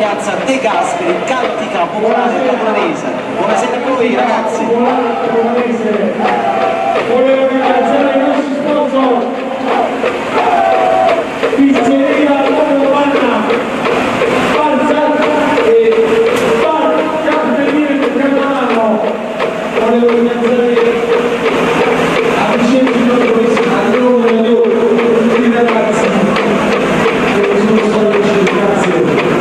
piazza De Gasperi, Cantica Popolare Catanese. Buonasera a voi ragazzi. Volevo ringraziare i nostri sponsor, Pizzeria Romana, Barzat e Bar Cartellino Catalano. Volevo ringraziare a Vincenzo Giorgis, a nome di tutti i ragazzi che mi sono stati vicini, grazie.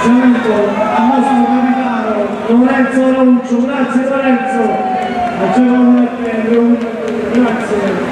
Saluto al nostro capitano Lorenzo Roncio, grazie Lorenzo, facciamo un grazie.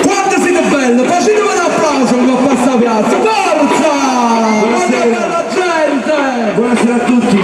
Quanto siete belli! Facetemi un applauso con questa piazza! Forza! Quanta bella gente! Buonasera a tutti.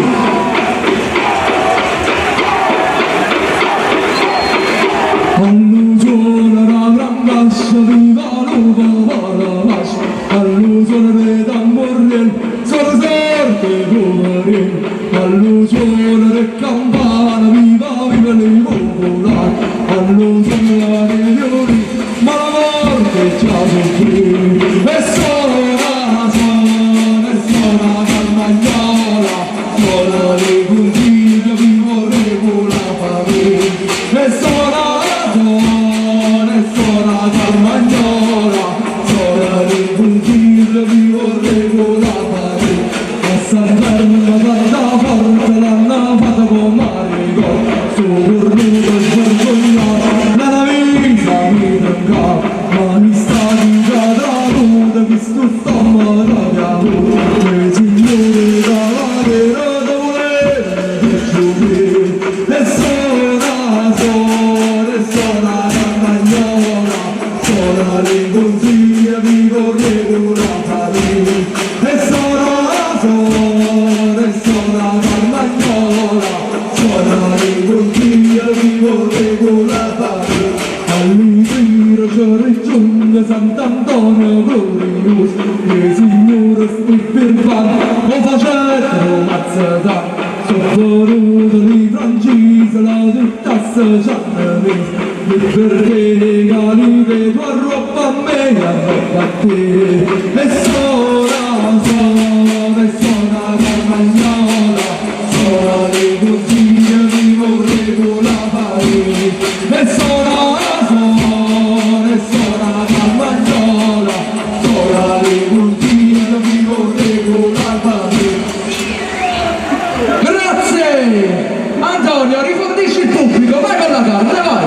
Grazie! Antonio, rifornisci il pubblico, vai con la carne, vai!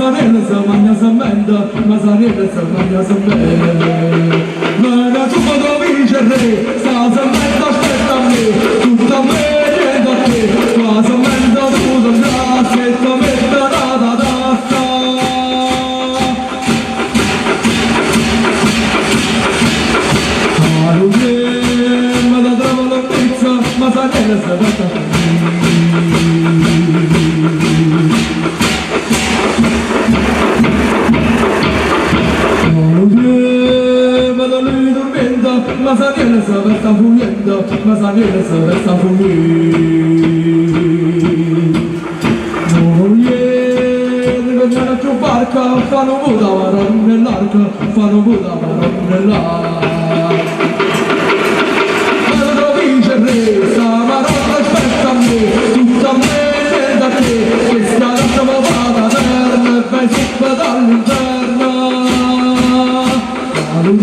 Masaniello se magna semmenta, Masaniello se magna semmenta. Vene subito viceré, sta semmenta aspetta a me, tutta a me, niente a te, la semmenta tu te e te mette n'ata tassa. A lu tiempo da trova la pizza, Masaniello se mette a Lu tiempo da lui dormendo, Masaniello se mette a fugliendo, Masaniello se mette a fugliendo. Moglie, che non più barca, fanno voda maronna nell'arca, fanno voda maronna nell'arca. Ma vice re, sta maronna aspetta a me, tutta a me, niente a te, questa notte mi va da terra e vai su dall'inferno. Ma lui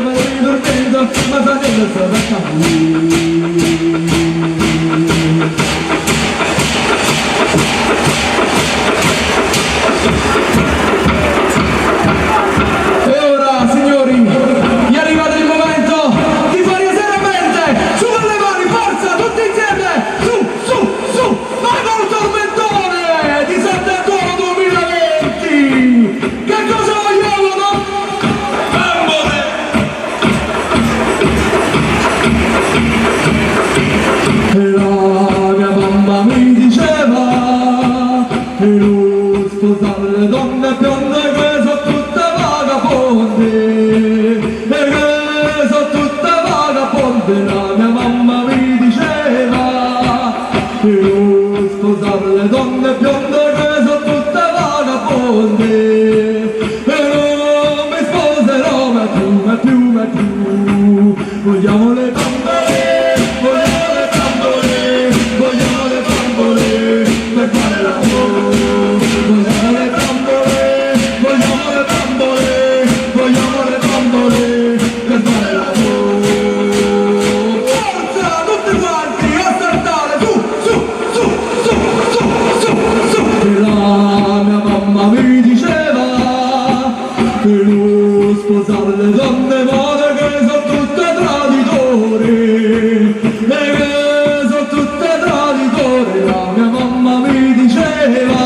ma lui dormendo, ma Daniele se mette a fuggire. E ora, signori, è arrivato il momento di fare seriamente su con le mani, forza, tutti insieme, su, su, su, vai col tormentone di Sant'Antonio 2020! Che cosa vogliamo, no? Bambole! E la mia mamma mi diceva e non sposare le donne bionde che sono tutte vagabonde e che sono tutte vagabonde la mia mamma mi diceva e non sposare le donne bionde che sono tutte vagabonde e non mi sposerò mai più, mai più, mai più. Vogliamo le bambole, vogliamo le bambole, vogliamo le bambole per fare l'amore. Vogliamo le bambole, vogliamo le bambole, vogliamo le bambole per fare l'amore. Forza, tutti quanti a saltare, su, su, su, su, su, su, su. E la mia mamma mi diceva che non sposare le donne more che sono tutte traditori e che sono tutte traditori la mia mamma mi diceva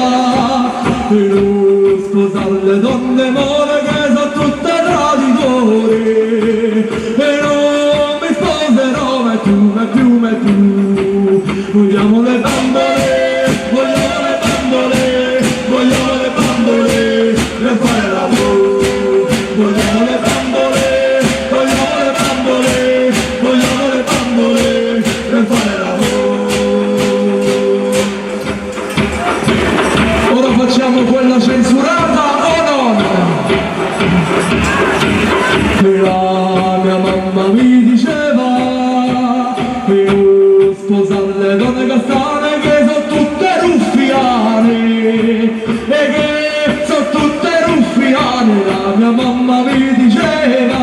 che non sposare le donne more che sono tutte traditori e non mi sposerò mai più, mai più, mai più. Vogliamo le bambole, vogliamo le bambole, vogliamo le bambole per fare l'amore. Vogliamo le bambole, vogliamo le bambole, vogliamo le bambole per fare l'amore. Ora facciamo quella censurata o no? E la mia mamma mi diceva che non sposare le donne castane che sono tutte ruffiane e che sono tutte ruffiane la mia mamma mi diceva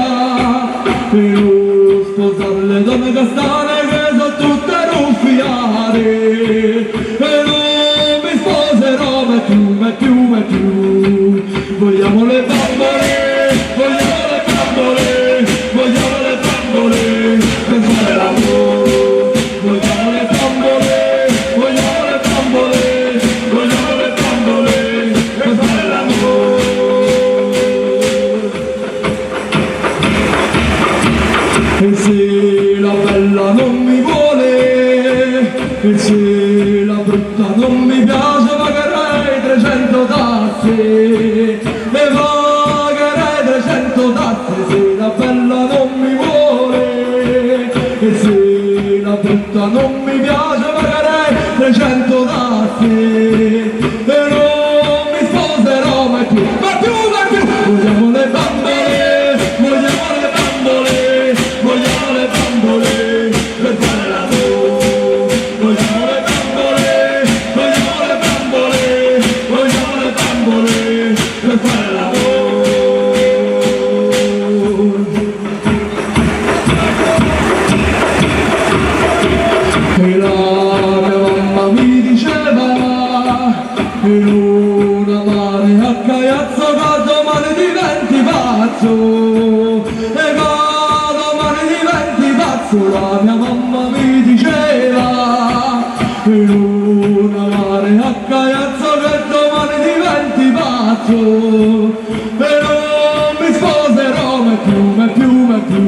che non sposare le donne castane che sono tutte ruffiane e non mi sposerò mai più, mai più, mai più. Vogliamo le bambole, vogliamo le bambole, vogliamo le bambole per fare l'amore. Vogliamo le bambole, vogliamo le bambole, vogliamo le bambole per fare l'amore. E se la bella non mi vuole, e se la brutta non mi piace, pagherei 300 tasse, e pagherei 300 tasse se la bella non mi vuole, e se la brutta non mi piace, pagherei 300 tasse, e non mi sposerò mai più, mai più, mai più. Vogliamo le bambole, vogliamo le bambole, vogliamo le bambole per fare l'amore. Vogliamo le bambole, vogliamo le bambole, vogliamo le bambole per fare l'amore. E la mia mamma mi diceva che non diceva Non amare a Caiazzo che domani diventi pazzo E non mi sposerò mai più, mai più, mai più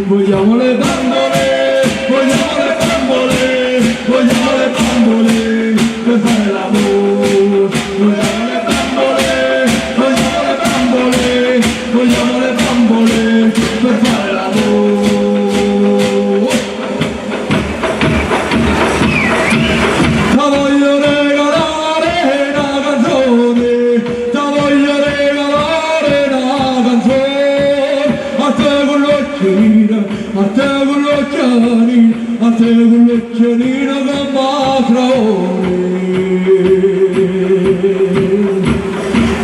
Vogliamo le bambole, vogliamo le bambole, vogliamo le bambole per fare l'amore Vogliamo le bambole, vogliamo le bambole, vogliamo le bambole per fare l'amore Ti voglio regalare una canzone, ti voglio regalare una canzone, a te con l'occhiolino, a te con l'occhiolino, a te con l'occhiolino che macrone.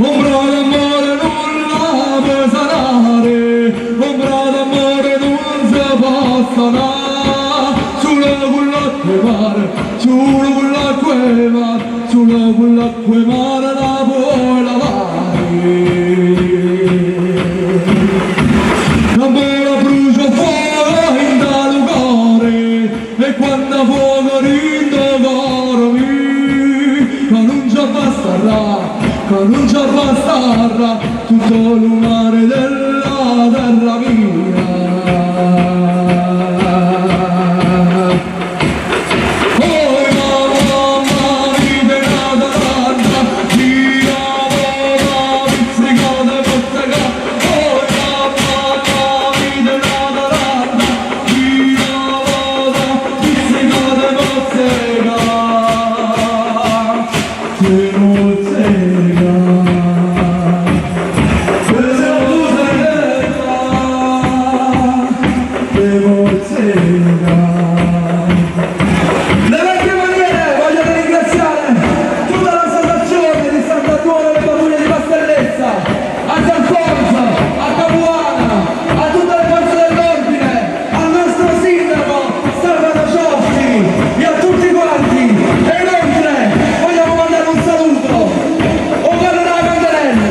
Ombra d'amore non la puoi sanare, ombra d'amore non si può sanare, solo con l'acqua e mare, solo con l'acqua e mare, solo con l'acqua e mare la puoi lavare. L'amore brucia fuoco in dal cuore e quando fuoco rinda cuore mio, che non ci basterà, che non ci basterà tutto il mare della terra mia. Oh mamma, mi nata tanta, gira vola, pizzicata, mozzica. Oh mamma, mi nata tanta, gira vola, pizzicata, mozzica. Te mozzica. Te mozzica. Te mozzica. Le vecchie maniere vogliono ringraziare tutta l'associazione di Sant'Antonio le Pattuglie di Pastellezza, a Gianfonso, a Capuana, a tutte le forze dell'ordine, al nostro sindaco Stefano Cioffi e a tutti quanti. E inoltre vogliamo mandare un saluto, un coro della Cantarella,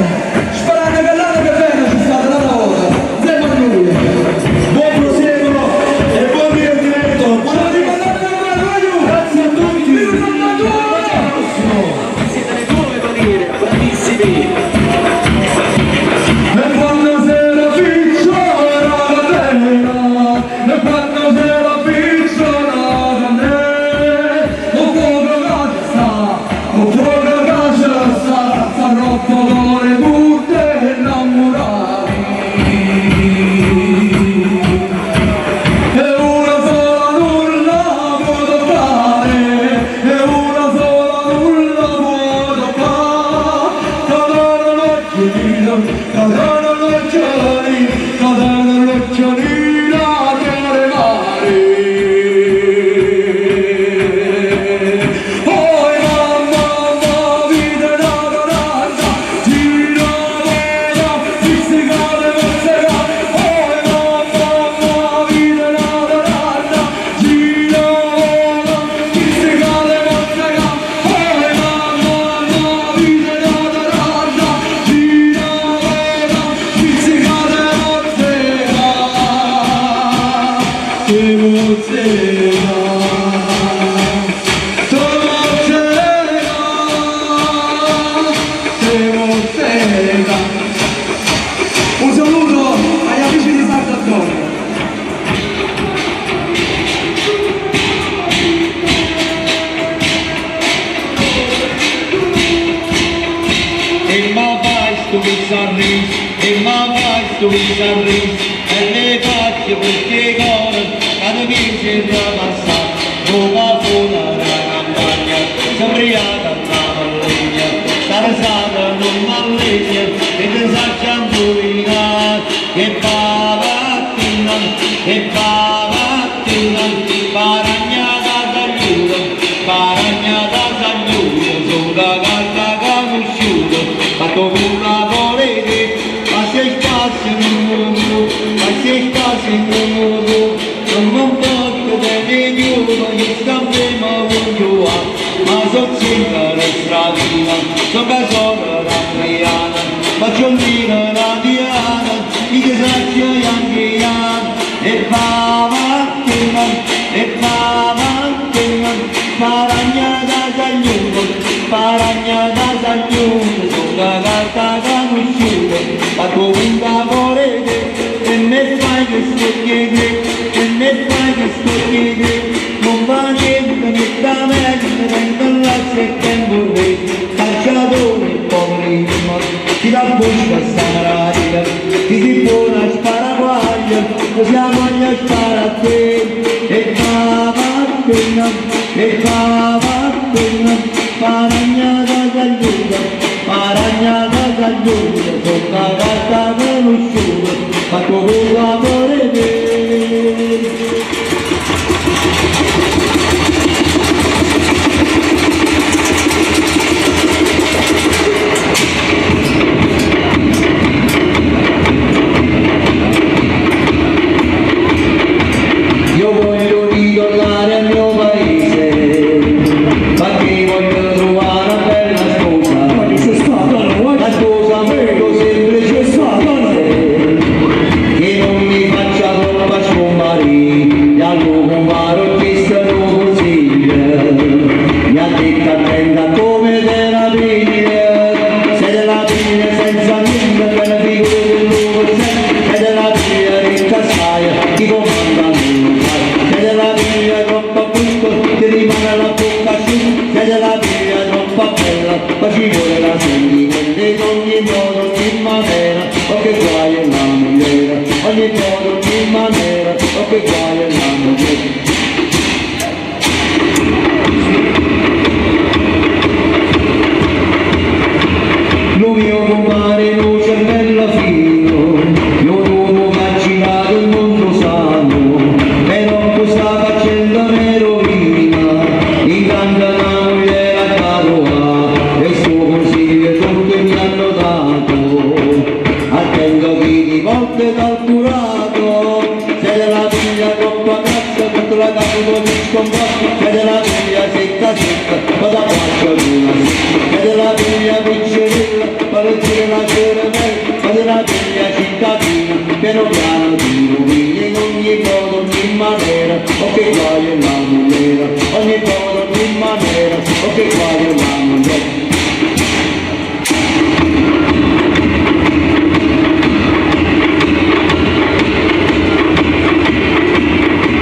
sperando che l'anno che viene ci sia un'altra volta, insieme a noi. Buon prosieguo e buon divertimento. Ciao di Grazie a tutti. Viva Sant'Antonio! Siete le nuove maniere, bravissimi! E quando c'era piccola la candela, e quando c'era piccola la candela, o fuoco che sta, o fuoco che ci sta, sta troppo cuore tutte innamorati. E una sola nulla può toccare, e una sola nulla può toccare. Cadere l'occhiolino, cadere l'occhiolino, cadere l'occhiolino a mare. Poi mamma, mamma, vita una caranta, gira, vola, pizzicata, mozzica. Poi mamma, mamma, vita una caranta, gira, vola, pizzicata, mozzica. Poi mamma, mamma, vita una caranta, gira, vola, pizzicata, mozzica. Te mozzica. Te mozzica. Te mozzica. Un saluto agli amici di Sant'Antonio. E ma fai sto pizzarris, e ma fai sto pizzarris, e le faccio perché core, cada vince da passare, come fuoco la campagna, sembriata una mallegna, sarasata non mallegna, e te saccia indovinare, e pavattina, e pavattina, paragnata sagliuta, paragnata sagliuta, sono carta conosciuta, fatto con la volete, ma se spazio non muovo, ma se spazio non muovo, non mi importa delle chiudo, che sta ma voglio ma so zitta la stradina, so che sono la Triana, faccio un tiro la Diana, mi che saccio anche io, e va mattina, e va Comunque amore te, e me fai che sto chiedere, e me fai che sto chiedere, non va niente, mi sta meglio, mi prendo la e tempo re, cacciatore poverino, ti dà busca sta malattia, ti si buona sparaguaglia, così la voglia spara a te, e va mattina, e va mattina, paragnata cagliuta, paragnata cagliuta, sotto la carta conosciuta, ma con l'amore te. Io voglio ritornare al mio paese, perché voglio trovare una bella sposa. La sposa molto semplice che non mi faccia troppa scomparire, e allora comparo ho chiesto un consiglio, mi ha detto attenta come te la piglia, se te la piglia senza niente, te ne figuri dell'uomo se te la piglia ricca assai, chi comanda non lo sai, se te la piglia troppo brutta, ti rimane la bocca asciutta, se te la piglia troppo bella, poi ci vuole la senti, in ogni modo, ogni maniera, o che guai è la mogliera, ogni modo, ogni maniera, o che guai è la mogliera. Lo mio compare lo cervello fino, io non ho girato il mondo sano, però questa faccenda mi rovina, intanto la moglie la trovata, e il suo consiglio tutti mi hanno dato. Attendo chi di volte dal curato, se della figlia troppo cazzo, contro la capo mi scomposto, se della figlia secca secca, cosa faccio di una secca, se della figlia piccerella, per dire la cervella, ma della figlia cittadina, piano piano ti rovina in ogni modo, ogni maniera, o che guai è la mogliera, ogni modo, ogni maniera, o che guai è la mogliera.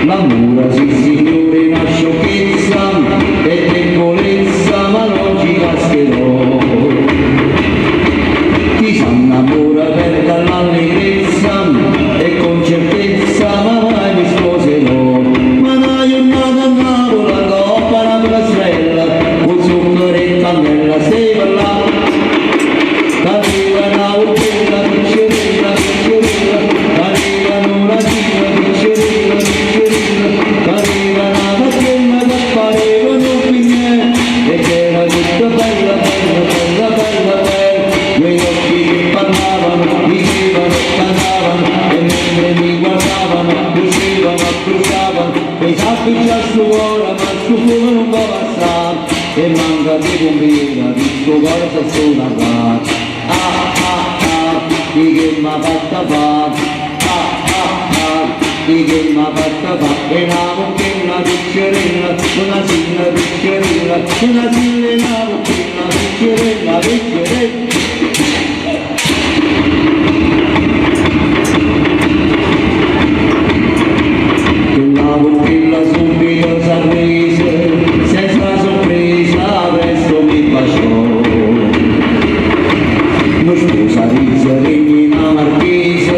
L'amore, sì signore, è una sciocchezza e debolezza, ma non ci cascherò. Chi s'annamora perde l'allegrezza e con certezza ma mai mi sposerò. Ma una giornata a Napoli, la coppa una piastrella, con zucchero e cannella, sei per là. Arriva una bella piccerella, piccerella, arriva una tina piccerella, piccerella, arriva una faccella che pareva un pignè, ed era tutta bella, bella, bella, bella, bella, quei occhi che parlavano, dicevano, cantavano, e mentre mi guardavano, uscivano, bruciavano, e sappi già sto cuore, ma sto fuoco non può passare, e manca di pompiera, di sto cuore si sono andato. Ah ah ah, di che m'ha fatta fa? Ah ah ah, di che m'ha fatta fa? E una bocchina piccerella, una silla piccerella, una silla e una bocchina piccerella, piccerella. Quella bocchina subito s'arrese, senza sorpresa presto mi baciò. Non sposa risa, regina marchesa,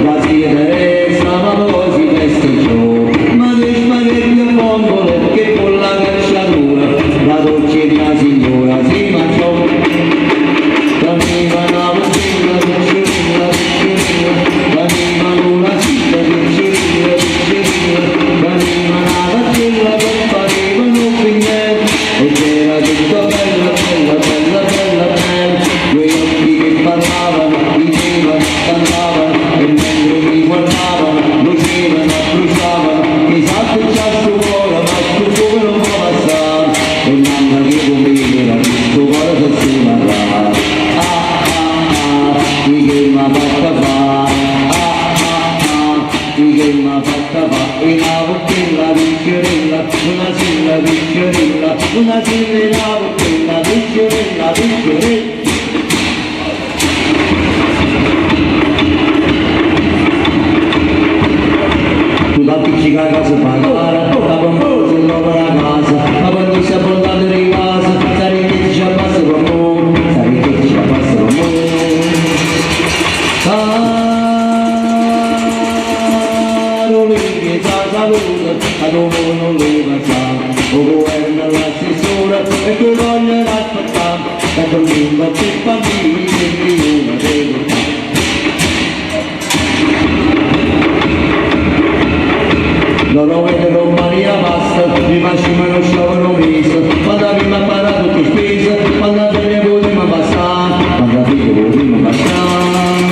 la zia Teresa, ma poi si festeggiò. Ma che spaghetti a vongole, che con la cacciatura, la dolce mia signora si mangiò. Veniva una bocchina, piccerina, piccerina, veniva una zitta, piccerina, piccerina, veniva una faccella che pareva un pignè, ed era tutta bella, bella, bella, bella, bella, quei occhi che parlavano, ridevano, cantavano, e mentre mi guardavano, lucevano, bruciavano, chissà che c'ha sto cuore, ma sto fuoco non può passare, e mamma che come era, sto cuore si suonerà. Ah ah ah, di che m'ha fatta fa? Ah ah ah, di che m'ha fatta fa? E una bocchella piccerella, una silla piccerella, una silla e una bocchella piccerella, piccerella. L'appiccica a casa fa cara, la bambosa l'opera a casa, la bambosa portata di casa, sta ricchezza ci abbassa per amore, sta ricchezza ci abbassa per amore. Carolina, salute, a dove non le pensavo, o governo l'assessore, e che voglio aspettare, che dormivo per bambini e una devo Loro vedono Maria passa, mi facevano sciovano mese, quando abbiamo imparato tutte spese, quando bene potremmo passare, quando bene potremmo passare.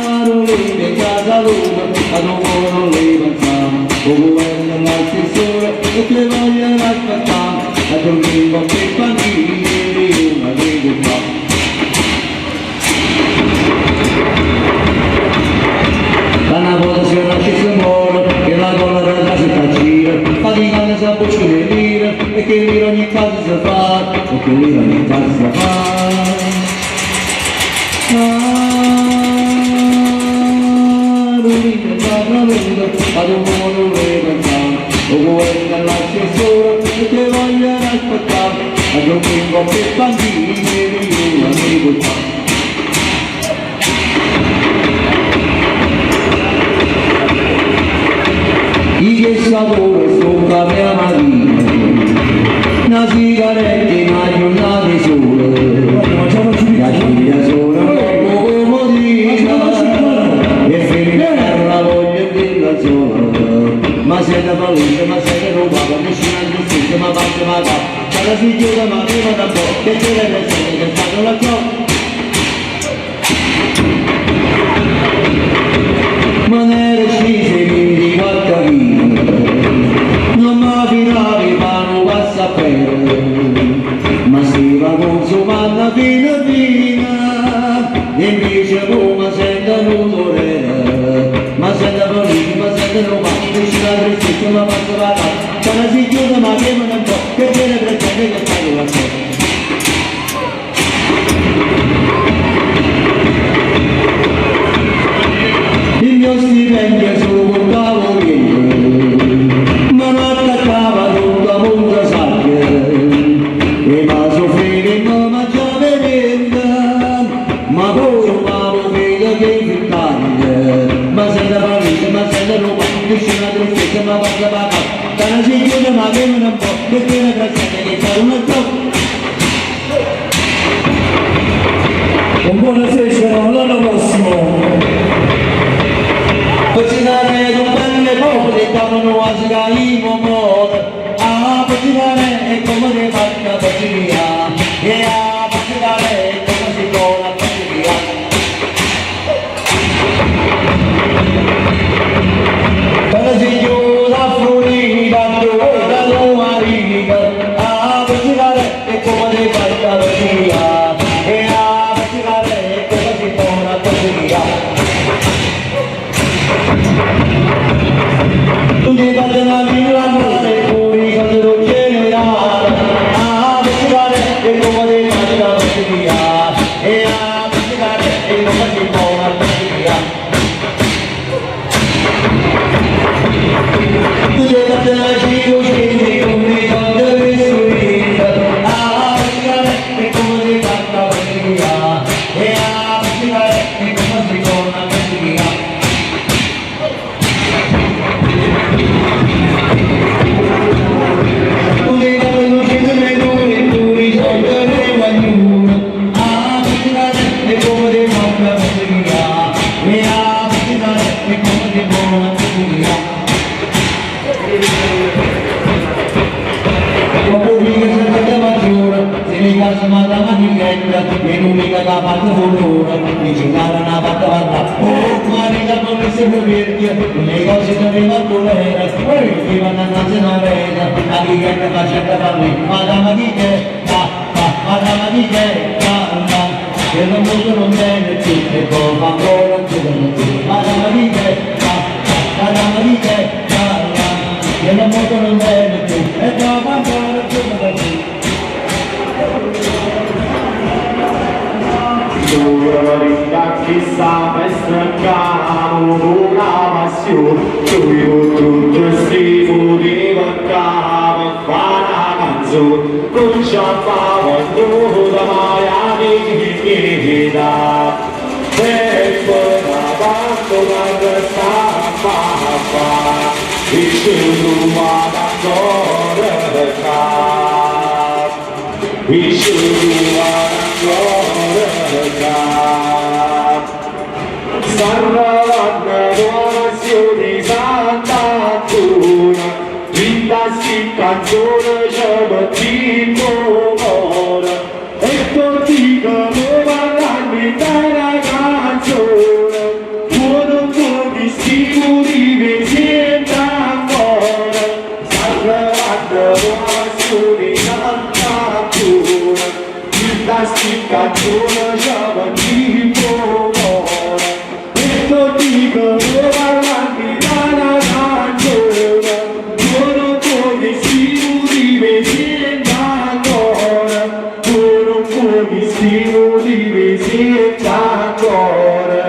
Carolina, casa luna, a dove non le pensavo, o governo l'assessore, e che vogliono aspettare, a dormire per bambini, una devo fare. Una volta si nasce si muore, che la gola da si fa gira, faticando si abboccia le lire, e che lire ogni cosa si fa, e che lire ogni cosa si fa. Carolina, Carolina, ad un buono le pensare, o governo l'assessore, e che vogliono aspettare, a domingo per bambini, io la devo fare. Che sapore sopra mia mattina, una sigaretta, una giornata di sole, la figlia sola un po' comodina, e finita la voglia della sola. Ma se da fallisce, ma se ne rubava, nessuna giustizia, ma basta ma va, cada si chiude ma prima da po', che c'è le persone che fanno la ciò. Ma ne rescise 24 vite, non mi fidavi ma non passa per, ma si va consumando fino a fine, e invece come sento l'odore, ma sento politica, ma sento Roma, nessuna tristezza, ma passa la casa, si chiude ma che non può, che tiene presente che fa la cosa. Il mio stipendio solo portavo via, ma non attaccava tutto a punta sacca, e ma soffriva e non mangiava niente, ma poi ma vedo che ficcante, ma senza parole, ma senza roba, nessuna tristezza, ma passa la casa, si chiude ma che non può, che tiene presente che fa una troppo. Un buona sera, l'anno prossimo! Cucinare un bel poco di tavolo a sgaimo a cucinare e come si fa la cucina e a cucinare e come si fa la cucina. Quando si chiude a Florida, la domenica, a cucinare e come si fa la cucina e a cucinare e come si fa la cucina. Tu ti fai una villa mare, pure quando non generale, a cucinare e come si fa la cucina e a cucinare e come si fa la cucina. Tu ti fai una giro scendi come quando devi a cucinare e come si fa la cucina e a cucinare e come si fa la cucina. Tu ti fai luce delle lune, tu risolvi le guagliune, a cucinare e come si fa la cucina e a cucinare e come si fa la cucina. Ma pubblica senza maggiore, se mi casa ma la manichetta, e l'unica che ha fatto fortuna, dice cara una fatta fatta, oh manica con le sempre vecchie, le cose che aveva volere, poi ti vanno a casa una rete, la chichetta faceva fallì, ma la manichetta, ma la manichetta, che non mondo non bene più, e poi fa ancora più, ma la manichetta, ma la manichetta, che non mondo non bene più, e poi fa ancora più. Giuro chissà festa Nuje cu tutt' 'sti motive ccà pe fa na canzone nun ce 'a fernuta maje 'a dignità E pe na bambola che stamm a fa Ce truvat ancora ccà Ce truvat ancora ccà Sta arrivanno cu 'a passione 'e Sant'Antunio Dint' a 'sti canzone ce mettimmo 'o core E t' 'o dico mo parlanno 'int'a na canzone Vuò nun vuò chisti motivi 'e siente ancora Sta arrivanno cu 'a passione 'e Sant'Antunio Dint' a 'sti canzone ce mettimmo 'o core E t' 'o dico mo parlanno 'int'a na canzone Vuò nun vuò chisti motivi 'e siente ancora Vuò nun vuò chisti motivi 'e siente ancora.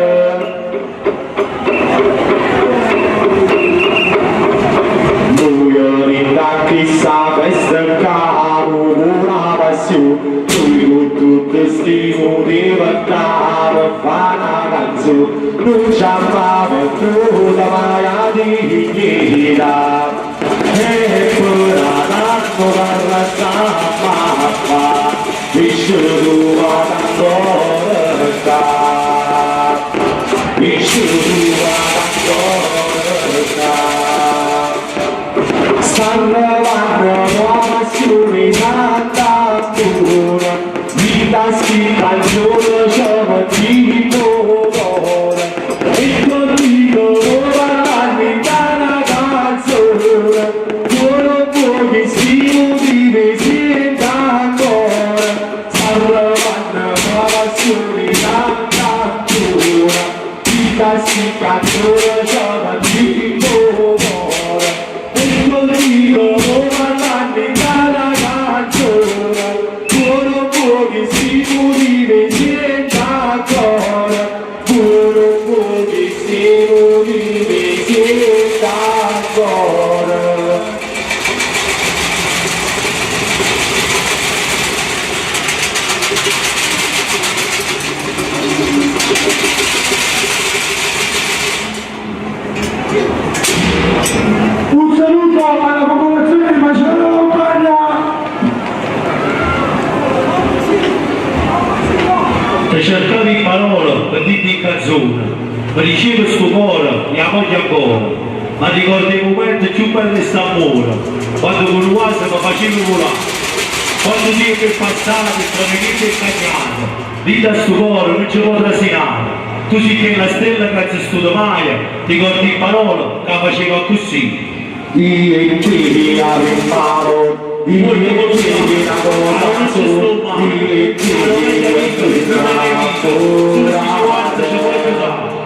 Nuje dint' a chesta festa ccà cu 'na passione Nuje cu tutt' 'sti motive ccà pe fa na canzone Nun ce 'a fernuta maje 'a dignità E pe n'anno che restammo a fa Ce truvat ancora ccà Ce truvat ancora ccà Sta arrivanno cu 'a passione 'e Sant'Antunio Dint' a 'sti canzone ce mettimmo 'o core E t' 'o dico mo parlanno 'int'a na canzone Vuò nun vuò chisti motivi 'e siente ancora Sta arrivanno cu 'a passione 'e Sant'Antunio Dint' a 'sti canzone ce mettimmo 'o core E t' 'o dico mo parlanno 'int'a na canzone Vuò nun vuò chisti motivi 'e siente ancora Vuò nun vuò chisti motivi 'e siente ancora. Un saluto alla popolazione di Macerata Campania. Te cercavo in parola per dirti in canzone, mi diceva sto cuore, mia moglie ancora, ma ricordo i momenti più belli di st'amore, quando con un vaso mi facevi volare, quando Dio che è passato e tra niente è cagnato, dite a sto cuore non ci può trasinare, tu sei che la stella che si studia mai, ti ricordi in parola che faceva così. Io e te 'a primma vota, io e te na cosa sola, io e te innamorate.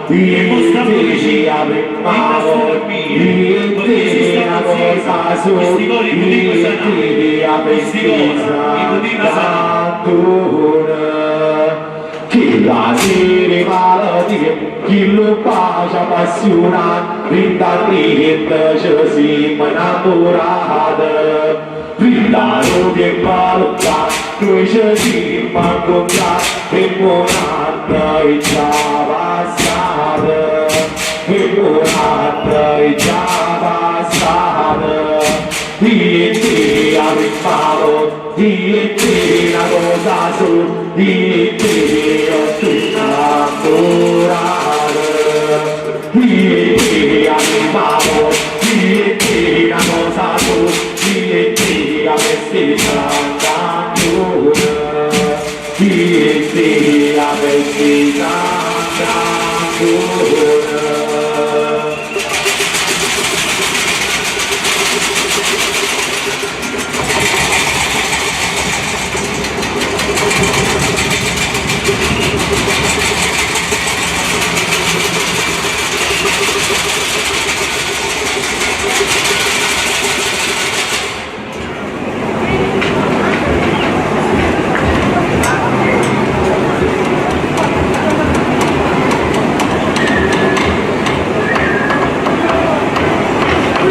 Io e te 'a primma vota, io e te na cosa sola, io e te 'a bellezza ancora. Chella sera 'e malattia, chillu bacio appassionato, dint' a niente ce siamo innamorate. Dint' a nu tiempo lontano, noi ce siamo incontrati e mo n'anno è già passato. E mo n'anno è già passato. Io e te 'a primma vota, io e te na cosa sola, io e te innamorate. Io e te 'a primma vota, io e te na cosa sola, io e te 'a festa 'e Sant'Antunio. Io e te 'a festa 'e Sant'Antunio.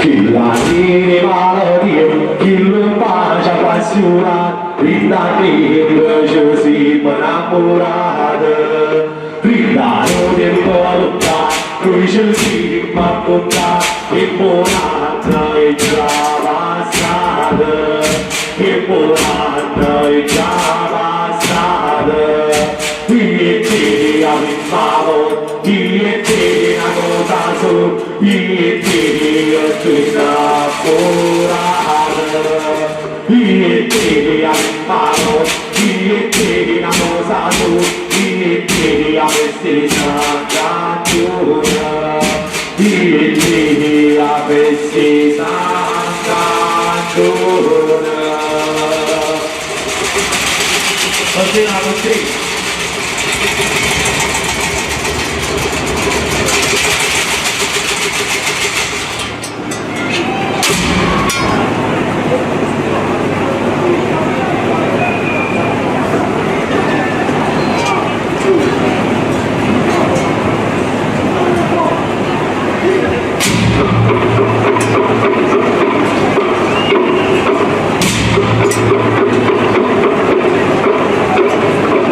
Chill'anema Dio, chillo bacio appassionato, dint'a niente ce siamo innamorati. Dint'a nu tiempo lontano, noi ce siamo incontrati, e mo n'anno è già passato, e mo n'anno è già passato. Io e te 'a primma volta, io e te 'na cosa sola, io e te duje 'nnammurate. Io e te 'a primma volta, io e te 'na cosa sola, io e te 'a stessa canzone. Io e te 'a stessa canzone. Continua, continua.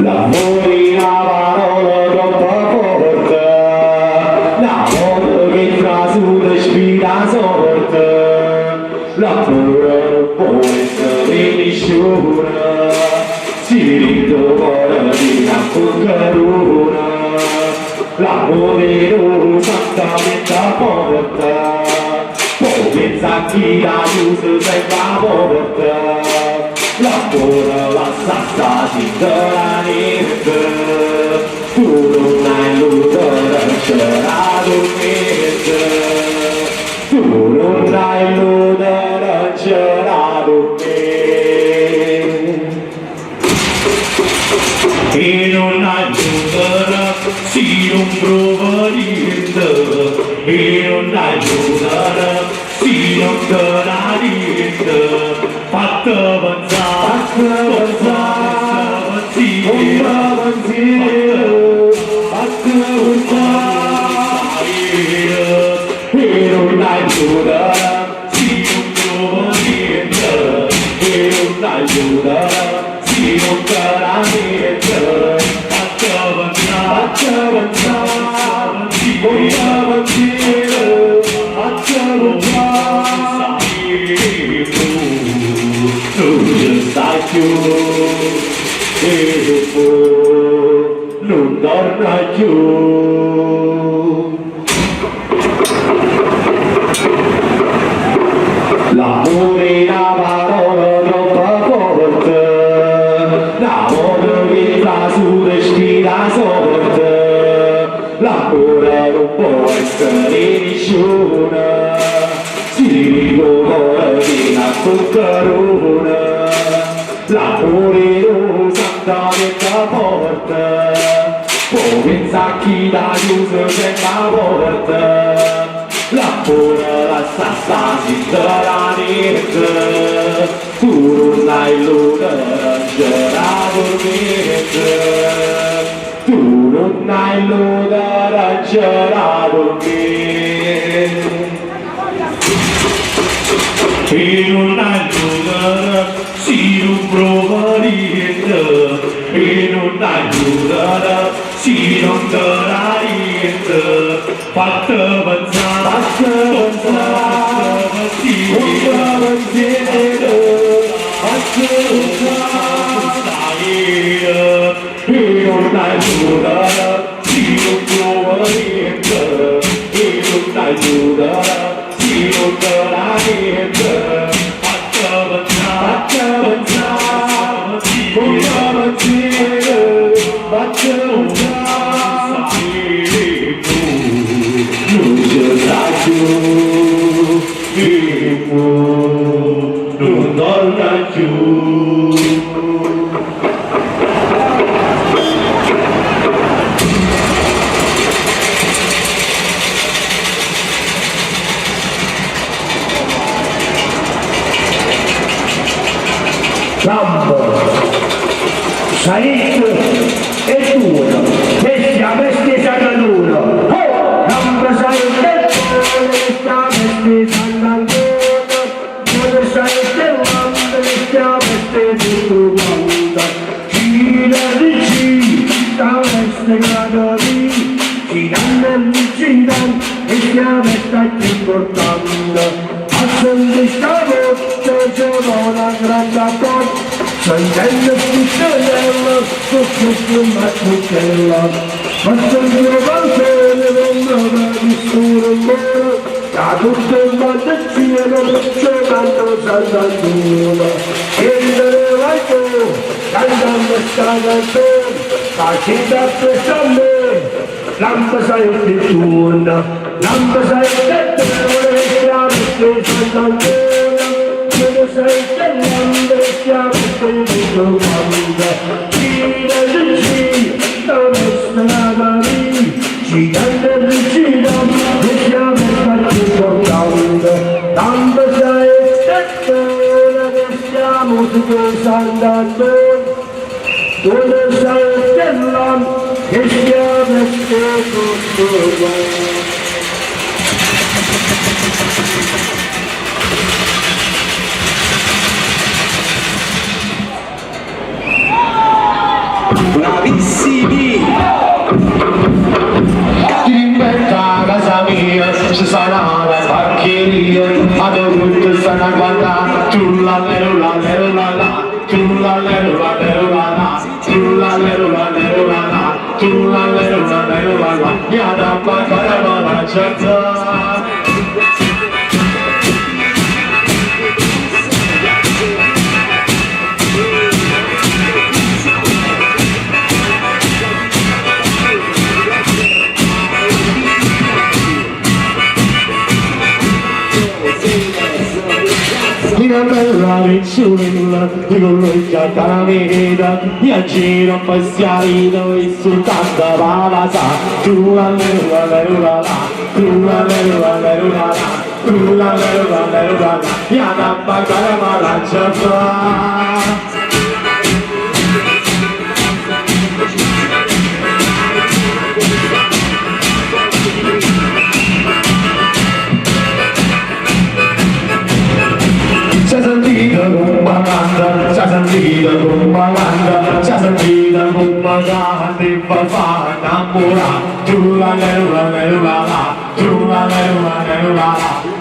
L'amore è una parola troppo forte, 'na vota che trasuta sfida 'a sorte, l'amore nun po' essere nisciuno, si dint' 'o core tiene 'a cuccaruna, l'amore è nu santo miez' 'a porta, po' pienza a chi l'ha chiusa sempe 'a porta, l'amore lassa sta dint' la niente, tu nun hai illudere c'era dormite, tu nun hai illudere c'era dormite. E nun aiuterà si non prova niente, e non aiuterà si non te la niente. Fatte pensare, Fatte pensare, un pensiero, fatte pensare, e non aiuterà si non trova niente, e non aiuterà si non te la niente. Fatte pensare, Fatte pensare, un pensiero, fatte pensare. Non ci sta più, e poi non torna più. L'amore è una parola troppo forte, 'na vota che trasuta sfida 'a sorte, l'amore non può essere nessuno, si dint' 'o core tiene 'a cuccarona, l'amore è un santo miez' 'a porta, poi pensa a chi l'ha chiusa sempe 'a porta, l'amore lassa sta senza la niente, tu non hai illudere c'era dormite, tu non hai illudere c'era dormite. E non aiuterà si non prova niente, e non aiuterà si non te la niente. Fatte pensare, Fatte pensare, un pensiero, fatte pensare, E non aiuterà si non trova niente, e non aiuterà si non te la niente. Fatte pensare, fatte pensare, un pensiero, fatte pensare. Non ci sta più, e poi non torna più. Lampo, saetto e tuono, questa è la festa di Sant'Antonio. Oh, lampo, saetto e tuono, questa è la festa di Sant'Antone, dove sai che l'ambe stiamo tutto quanto. Gira di sta veste gradori, girando e girando, e stiamo sta più importante. A sentire sta voce c'è una grande porta, sentendo scusella, su mattucella. Ma sentire valsene, vengono di rumore, da tutto il mondo cielo, c'è tanto Sant'Antone. E vai tu, cantando sta canzone, facendo appresso a me, lampa sai che torna, lampa sai che torna, e siamo che Sant'Antone, come sai che lampa siamo che tutto quanto. Gira, gira, dove sta la girando e girando, e siamo stati importante. Lampa sai che torna, che siamo su Sant'Antone, dove sai che lampa e siamo che tutto quanto. Bravissimi! Ti casa mia, ci sarà la pancheria, a dove stanno a guardare, tu la la la la la, tu la la la la la, tu la la la la la, tu la la la la la, ya da pa pa la la cha. Una bella ricciolina di color caramella mi giro passiarino e soltanto va sa tu la la la la la tu la la la la la tu la la la la la ya da pa ca la cha fa. Canta, c'è sentita come canta, c'è sentita come canta e fa fa innamorare. Tu la la la la la la, tu la la la la la la,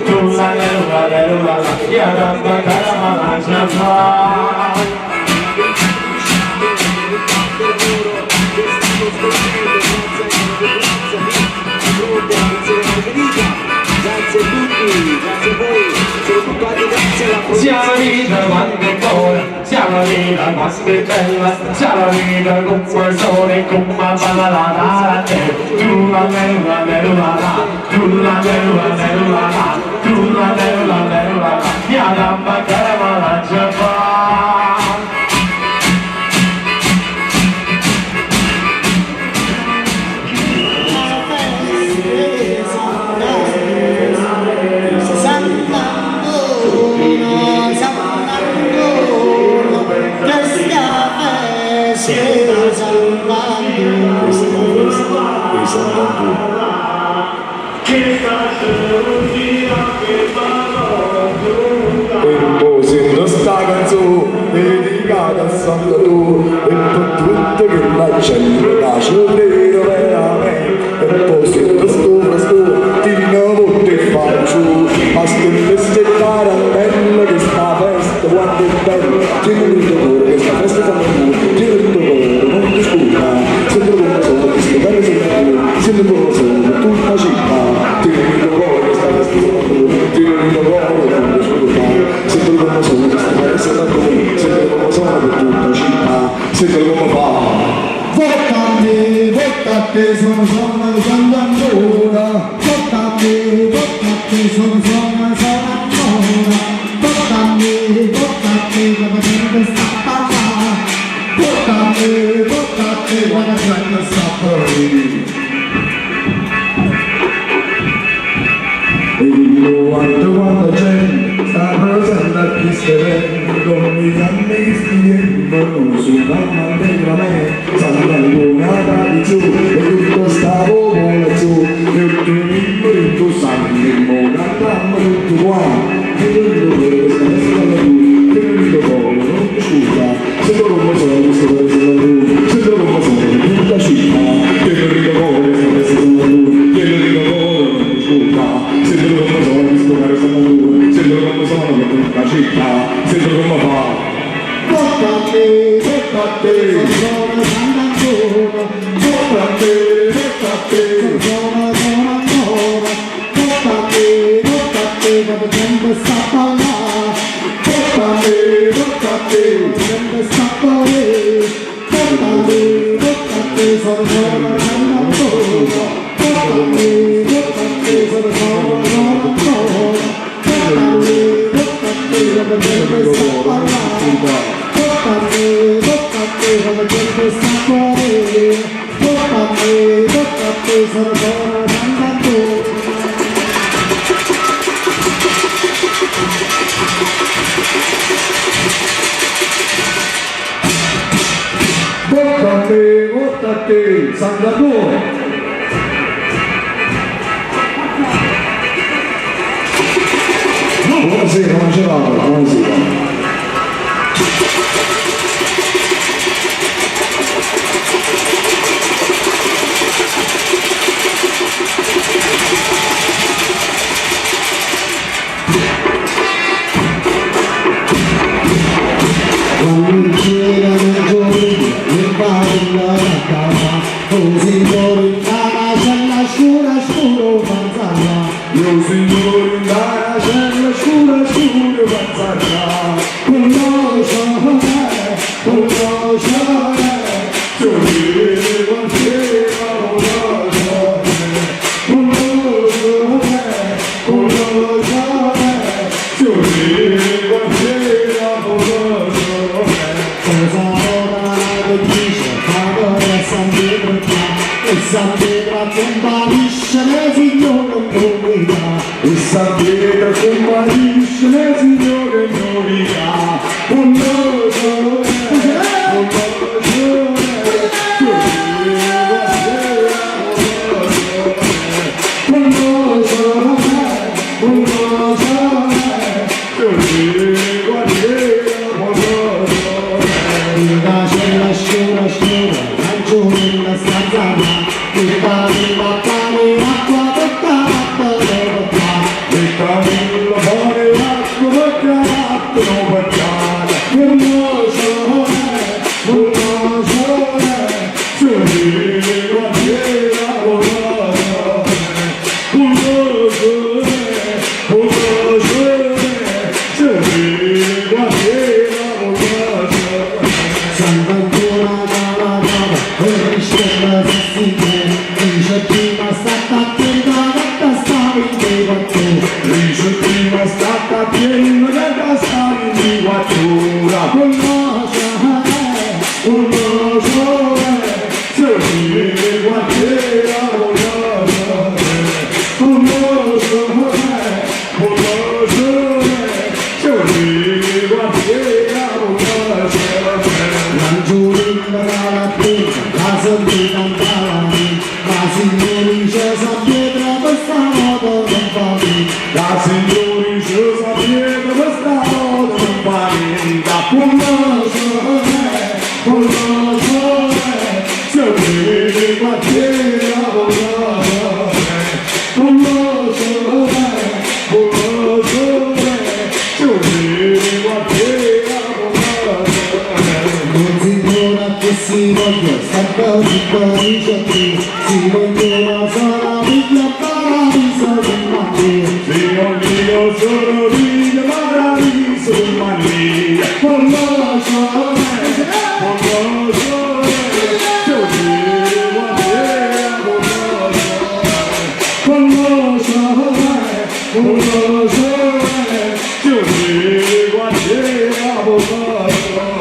tu la la la la la la, ya da pa ca la la fa. Grazie a tutti, grazie a voi, soprattutto anche grazie alla Sia la vita quando è buona, sia la vita quando è bella, sia la vita come sole, come la la la la tu la la la la la la, tu la la la la la la, tu la la la la la la, ya da pa ca la la cha fa. E poi sento sta canzone dedicata a Sant'Antonio e per tutte che la gente piace credo veramente. E poi sento sto sto ti ne e faccio a ste feste tarantella che sta festa quanto è bella. Tieni il tuo cuore che sta festa fa l'amore, tieni il tuo cuore non ti scusa, sento come sono, che sto bene sento sento come sono, tutta città, tieni il tuo cuore che sta festa fa l'amore, tieni il tuo cuore non ti scusa, sento come sono, che sta festa fa l'amore, sento come sono per tutta città, sento come fa. Vottate, vottate, sono sono Sant'Ancona. Vottate, vottate, sono sono sono ancora. Vottate, vottate, quando gente sta a parlare. Vottate, vottate, quando gente sta a parlare. E dico quanto quanta gente sta presente a questo evento, mi danno che stiamo, non sono allegramente, Sant'Antonio la tradizione, e tutta sta popolazione, e tutti i tu sanno, mo cantiamo tutti Capuana, Tiene ricco core, questa festa della Tiene ricco core, non ti scusa, se tu come sono questa festa della se tu come sono tutta città, Tiene ricco core, questa festa della Tiene ricco core, non ti scusa, se tu come sono questa festa della se tu come sono tutta città, se tu come fa. Tocca a te, Tocca a te, sono Sant'Antonio, tocca a te, tocca a te. sono ancora, tocca a te, tocca a te, quando tempo sta a parlare, Tocca a te, tocca a te, tempo sta a parlare, tocca a te, tocca a te, sono Sant'Antonio, tocca a te, tocca a te, sono Sant'Antonio, tocca a te, tocca a te, quando tempo sta a parlare, tocca a te, tocca a te, quando tempo sta a parlare, tocca a te, tocca a te, sono Sant'Antonio. Tocca a te, tocca a te, Sant'Antonio. Buonasera, buonasera, buonasera. Quando c'era un giorno, mi parla la casa, così fuori la cella scura scuro panzana. Io signore in la cella scura scura panzana. Con lo sole, con lo sole, Io vivo a sera, con lo sole, con lo sole. Io vivo a sera, Cosa ora la dice, favore San Pietro qua, e San Pietro comparisce, le signore novità. E San Pietro comparisce le signore novità. Con lo sole, Con lo sole, io vivo a sera, con lo sole, con lo sole. Io vivo a sera, La cella scura scura, laggiù nella stanza là, e parla pane acqua tocca la qua. E Camillo fare l'acqua perché l'acqua non peccata. Con lo sole, con lo sole, Io vivo a sera, con lo sole, con lo sole, con lo sole. Io vivo a sera, con lo sole. Sant'Ancora dalla cava, e riscella si dice prima stata attenta, che stavi in dei quattro. Dice prima stata piena che stavi in quattura. Con lo sole, con lo sole, Se vivo a sera, con lo sole, con lo sole. con lo sole. Se vivo a sera, con lo sole. L'angiolino dalla presa, la sentita andare, ma signori c'è San Pietro questa moto non fa più. La signora ci sa Pietro questa volta non fa niente. Con lo sole, con lo sole, Se vivo a sera, con lo sole, con lo sole. con lo sole. Se vivo a sera, con lo sole. Non si torna che si voglia, sta così dice qui, si vogliono sola figlia paradiso di mani. Se non io sono via, paradiso mania. Con lo sole, Con lo sole, se vivo a sera, con lo sole. con lo sole, con lo sole. Se vivo a sera, con lo sole.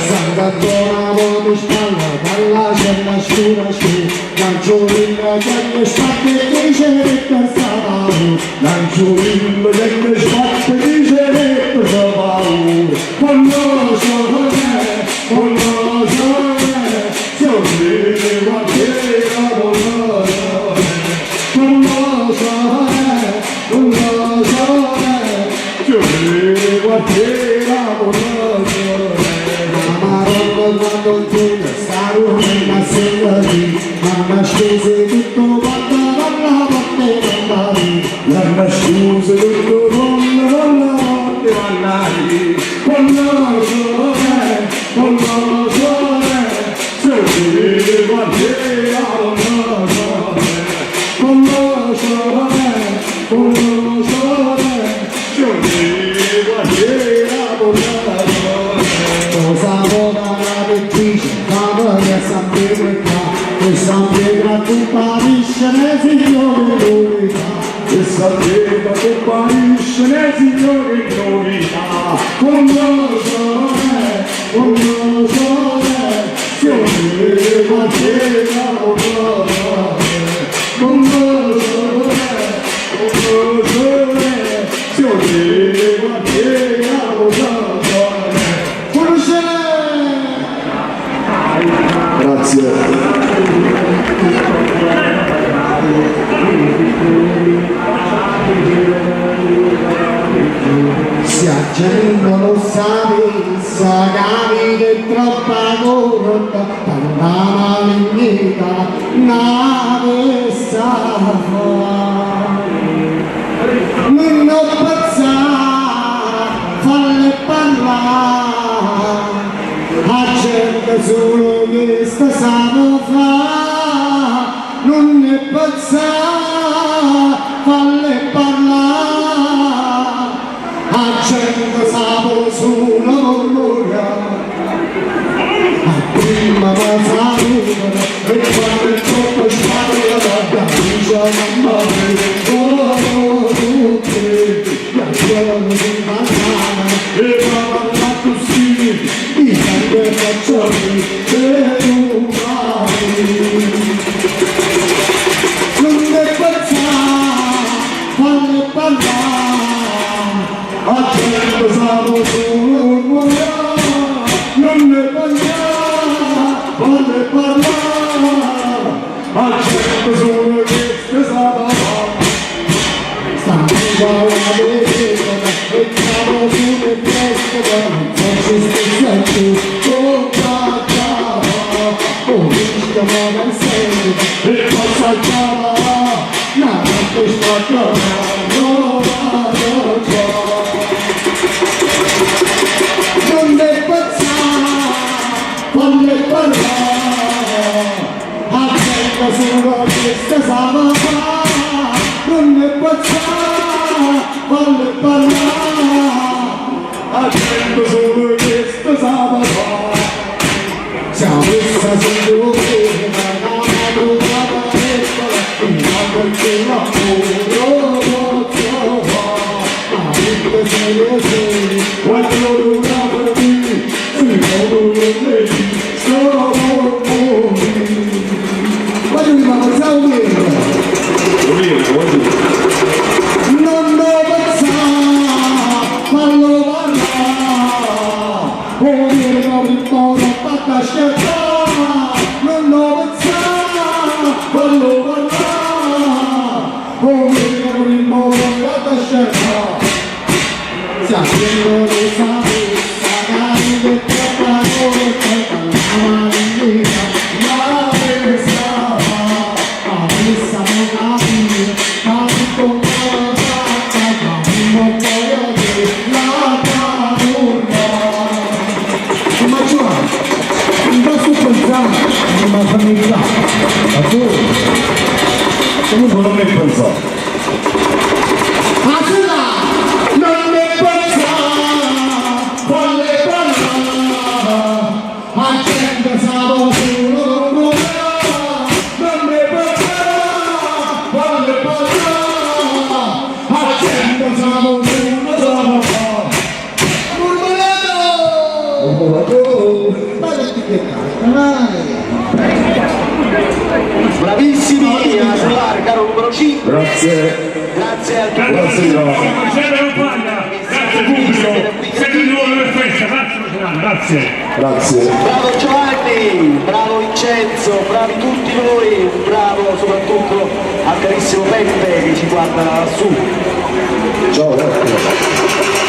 Sant'Antona come spalla, dalla cella scura su, l'angiolino che mi spatte dice che stava L'angiolino che mi sbatte dice che cosa paura. Con lo sole, con lo sole, Se vivo a sera, con lo sole. con lo sole, con lo sole. Si 'o veco a te la voglio La Madonna quando tiene sta rumena signorina, ma scese tutto quanto dalla parte della via. L'hanno scusa tutto con la notte vanna con la sole, con la sole, se vedo a te la sole, con la sole, con la sole, se vedo a te la sole. Cosa vuole la pettrice, la che San Pietro è qua, e San Pietro comparisce nel Signore l'unità. E sapeva che parisce nel Signore in novità, con la sole, con la sole, si uneva a te la sole, con la sole, con la sole, si uneva a te la sole. Conoscere! Grazie. Se a gente non sapesse che vita è troppo corta, tanta malignità non sa fare. Non ho pensare, falle parlare, a gente solo che sta sa fare, non ne pensare, falle parlare, a gente sa solo morire. Prima ma saluta e quando è troppo sparla la dice mamma mia, oh tutti, la giorno di banana E mamma così, mi sangue faccio per un Non ne pensare, falle parlare, a gente sa solo morire, non ne parliamo, volle parlare, a gente solo che si sa fare. Sta la vedola e siamo sulle teste, non ci stessa più, oh cacciava, oh rischia ma non senti, E passaggiava, la notte sta tornando, vado già. Non ne pensare, falle parlare, a gente solo che sta sa fare, non ne pensare, falle parlare. a gente solo che si sa fare. Siamo messa sul prima, la madrugata piccola, una perché la lavoro ma tutte serie serie, Quando non apri, si non vedi, solo morire. Voglio rimanere bene. Non lo pensare, fallo parlare, o dire non ritorno fatta scelta, non lo pensare, fallo parlare, o dire non ritorno fatta scelta. Se non lo sapesse, magari che troppa corta, la malinita, La pensava, la messa non capire, ma tutto come fatta, ma non voglio dire la paura. Ma cioè, non posso pensare, non mi famiglia. Ma tu, comunque non mi pensare. Asura! non ne pensava, volle parlare, A gente sa solo morire. non ne pensava, volle parlare, a gente sa solo fare. Murmurato! Vai etichettata, vai! Bravissimi a sull'arca, caro numero 5. Grazie. Grazie al Grazie Luciano Campagna, grazie pubblico, siete di nuovo per festa, grazie Luciano, grazie. Grazie. Bravo Giovanni, bravo Vincenzo, bravi tutti voi, un bravo soprattutto al carissimo Peppe che ci guarda lassù. Ciao, grazie.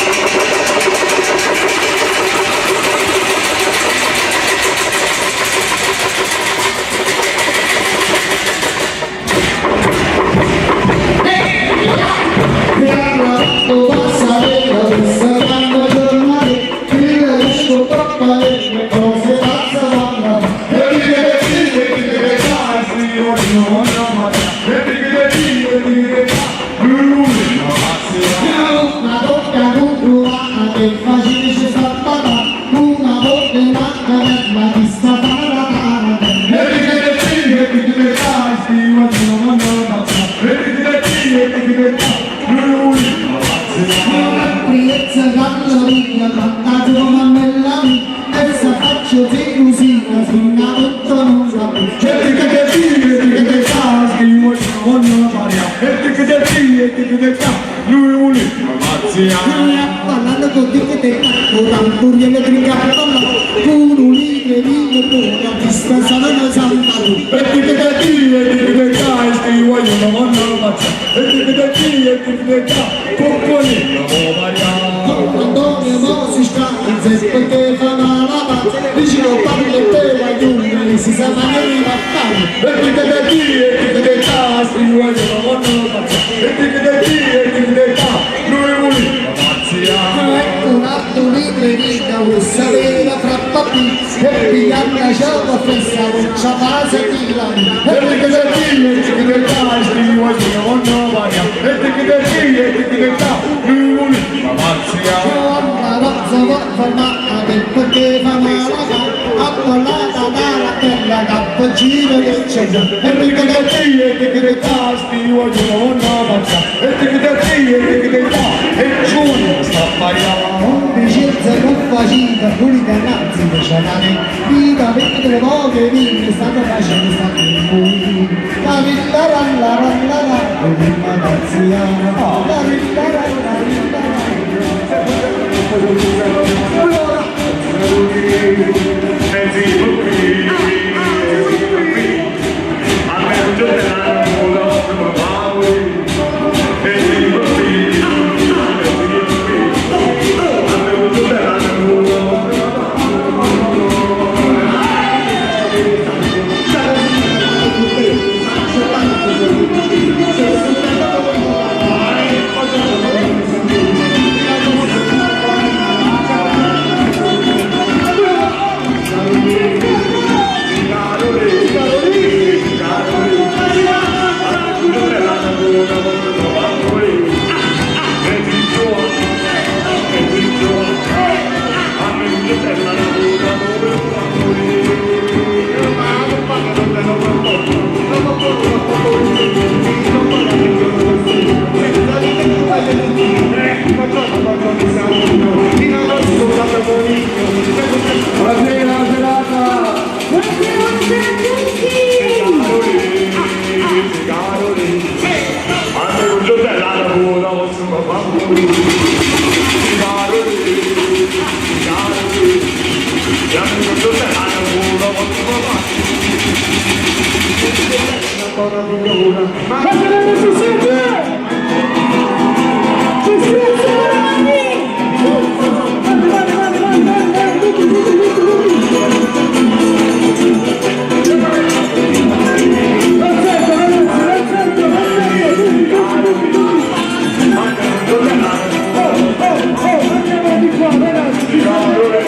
che facile ci sta papà, una volta in acqua, ma ti sta Priezza galleria, trattato come nella vita, e sa faccio gelosia, su una volta non la Parlando con te che te con tamburiello trincata con un litro di vino buono, ti sta salando Santa Lucia. Antonio mo si scansa perché fa male la vicino parla e te la chiude, si sa ma non va Ecco un altro litro di vino, questa vera fra papì, e pigliando la ciao fessa, con c'ha base di la La rozza va fermata perché fa male appellata dalla terra da giro che c'è e Vicenza non facita, pulita innanzi, c'è la vita, perché le poche vite stanno facendo stanno in cui. La villa la la la la la, la pazzia, la villa la la la Buonasera, serata! Buonasera, buonasera a tutti! Ma ci siete? Ci siete? Avanti, avanti, avanti, avanti, avanti, tutti, tutti, tutti, tutti! Perfetto, ragazzi, perfetto, perfetto, tutti, tutti, tutti, tutti! Oh, oh, oh, andiamo di qua, ragazzi, ci siamo voi!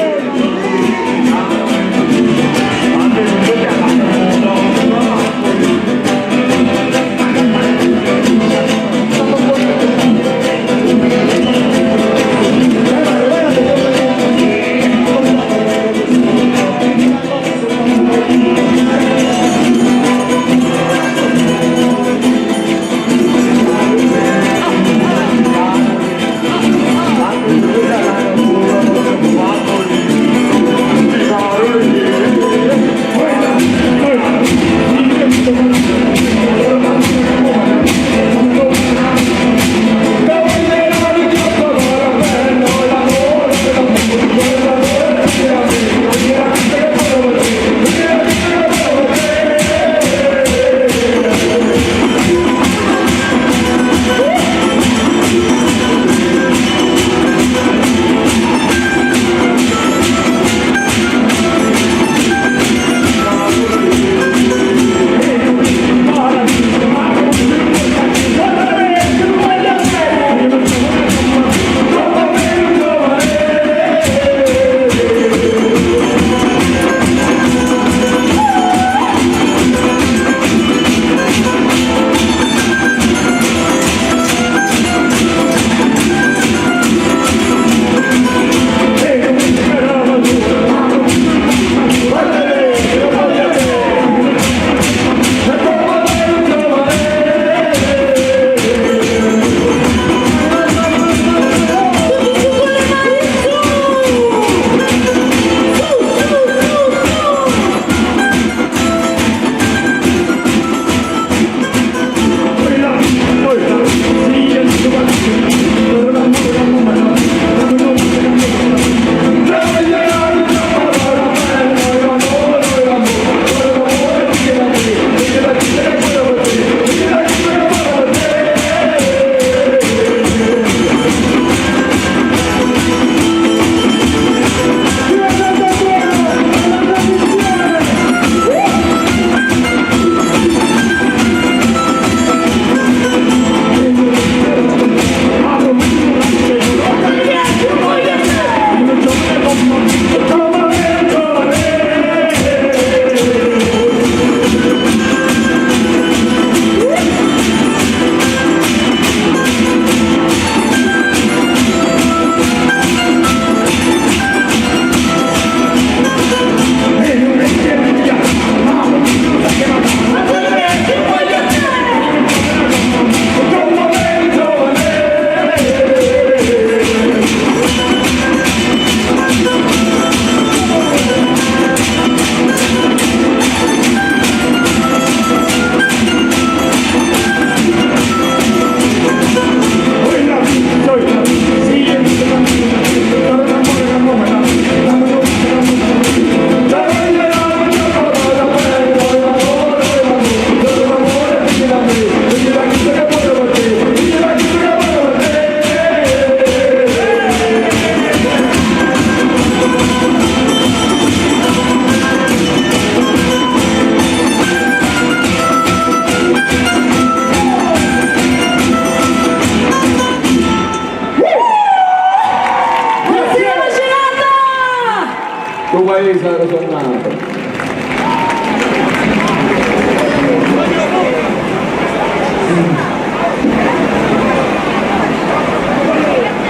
paese ero sono nato.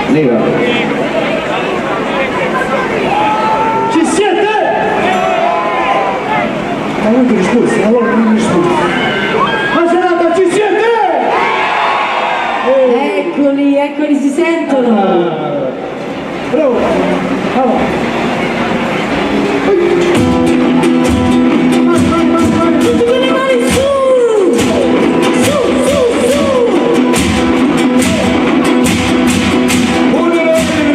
Nera. Ci siete? Ma non ti risposto, allora non mi risposto. Macerata, ci siete? Eccoli, eccoli, si sentono. Bravo. Allora. Vai, vai, vai, vai. Tutti con le mani su! Su, su, su! 1, 2,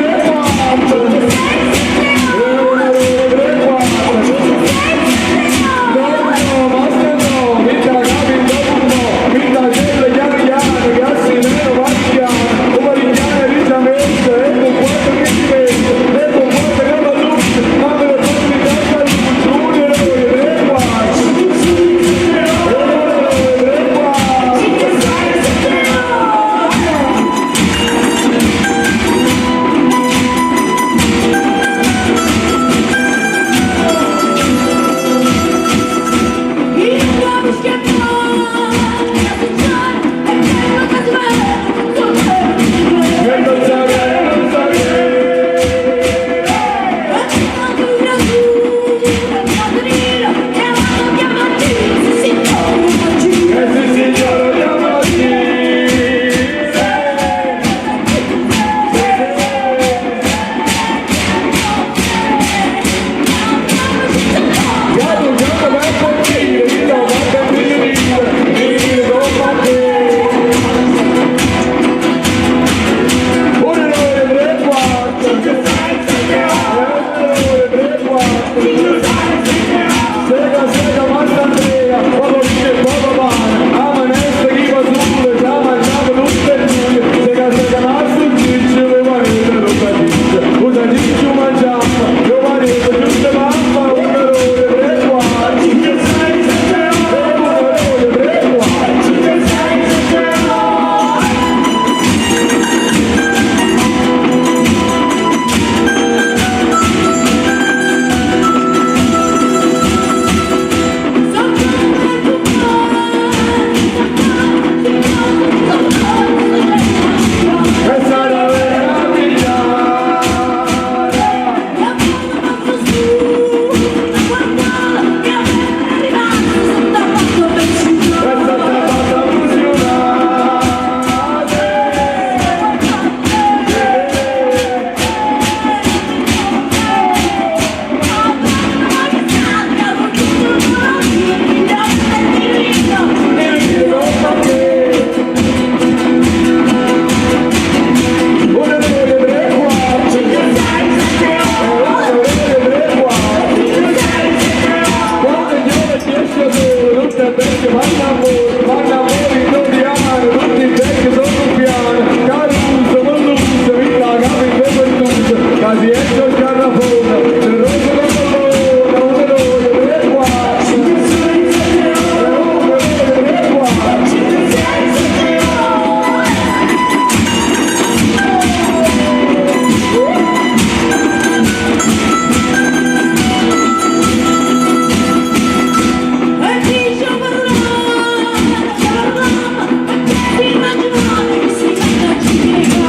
3, 4. 1, 2, 3, 4. No, basta no, mica capi dopo un po', mica gente chiaro chiaro, che assi meno va chiaro, come richiare ricciamente, ecco quanto che ti vedo, ecco quanto che va luce, ma me lo faccio in testa luce, 1, 2, 3, 4. 1, 2, 3, 4. Che non sa che, non sa che. E se signora chiama Gatto, gatto, vai a partire, io vado a finire, finire dopo a te. 1, 2, 3, 4. 1, 2, 3, 4. Sega, sega, Marta Andrea, poco dice, poco pane, a manestra chi va sulle, già mangiato tutte e due, sega, sega, mazzo, ciccio, le marite, lo ciccio, usa ciccio mangiamo, io marito, giusto mamma, 1, 2, 3, 4. 5, 6, 7, 8, 1, 2, 3, 4. 5, 6, 7, 8. Questa è la vera vita. Questa è la fatta funzionare. Uno, due, tre, quattro. 5, 6, 7, 8. 1, 2, 3, 4. Quando io riesco solo, tutte vecchie vanno a volo, vanno a volo in italiano, tutti vecchi sono un piano, Caruso, Molluso, Villa, Capi, Pepertuso, Casietto, Scarrafone, Cerroso, Collone, 1, 2, 3, 4. 5, 6, 7, 8. 1, 2, 3, 4. 5, 6, 7, 8.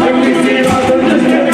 E qui si va con gli schemi.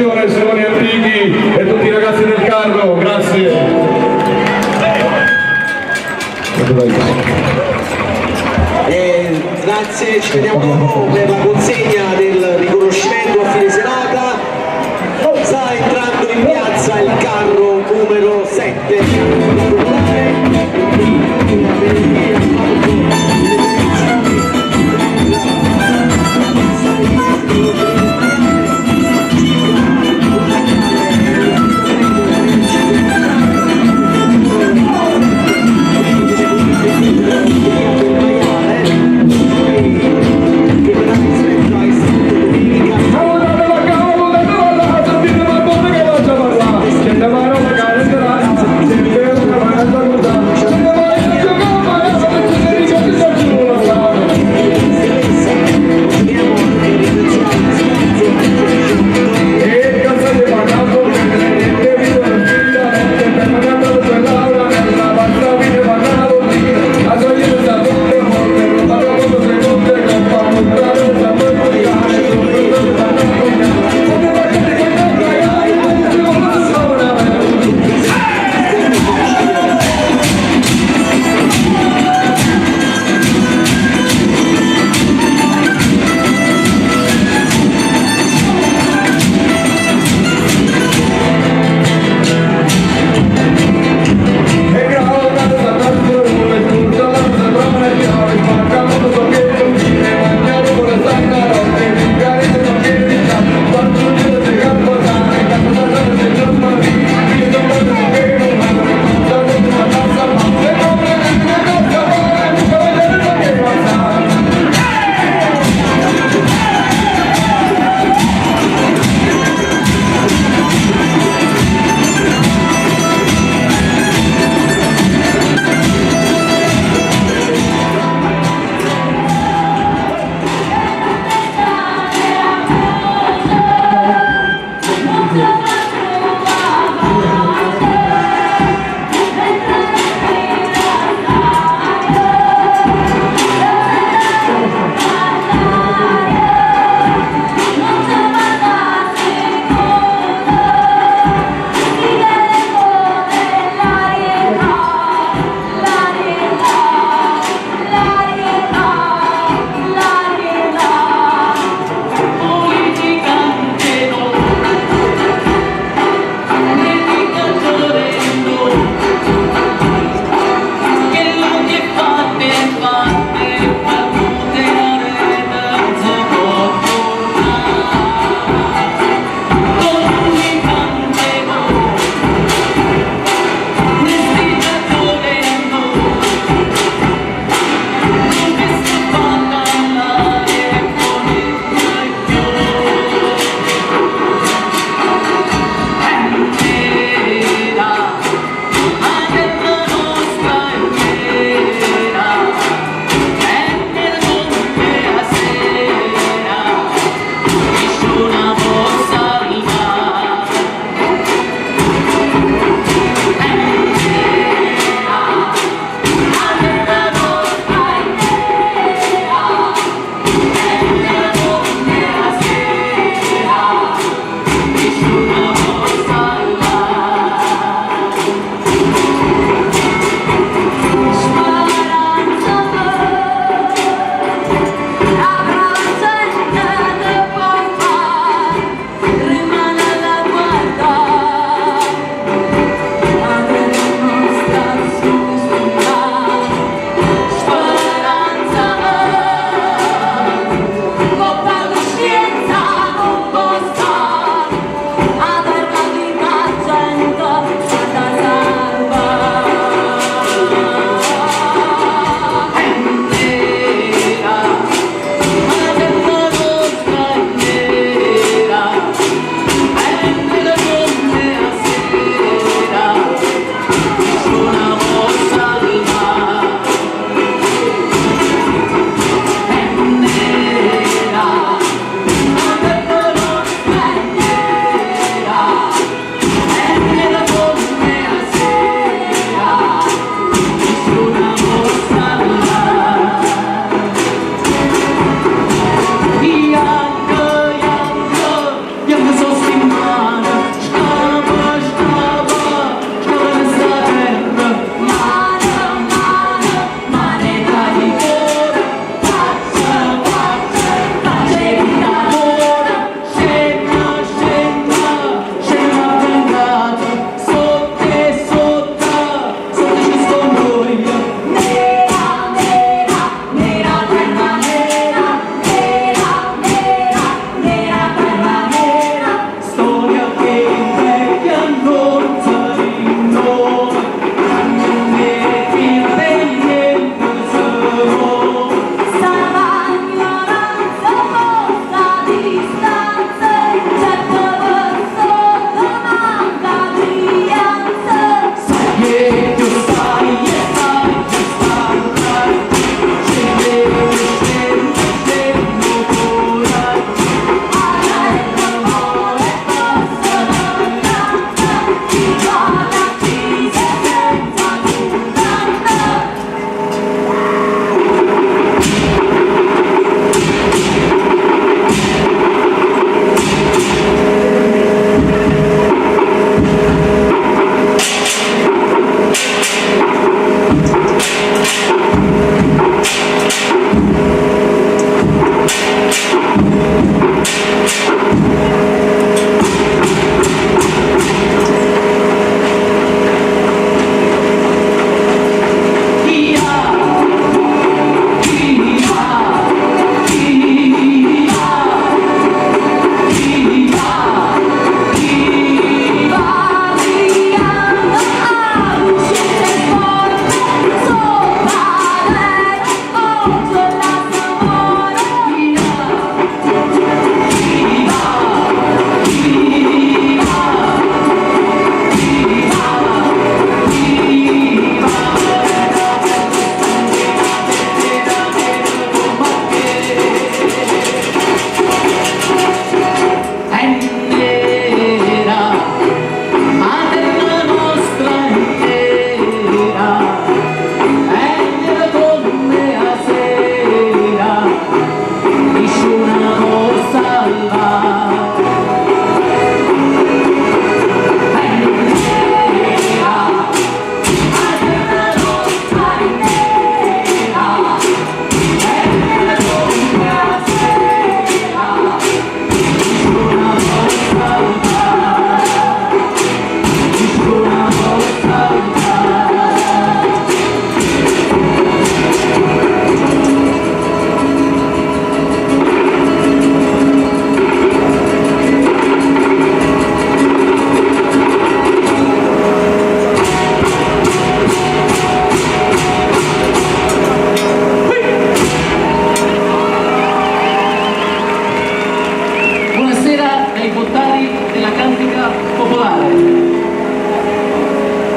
Associazione Suoni Antichi e tutti i ragazzi del carro, grazie. Grazie, ci vediamo dopo per la consegna del riconoscimento a fine serata. Sta entrando in piazza il carro numero 7 popolare.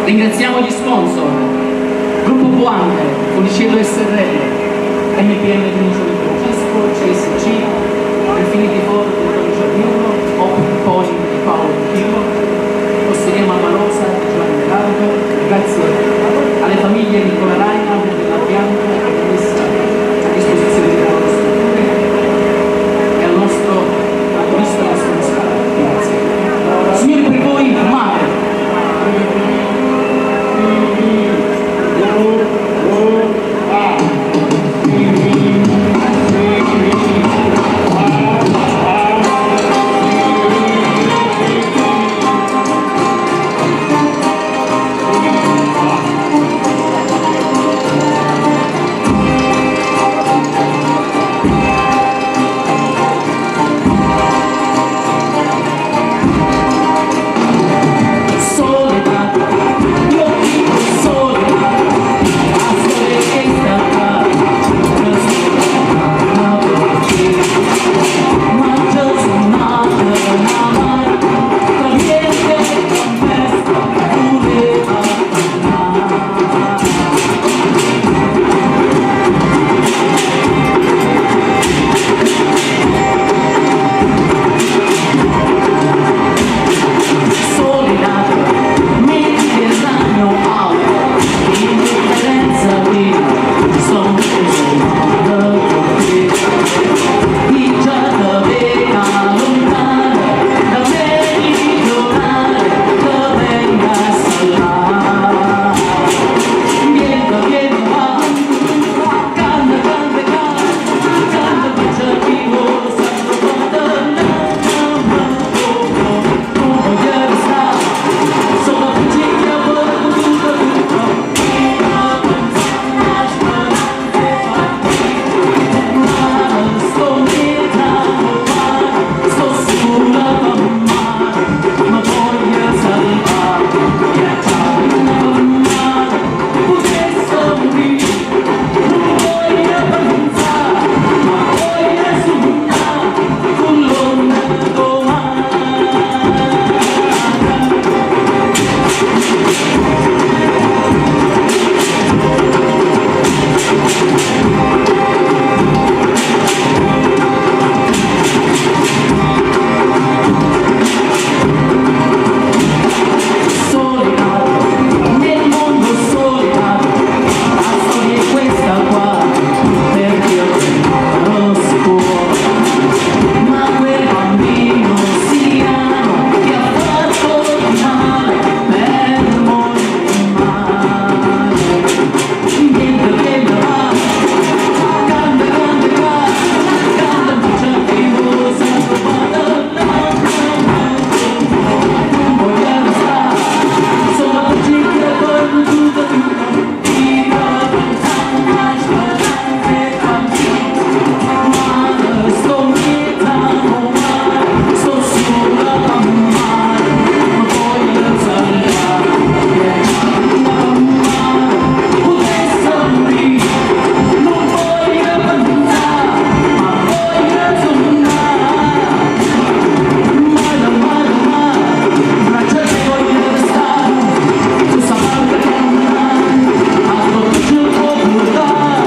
Ringraziamo gli sponsor, Gruppo Buanche, Funiciello SRL, MPM Vinicio di Francesco, CSC, Infinity Ford di Antonio Ciarniulo, Open Point di Paolo Chilo, Osteria Malvarosa di Giovanni Berardo, grazie alle famiglie Nicola Raina, della Bianca che hanno messo a disposizione delle loro strutture e al nostro trattorista Massimo Scala. Grazie. Signori per voi, mare. Soledad, io dico soledad, la storia che sta qua, ma già sono nata una mare, tra niente e tempesta, voleva tornare. Soledad, Mediterraneo out, indifferenza via, sono con te. Dicia da vena lontana, da meridionale, che venga a salvare. Vieni, vieni, va, canta, canta, canta, canta, faccia chi vuole, sanno quando non voglio restare, sono fuggita per tutto tutto, io pensavo speranze partite, ma sto dietro mare, sto sola per mare, ma voglio salvare, viaggiare per mare, potesse morire, non voglio pensare, ma voglio sognare con l'onda domani. Soledad, nel mondo soledad, la storia è questa qua, perché io non si può. Ma quel bambino siriano che ha fatto di male per morire in mare. Niente che va, canta, canta, canta, canta, c'è chi vuole, non voglio restare, sono fuggita per tutto tutto, io pensavo a speranze partite, ma sto dietro mare, sto sola a mare, ma voglio salvare, viaggiare a mare, potesse morire, non voglio pensare, ma voglio sognare. Mare, mare, mare, braccia che voglio restare, su sta barca che non a dove ci può portare.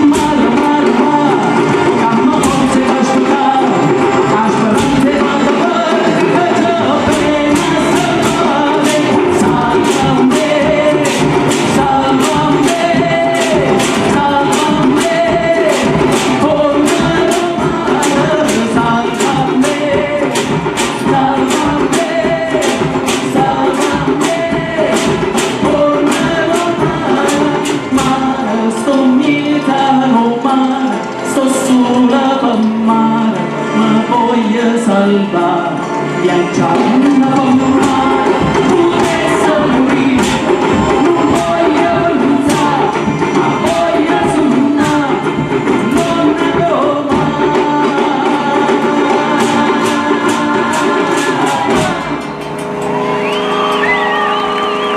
Mare, mare, mare, calma forse da aspettare, a speranza da fare, che già appena salvare. Salva me, salva me, salva me, torna salva me, salva me, salva me, torna mare, sto mietano mare, sto sola per mare, ma voglio salvare, viaggiare per mare, potesse morire, non voglio pensare, ma voglio sognare, non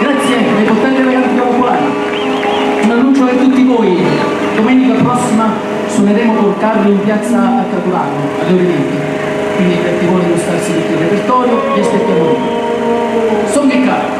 Grazie ai portanti della Cantica Popolare. Un annuncio per tutti voi. Domenica prossima suoneremo col carro in piazza a Caturano alle ore 20. Quindi per chi vuole gustarsi tutto il repertorio, vi aspettiamo lì. Song e carro.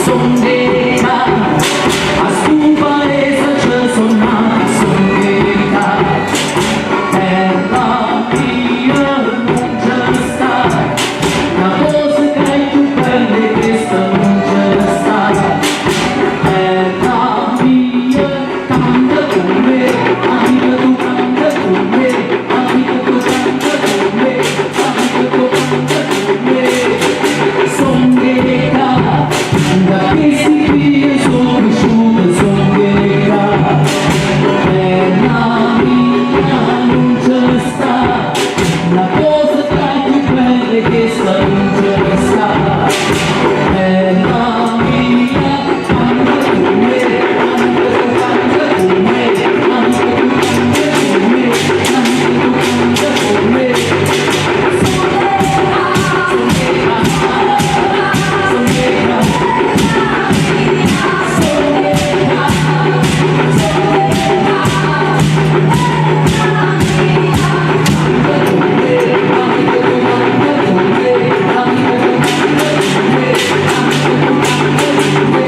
Songhe ca a stu paese ce so' nato, songhe ca terra mia nun ce sta, na cosa ca è cchiù bella 'e chesta nun ce sta. Terra mia canta cu me, amica tu canta cu me, amica tu canta cu me, amica tu canta cu me. Songhe ca da chesti vie so' crisciuto, songhe ca terra mia nun ce sta, na cosa ca è cchiù bella 'e chesta nun ce sta. Terra mia canta cu me, amica tu canta cu me, amica tu canta cu me, amica tu canta cu me. Songhe ca, songhe ca, songhe ca, songhe ca, canta cu me, amica tu canta cu me, amica tu canta cu me, amica tu canta cu me.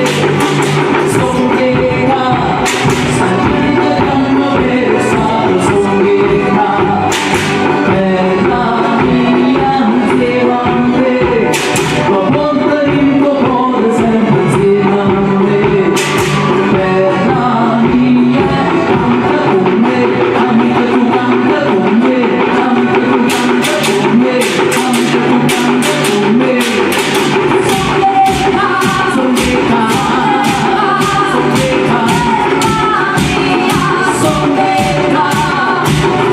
Songhe ca, sta gente ca me vede songhe ca, terra mia insieme a me, lo porta in cuore sempre insieme a me. Terra mia canta con me, amica tu canta con me, amica tu canta con me, amica tu canta con me. Songhe ca, songhe ca, songhe ca,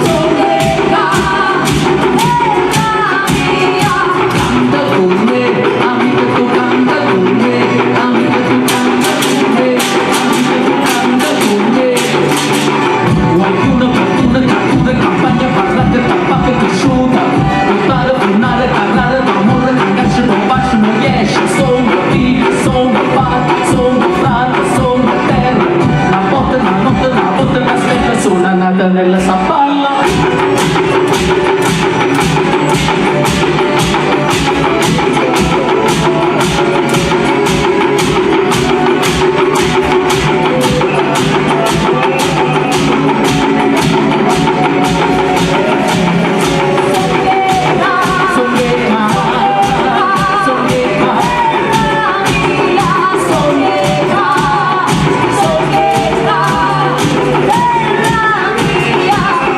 songhe ca, canta con me, amica tu canta con me, amica tu canta con me, amica tu canta con me. Qualcuno fortuna, cattura, campagna, parlate, tappate, cresciuta, buttare, tornare, parlare, d'amore, cantarci, bombarci, non riesce, sono figlio, sono padre, sono frate, sono terra, una botta, una notte, una botta, una stella, sono nata nella sapalla. Songhe ca, songhe ca, songhe ca, songhe ca,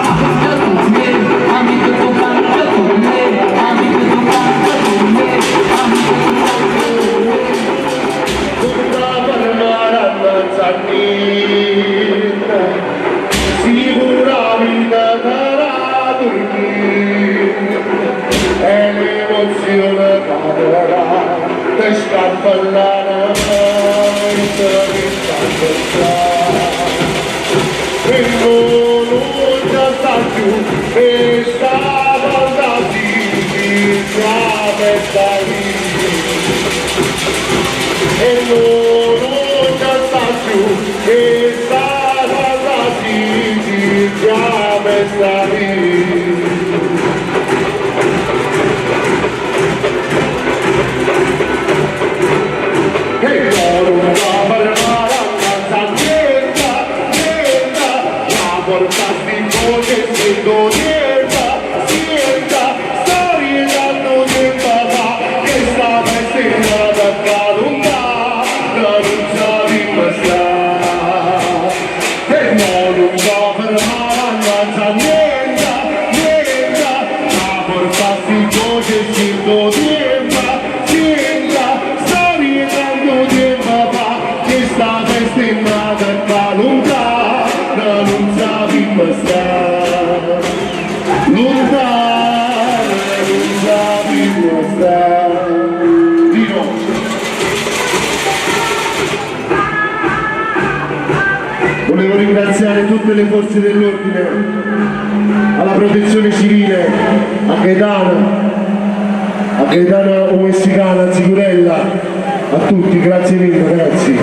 canta con me, amica tu canta con me, amica tu canta con me, amica tu canta con me. Tutta per maranza sicuramente darà dormire e l'emozione cadrà te scappa la notte che sta e non c'è sta più e sta fantasia messa lì e non c'è sta più e sta fantasia messa lì. E non va per maranza niente, niente, la portasti voce sento niente, sienta, storie danno niente fa, che sta festina da lontano, non sappiamo sta. E no, non va per maranza niente, niente, la portasti voce sento niente, sienta, storie danno niente fa, che sta festina da lontano, non sappiamo sta. Lontano, non sappiamo sta. Dino. Volevo ringraziare tutte le forze dell'ordine, alla protezione civile, a Gaetano, a Gaetano Messicana, a Sicurella, a tutti, grazie mille ragazzi.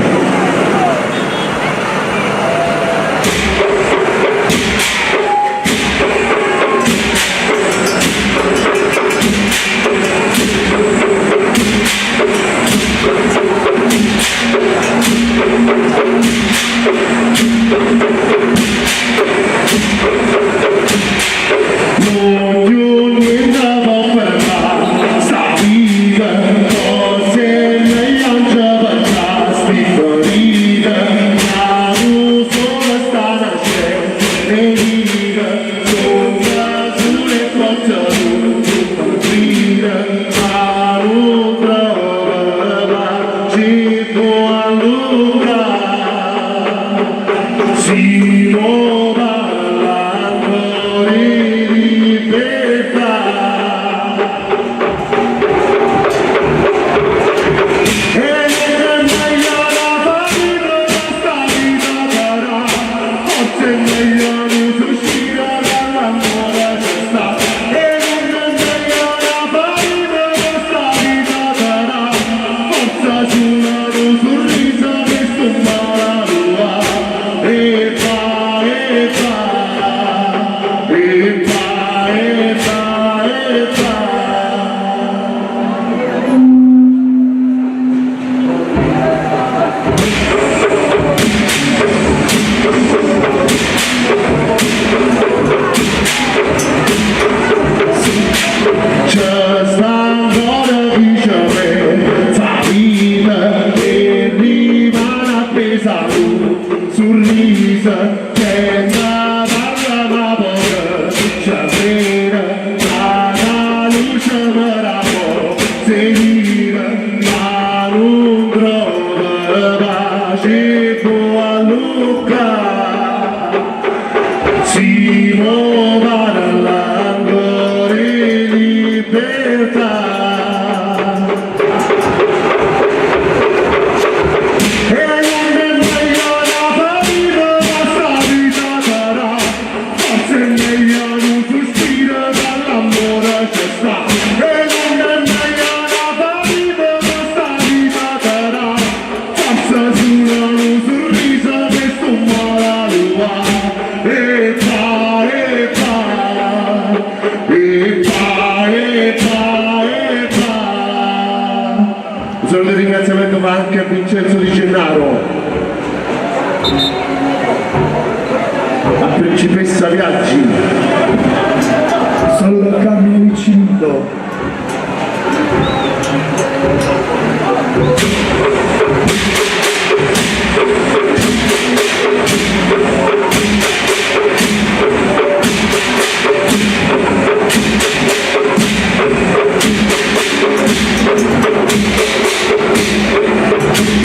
Se gira ma nun trova pace può alluccà Si mo parla ancora 'e libertà. E nun è meglio 'na fatica ca 'sta vita te dà, forse è meglio nu suspiro ca l'ammore ce sta. E nun è meglio 'na fatica ca 'sta vita te dà, forse sulo nu surriso chesto male 'a luvà. E va, e va, e va, e va, e va. Un saluto e ringraziamento va anche a Vincenzo Di Gennaro, a Principessa Viaggi. Un saluto a Carmine Piccinillo.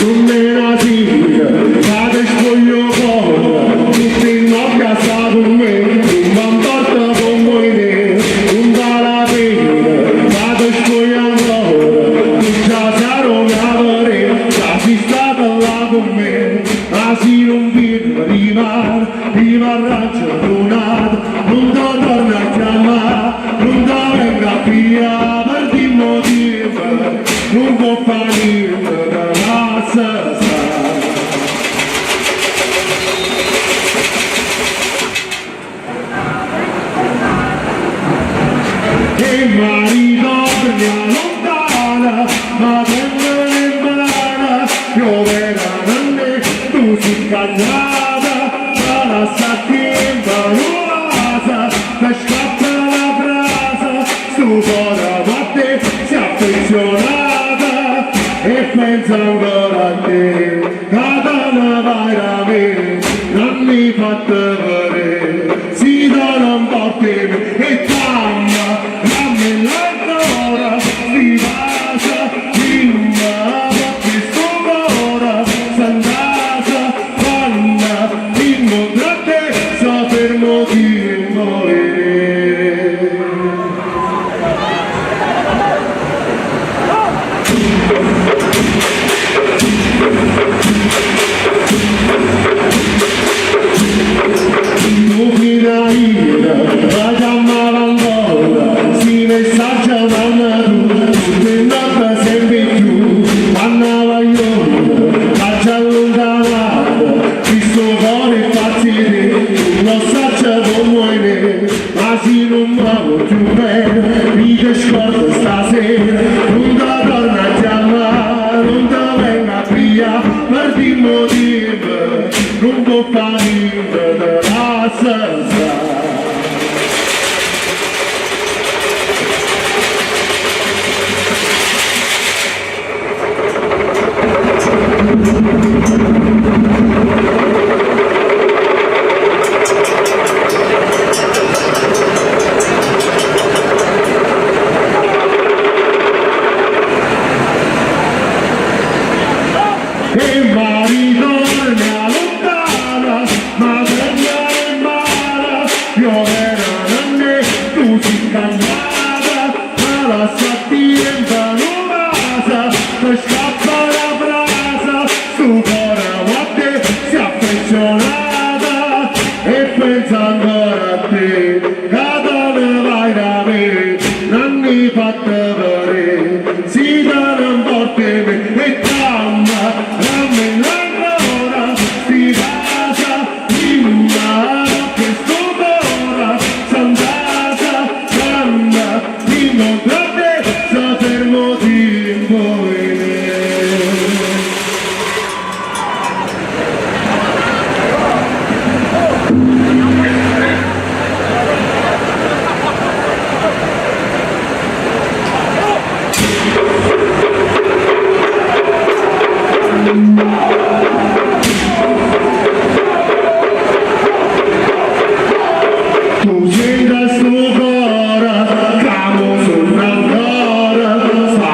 Nun è 'na sera ca te spuoglie 'o core, tutt' 'e notte a sta cu me, nun m'importa comme 'e te, nun vale 'a pena ca te spuoglie ancora, tu già sai 'o vedè, ca si stata là cu me, ma si nun viene rimane, rimarraggio n'ato, nun te torno a chiammà, nun te vengo a piglià, perdimmo tiempo, nun può fa niente, te lassa sta. E ma ritorna lontana, ma tengo in mano, piove tu sei cagnata, ma lascia tempo rosa, ti scappa la brasa, stu cuore a te si è affezionata e pensa ancora a te, che te ne vai da me, non mi fate vedere, si te ne importi e dammi, dammi ancora, si basa, dimmi, perché sto cuore s'andata, quando incontra te, sa fermo tempo e. Tu fino a ieri mi chiamava ancora, si messaggia manna tu, tutte notte sempre più, quando voglio, faccio allontanato, questo cuore è impazzito, non saccio come ne, ma se non mi vuoi più bene, mi ti scordo stasera, non ti torno a chiamare, non ti vengo a pigliare, perdimmo tempo, non può fare niente, te lassa sta. E ma ritorna lontana, ma torna in mare, piove non è tu sei cagnata, ma la tempo non ti scappa la brasa, stu cuore a te si è affezionata e pensa ancora a te, che te ne vai da me, non mi fate vedere, si te ne importi me, e dammi, dammi ancora, si basa, dimmi, che sto cuore s'andata, quando incontra te, sa fermo tempo e me. Tu siente sto core, che mo sonna ancora, sta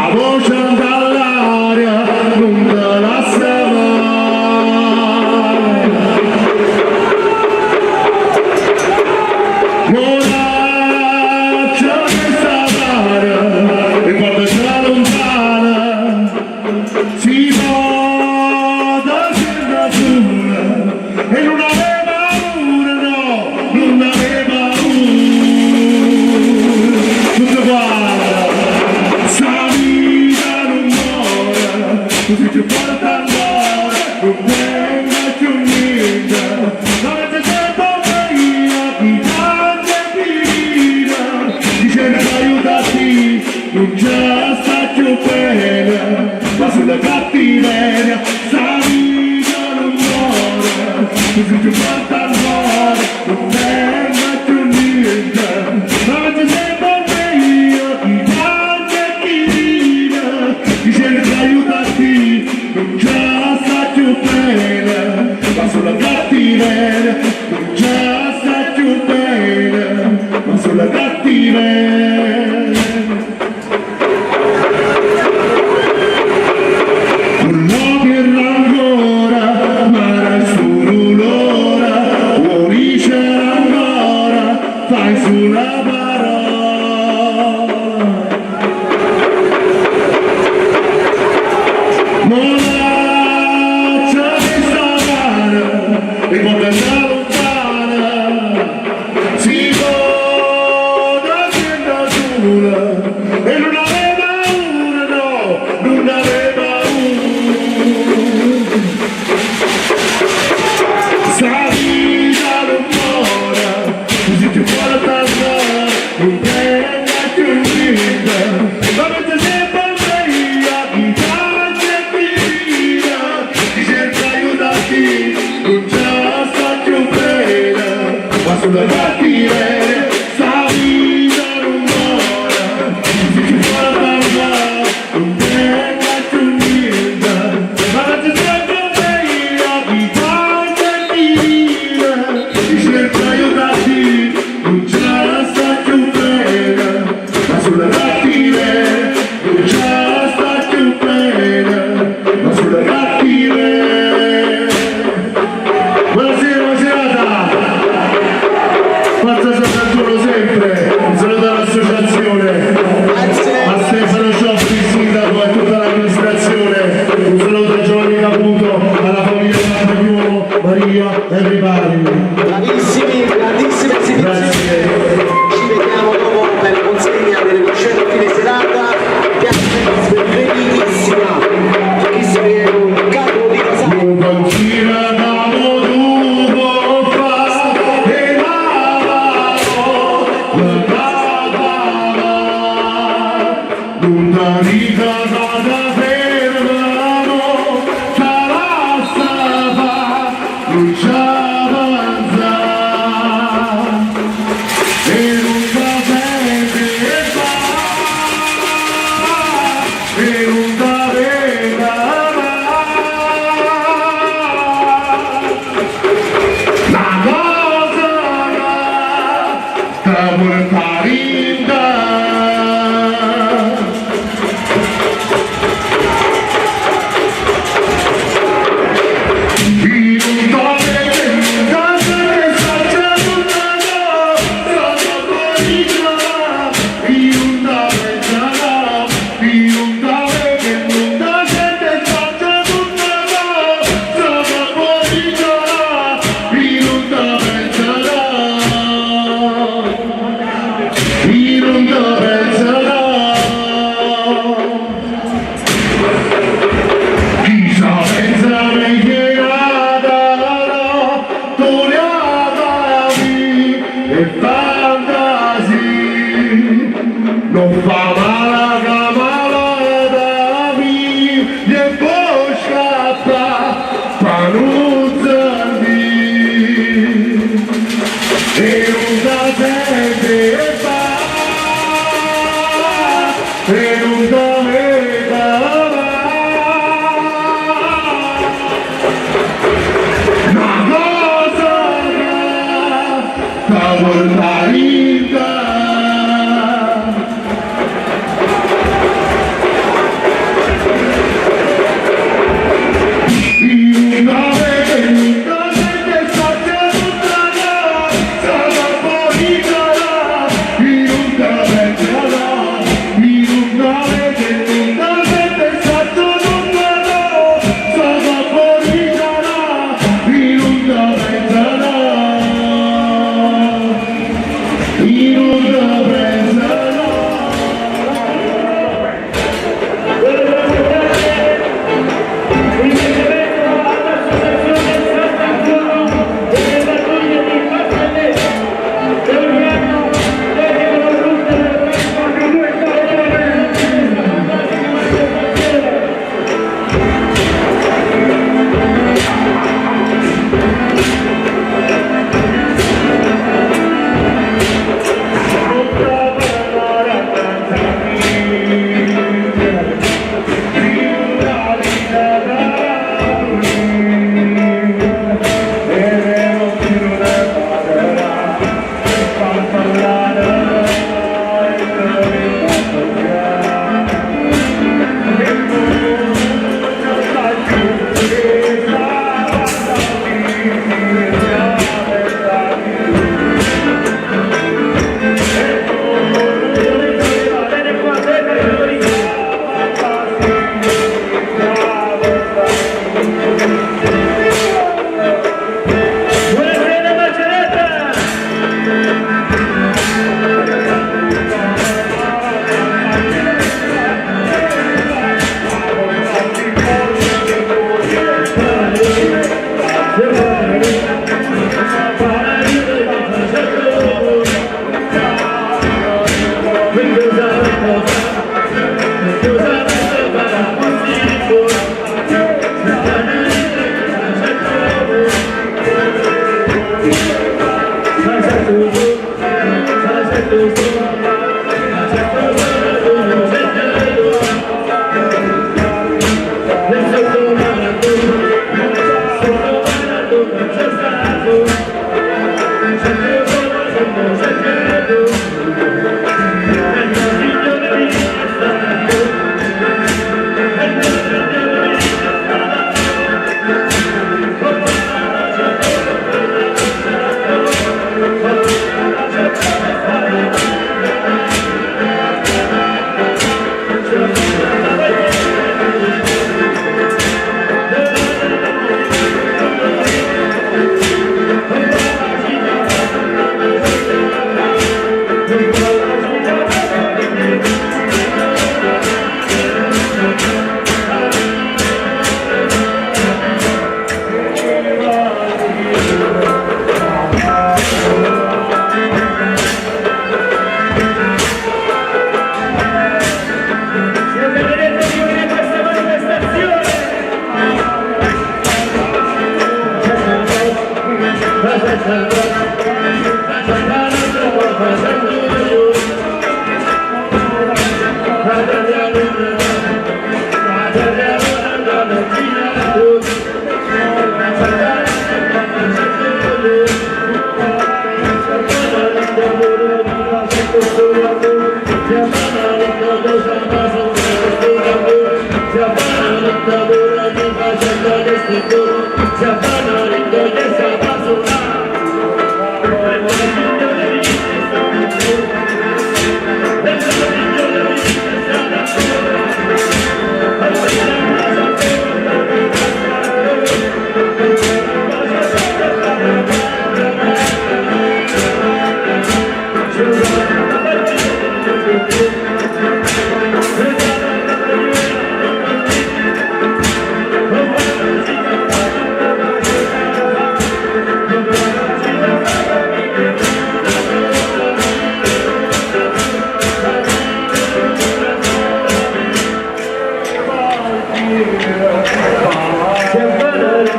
vita da fermano, te lascia fa, non ci avanza. E non sapete fa, e non sapete mai. La cosa che te porta in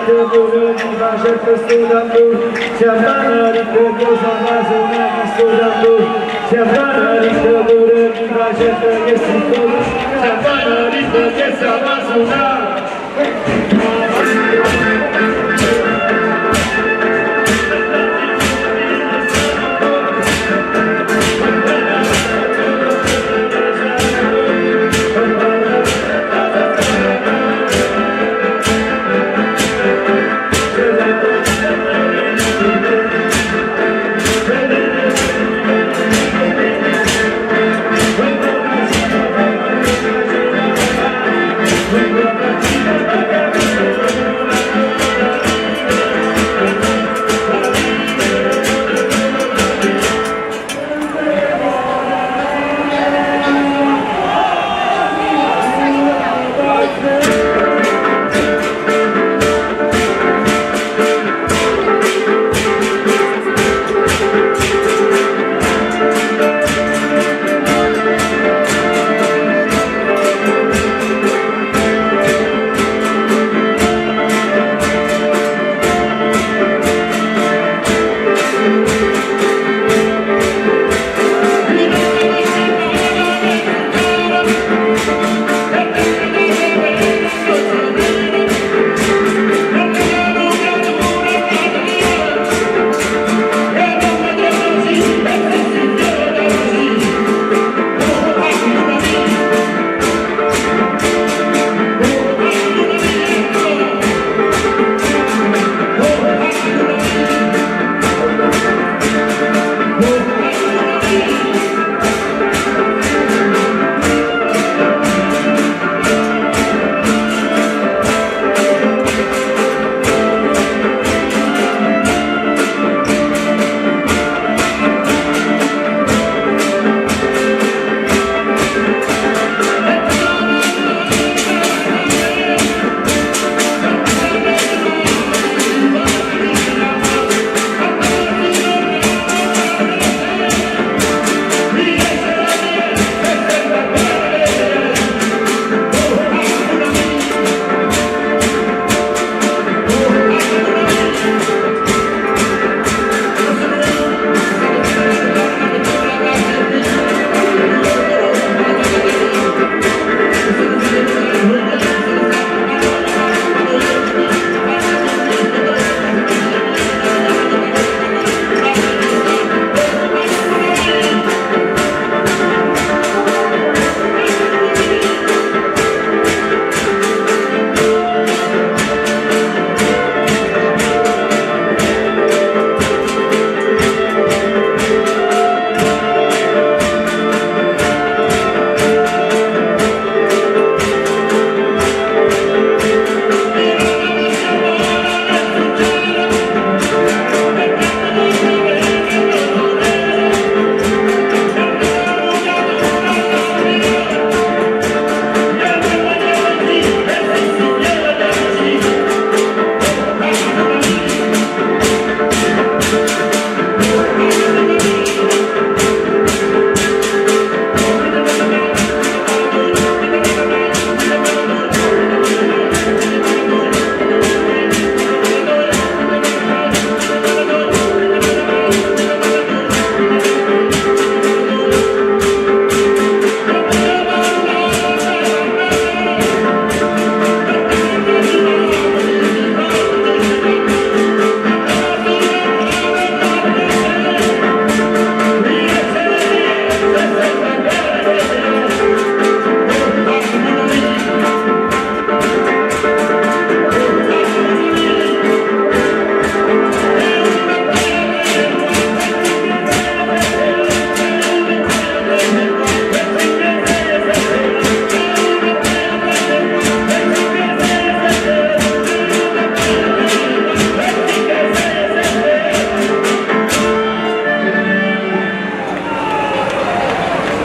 Sente pure chi fa certo sto tamburo Se a banda di cosa fa suonare sto tamburo Se a banda di pure chi fa certo che si Se a banda di che sa fa suonare.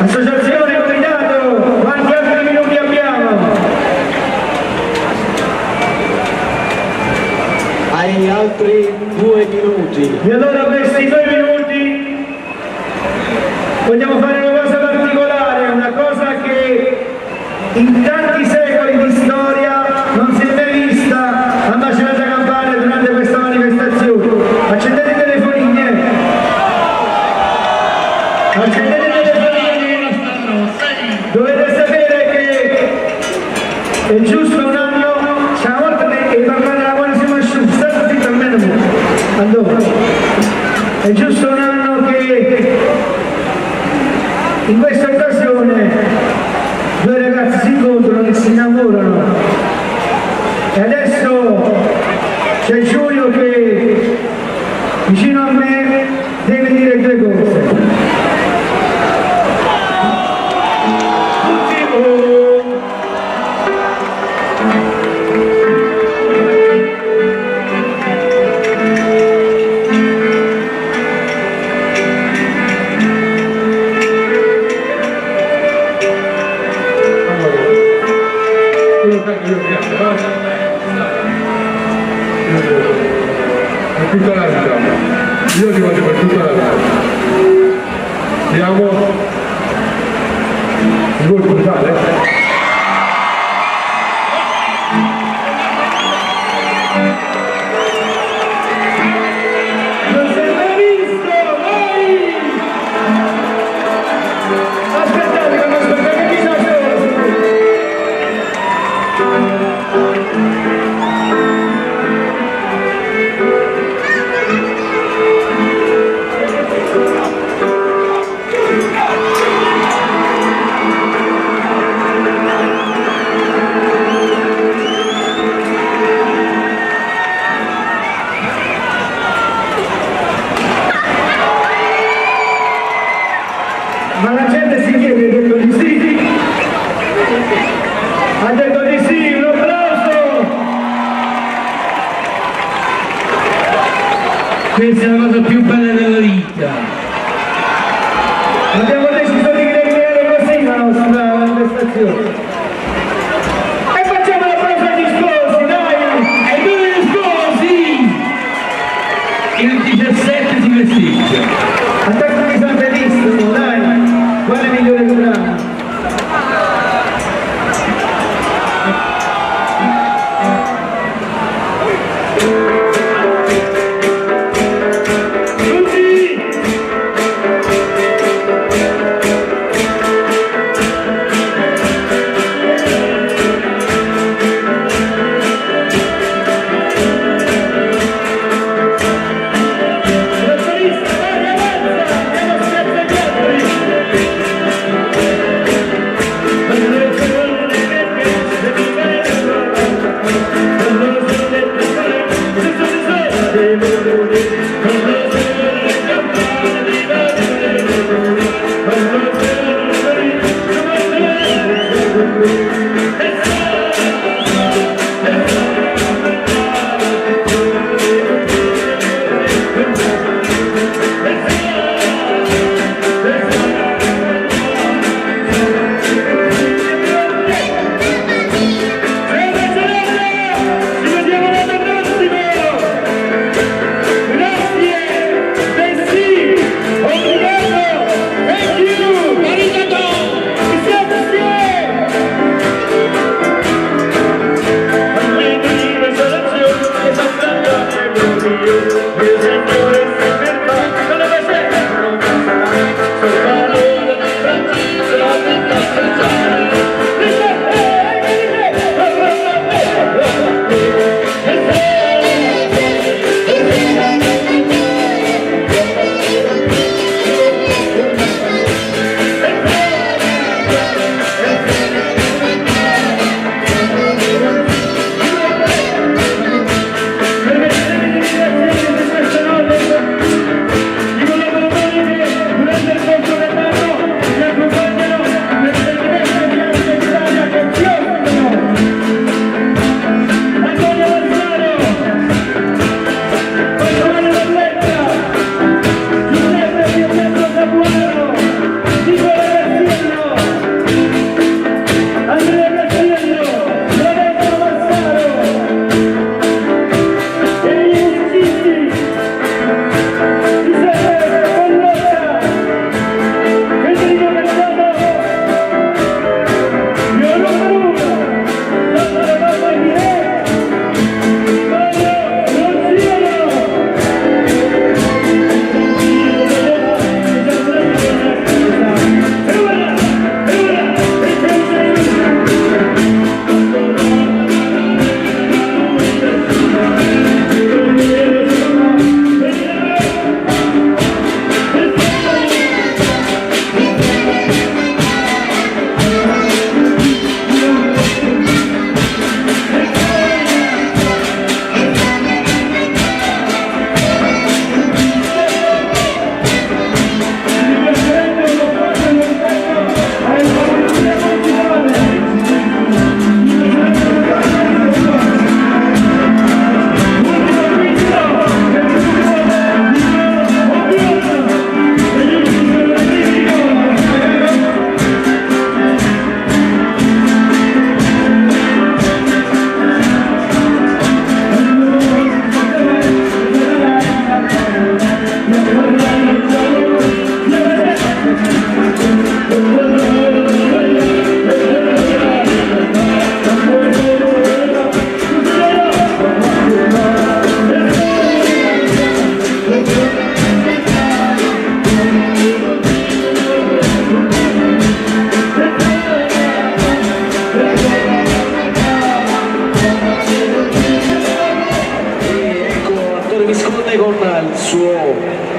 Associazione Comitato, quanti altri minuti abbiamo? Hai altri 2 minuti. E allora questi 2 minuti vogliamo fare una cosa particolare, una cosa che in tanti secoli di storia non si è mai vista a Macerata Campana. È giusto un anno, c'è una volta che hai parlato da quando siamo asciutti, state zitto almeno mo. Allora, è giusto un anno che in questa occasione due ragazzi si incontrano e si innamorano. E adesso c'è Giulio che vicino a me deve dire due cose. Tutti, oh. Per tutta la vita. Io ti voglio per tutta la vita. Ti amo. Mi vuoi sposare? Non si è mai visto, vai! Aspettate che non aspettate che chissà se Ma la gente si chiede, ha detto di sì. Ha detto di sì, un applauso! Questa è la cosa più bella della vita. Abbiamo deciso di creare così la nostra manifestazione. E facciamo l'applauso agli sposi, dai! E dove gli sposi? Il 17 si festeggia. Attacco di San Benissimo, dai! Quale migliore brano? Tutti!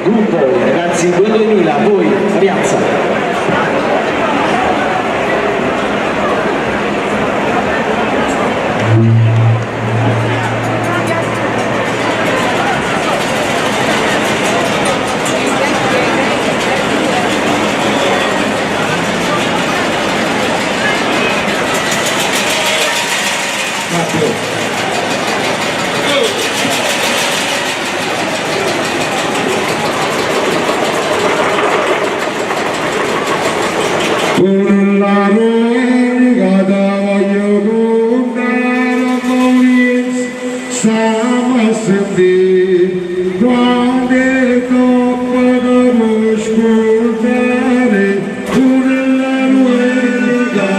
gruppo, ragazzi 2000, voi, la piazza. Con la ruega voglio la Maurizio, stiamo a sentire quando è troppo da puoi ascoltare con la ruega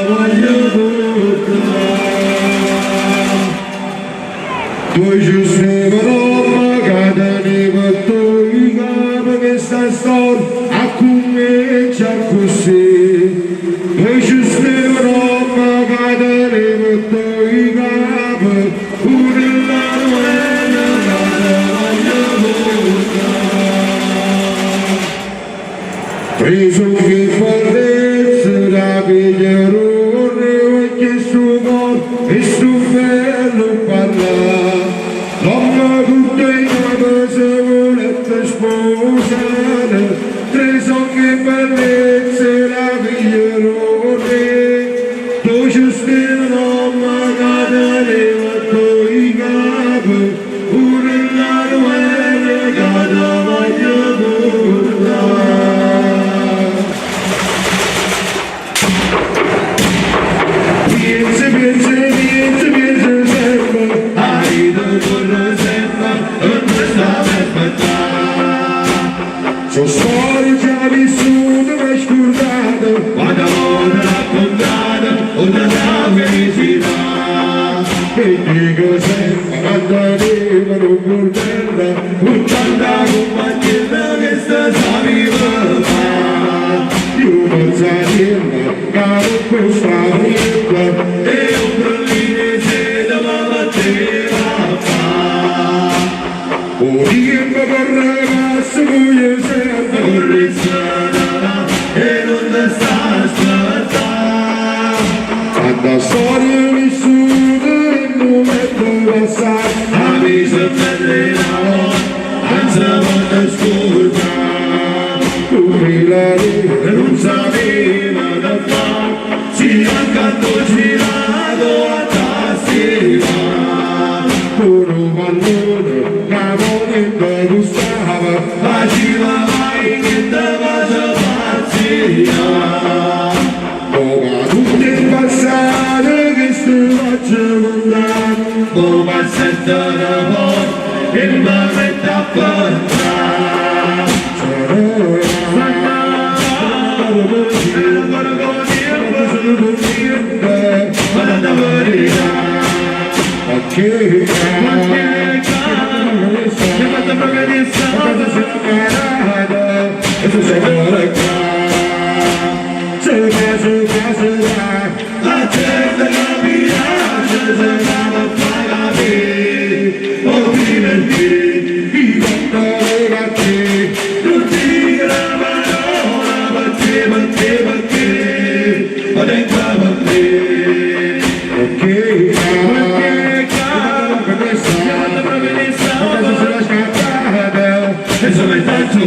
voglio tornare. Poi ci stava Roma, che teneva tu capo che sta storia a comincia così. Poi ci stava Roma, che teneva tu capo, pure la ruela che te voglio portare. Preso che fortezza da pigliarone, che su cor e su bello parlare. Donna tutta in capo se volete sposare, tre sono che bellezze da pigliarone. Dove stella magari teneva coi capo, pure la ruela che te voglio portare. Piensa, piensa, piensa, piensa sempre, Ai torna sempre, non ti sta per aspettare. Sono storie già vissute ma scordate, Quando vuoi raccontare, una felicità. e dico sempre, quando arrivano un bordello, Un tanta compagnia che sta sapeva fare. io mozzarella, caro questa vita, E un brillino di seta mi batteva a fare. un tempo per ragazzo voglio sempre, Correzione e non ti sta a aspettare. quanta storia vissuta in momento passato, Amici per la volta, non si può scordare. tu la E non sapeva da fare, si accanto girato a tassima. con un pallone, la moneta gustava, Faceva mai che te faccia pazzia. Come tutto il passato che sto faccio contare Come a sette da poi, e mi mette a pensare. Ma tanta verità. Perché Perché mi ha fatto proprio di La gente che piace se la va a capire, o divertire, non dico la parola perché, perché, perché, ma dentro per me. Perché mi ha fatto proprio di e sono in faccia.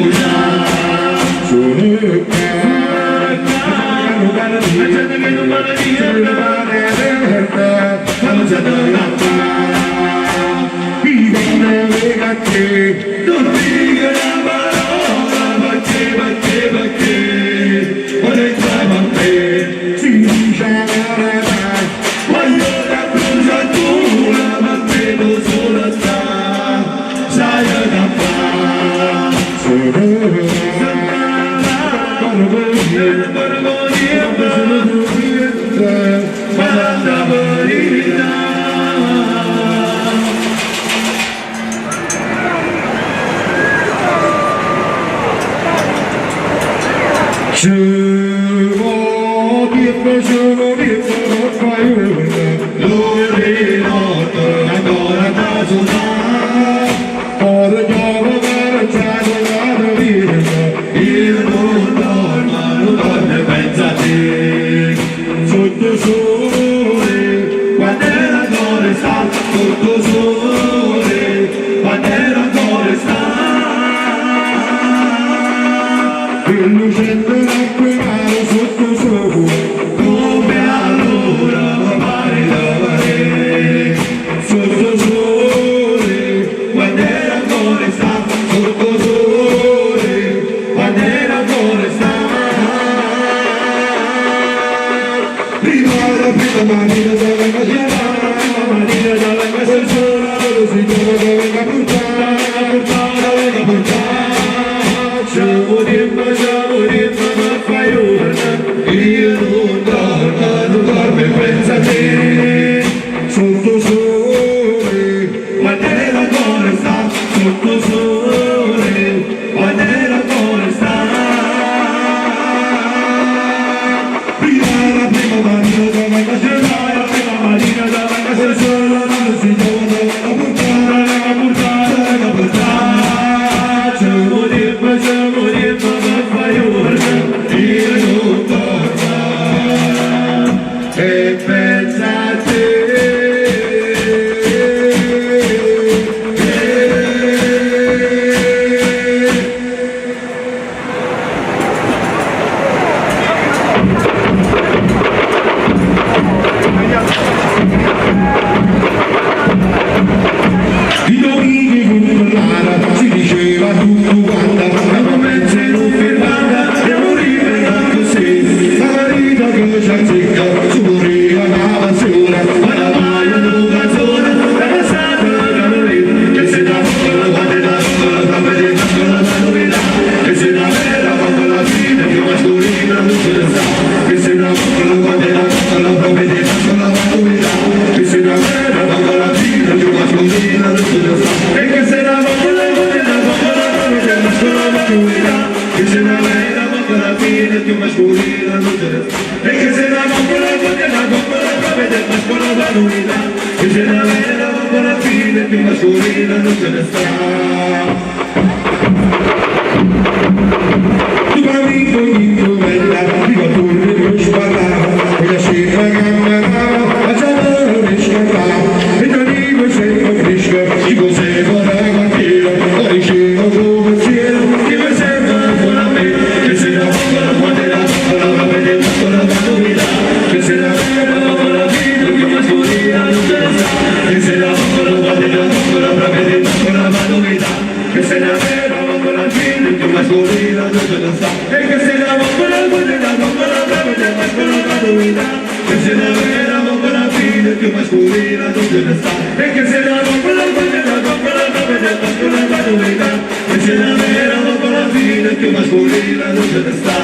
fine più mascolina non ce ne sta. E che se la bambola quando la bambola proprio del mascolo va l'unità. Che se la vera bambola fine più mascolina non ce ne sta. Tu amico di bella, dico tu mi sparare, e la sera camminava, a già riscattava, e ti dico sempre fresca, dico sempre la mattina, la dicevo come cielo, che mi sembra ancora a me, che se la bambola quando la bambola va bene, bambola va novità, che se la vera bambola fine, più mascolina non ce ne sta, che se la bambola quando la bambola va bene, bambola va novità, che se la vera bambola fine, più mascolina non ce ne sta, e che se la bambola quando la bambola va bene, bambola va novità, che se la vera bambola fine, più mascolina non ce ne sta, e che se la bambola quando la bambola va bene, bambola va novità, che se la vera bambola fine, più mascolina non ce ne sta.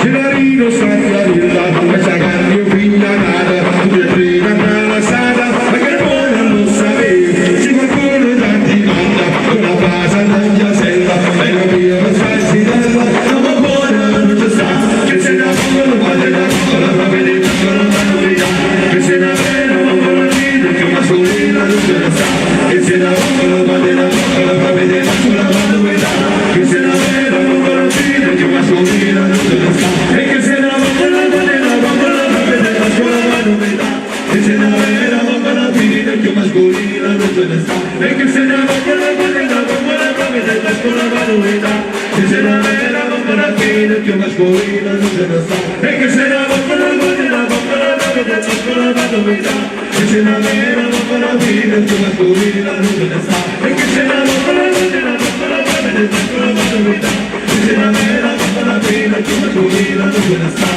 Gennarino Santarilla, questa carne figlia nata, tutti e tre vanno alla sala, ma che buona non sapevo, se qualcuno tanti manda, con la basa non giasella, e la mia per farsi della, no ma buona non c'è sta, che se la buona quando la buona va bene, buona la novità, che se la vera buona fine, che una solina non ce ne sta, che se la buona quando la buona va bene, buona la novità, che se la vera buona fine, che una solina non ce ne sta, e che se la buona quando la buona va bene, buona la novità, che se la vera buona fine, che una solina non ce ne sta, e che se la buona quando la buona va bene, buona la novità, che se la vera buona fine, che una solina non ce ne sta, e che se la buona quando la buona va bene, buona la novità, che se la vera buona fine, che una solina non ce ne sta, e che se la buona quando la buona va bene, buona la novità, che se la vera buona fine, che una solina non ce ne sta.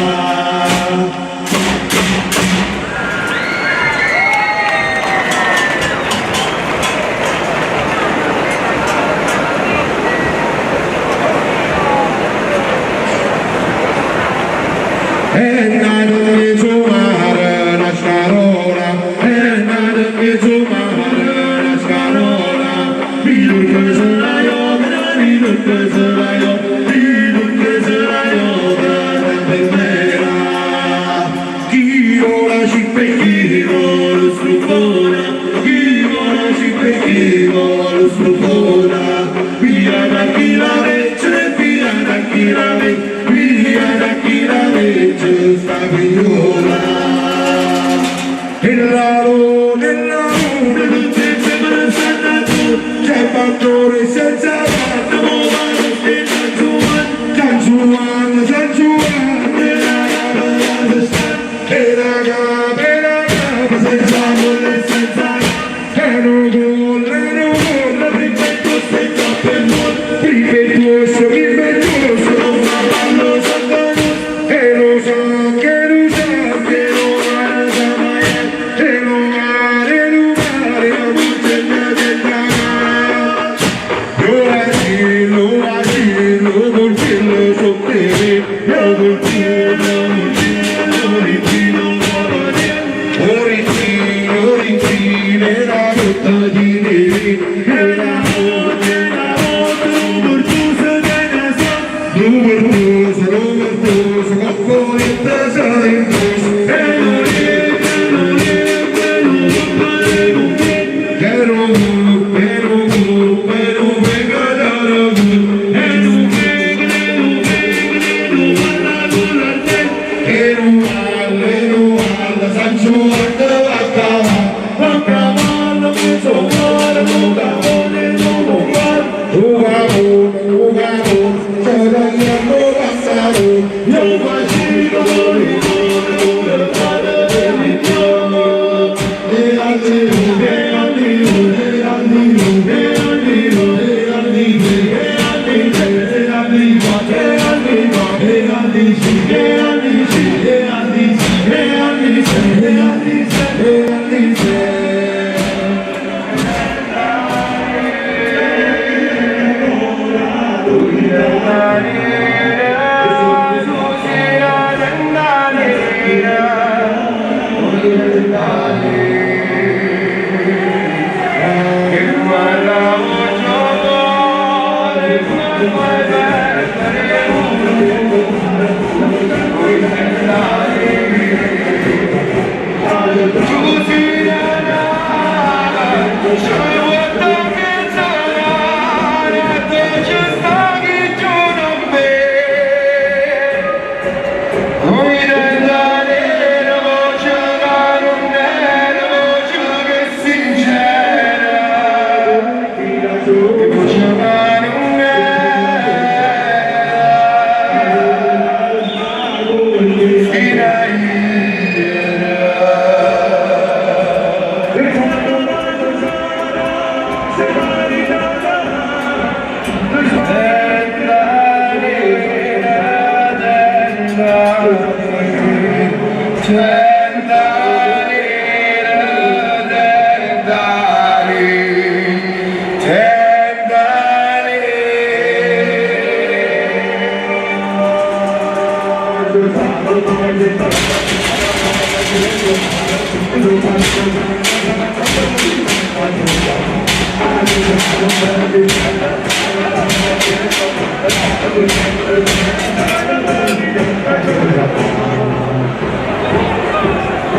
E nato in mare la scarola, e nato in mare la scarola, mi dunque se la io, mi dunque se la io, mi dunque se la io, per me. Chi vola ci per chi vola strupona, chi vola ci per chi vola strupona, via da chi la vece, via da chi la vece, via da chi la vece, sta figliola. E la luna, e la luna, non c'è per tu, c'è fattore senza latte, mo vanno San Giovanni, San Giovanni, San Giovanni, e la capa sta, e la capa, e la capa, senza cuore e senza e non corre, non corre, ripeto senza per noi, ripetuoso, ripetuoso, non fa ballo e lo so che lo so che lo mare e lo mare, lo mare, la montagna del Lo vacillo, colpillo sotto lo colpillo, colpillo, Oritino, oritino, la botta di neve, e la botta, la botta, un pertuso, un pertuso, cocco di tesa in bus, e non è, non è, non è, pero, pero, pero, venga da e non venga, non venga, non parla con la te, e non alla, e non alla, San Giovanni va a cavallo, va a cavallo, mi sono male, non cavone, non male, un cavone, un cavone, c'è da io passato, io faccio con il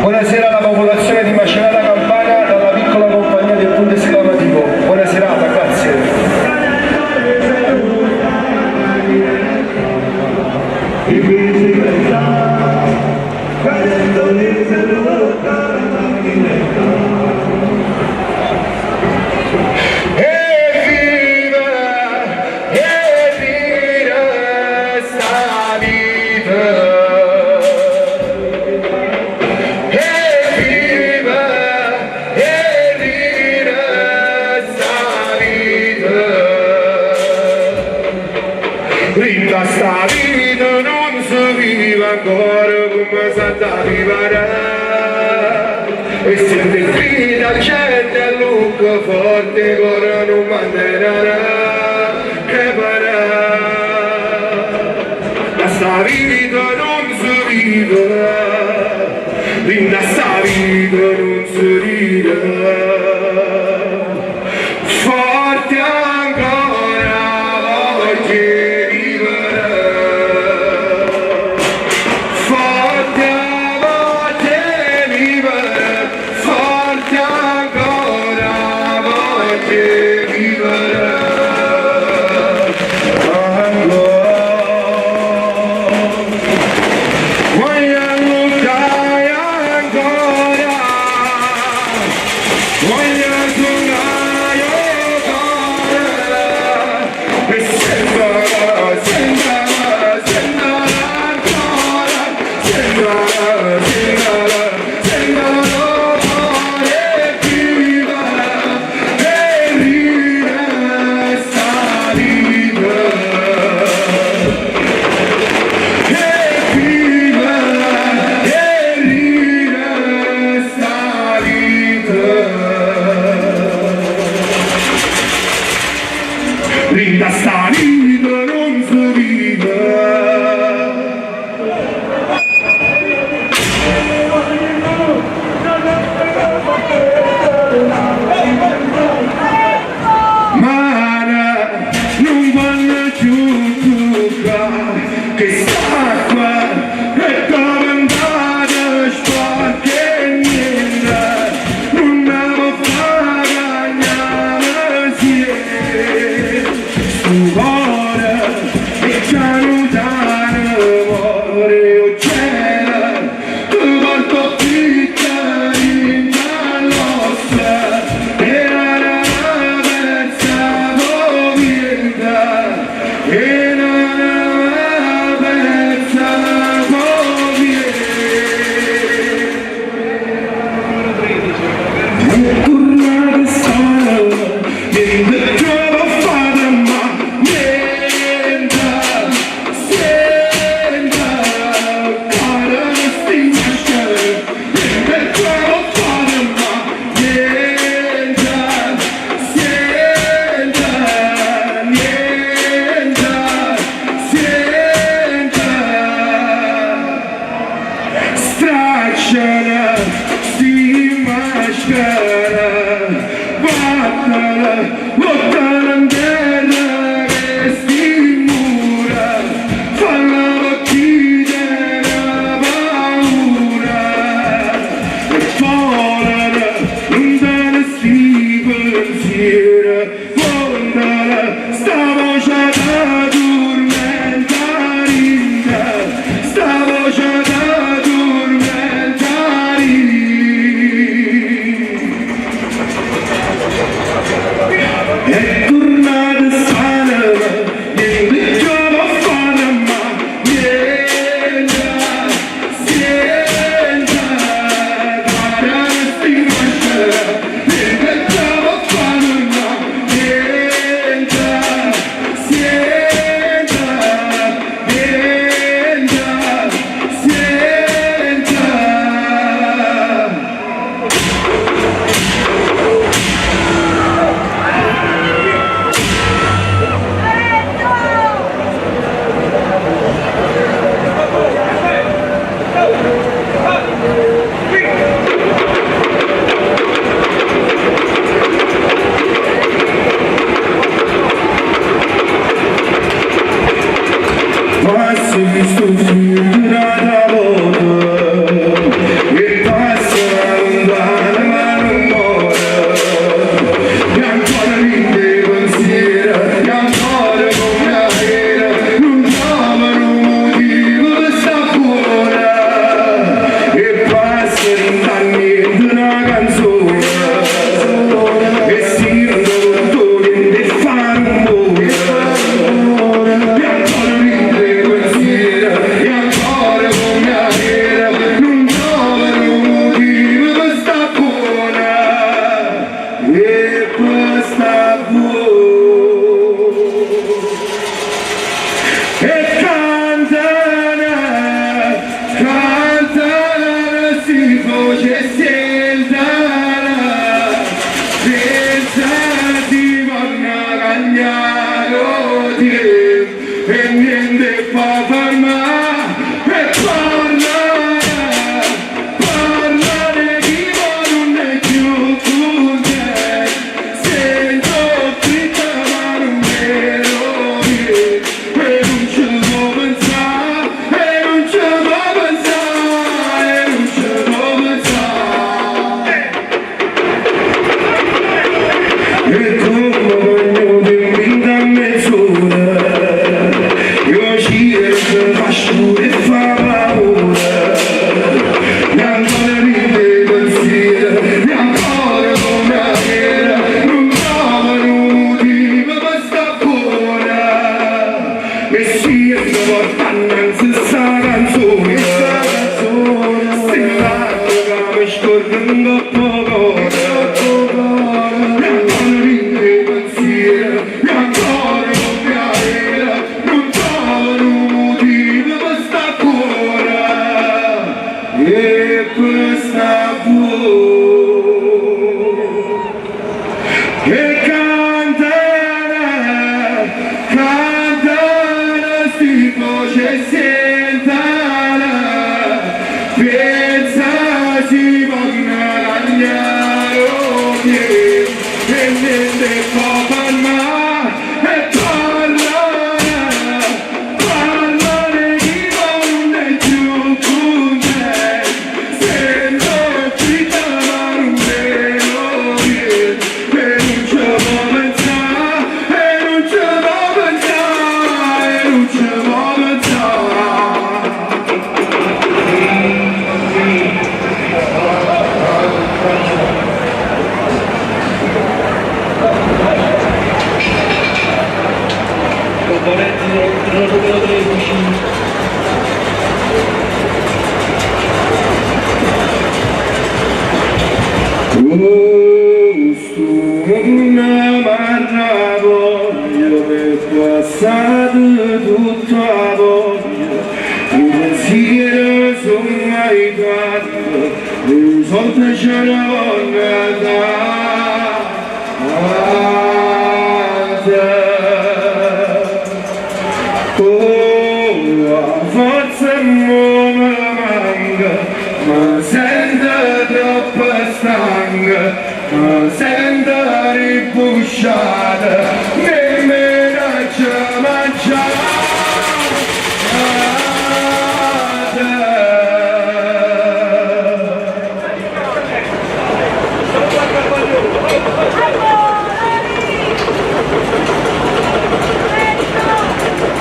Buonasera alla popolazione di Macerata Campana dalla piccola compagnia del punto esclamativo. Buona serata, grazie. Evviva, evviva sta vita! Evviva, evviva sta vita! Rinda sta vita non si vive ancora come si da vivere E se ti grida gente a lucca forte ancora non manterrà che farà Ma sta vita non si vive Rinda sta vita non si ride Forte ancora voglio vivere Forte voglio vivere Forte ancora voglio vivere Ancora Voglio lottare ancora Voglio tornare ancora E sembra, sembra, sembra ancora Sembra, sembra, sembra l'amore viva E resta viva Evviva, evviva sta vita! Rinda sta vita non si vive! Mana non vanno più toccare che st'acqua è diventata sporca e niente non ne può fare niente sto cuore e già non dà muore o cielo ti porto vita in nostra e la persa vita e la persa vita Tornare sola, niente trovo fare ma niente, senta, cara distinguisce, niente trovo fare ma niente, senta, niente, senta. Stracciala, si maschera, vattene, buttala in terra che si mura, falla uccidere la paura, e volare, non te ne si pensiera, volare, sta voce da tormentare, sta voce da tormentare. E Passa chistu friddo n'ata vota E passa luntano ma nun more E ancora dint' 'e pensiere E ancora comme ajere Nun trovo nu motivo pe' sta buono E passa dint' 'a niente na canzone E siente tutt' 'o viento 'e fa rummore E ancora dint' 'e pensiere E ancora comme ajere Nun trovo nu motivo pe' sta buono E pe' sta buono E cantano, cantano, 'sti voce sentono, Pensa si vonno cagnà 'o tiempo e niente po' fermà E parlano, parlano 'e chi mo nun è cchiù cuntento Sento 'o friddo ma nun vero 'o viento E nun ce può pensà, e nun ce può pensà, e nun ce può pensà E come voglio dint' a mezz'ora Io cielo fa scuro e fa paura E ancora dint' 'e pensieri E ancora comme ajere Nun trovo nu motivo pe' sta buono E siente porta annanze 'sta canzone 'Sti lacrime ca me scorrono 'ncopp' 'o core E ancora dint' 'e pensieri E ancora comme ajere Nun trovo nu motivo pe' sta buono E pe' sta buono E cantano, cantano, 'sti voce sentono Pensa si vonno cagnà 'o tiempo E niente po' fermà E parlano, parlano 'e chi mo nun è cchiù cuntento Sento 'o friddo ma nun vero 'o viento E nun ce può pensà, e nun ce può pensà, e nun ce può pensà. Componenti del numero 13. Stu munno m'arravoglia m'è passato tutta 'a voglia 'E pensieri so' mai tanti 'E soldi ce ne vonno tante Oh, 'a forza mo me manca Mi sento troppo stanca Mi sento ribusciata Nemmeno ci mangiata.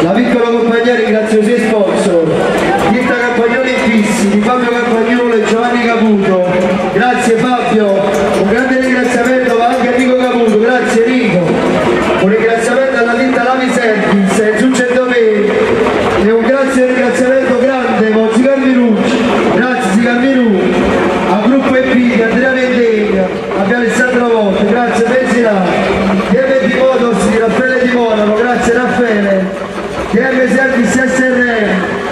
La piccola compagnia ringrazia i suoi sponsor, Ditta Campagnolo Infissi, di Fabio Campagnolo e Giovanni Caputo. Grazie Fabio, un grande ringraziamento va anche a Enrico Caputo, grazie Enrico. Un ringraziamento alla ditta Lavi Service e Giuccio Domeni e un grazie ringraziamento grande a Zicar Virucci, grazie Zicar Virucci, al gruppo EP di Andrea Vendegna, a Alessandro Votte, grazie Benzina, DMT Motors di Raffaele Di Monaco, grazie Raffaele, DM Service SRM,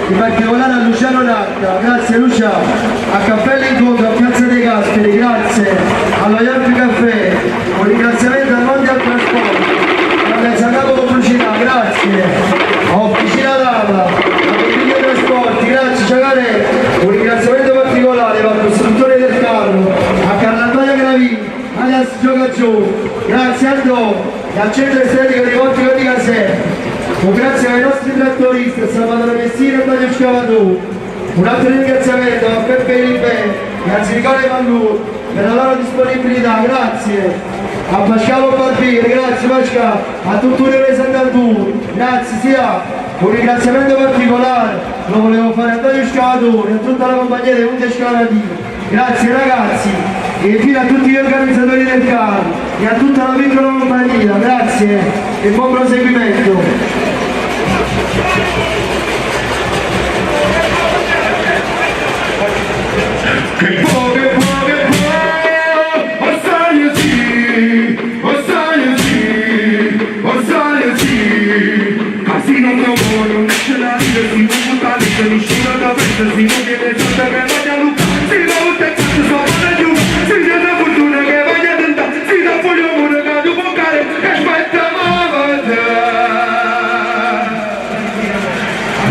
in particolare a Luciano Nacca, grazie Luciano, a Cappella Incontro a Piazza dei Gasperi, grazie allo York Caffè, un ringraziamento al Mondial Trasporto, a Mezzanavo Pubblicità, grazie, a Officina Lava, a Consiglio Trasporti, grazie Ciacarè, un ringraziamento particolare al costruttore del carro, a Carlo Antonio Gravini, alias Giocagiù, grazie Andò, e al centro estetico di Portico di Caserta. Un grazie ai nostri trattoristi, a Salvatore Messina e Antonio Scavatore. Un altro ringraziamento a Peppe Ribè e a Nicola Vallù per la loro disponibilità, grazie. A Pasquale Barbieri, grazie Pasquale, a tutto il Sant'Arturo, grazie sia. Un ringraziamento particolare lo volevo fare a Antonio Scavatore e a tutta la compagnia dei Monte Scavatini. Grazie ragazzi e infine a tutti gli organizzatori del CAR e a tutta la piccola compagnia, grazie e buon proseguimento. Che po', che po', che po', 'o ssaje sì, 'o ssaje sì, 'o ssaje sì, ca si nun te vuo' nun esce na vita, si nun vutt' 'a vita nisciuno te pensa, si nun tiene 'e sorde che voglio alluccà, si nun vutt' 'e carte so' buono a jucà, si tiene 'a fortuna che voglio tentà, si da fuori 'o muro ca tu può cadè, e aspetta muovete.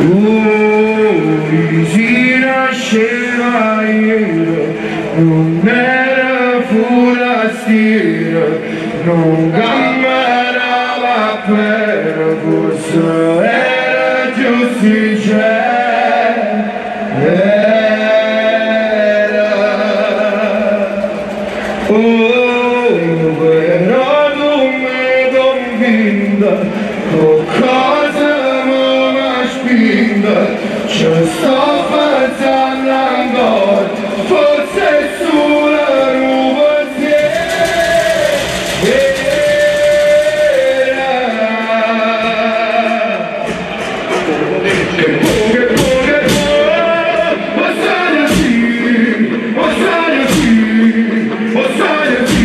Uh, si nasceva ieri, non era forastiera, non camminava per forse era giustizia. Era. Oh, però tu mi convinta, con cosa mi spinta, ci sto pensando ancora, forse è solo un pensiero. Che po', che po', che po', 'o ssaje sì, 'o ssaje sì, 'o ssaje sì,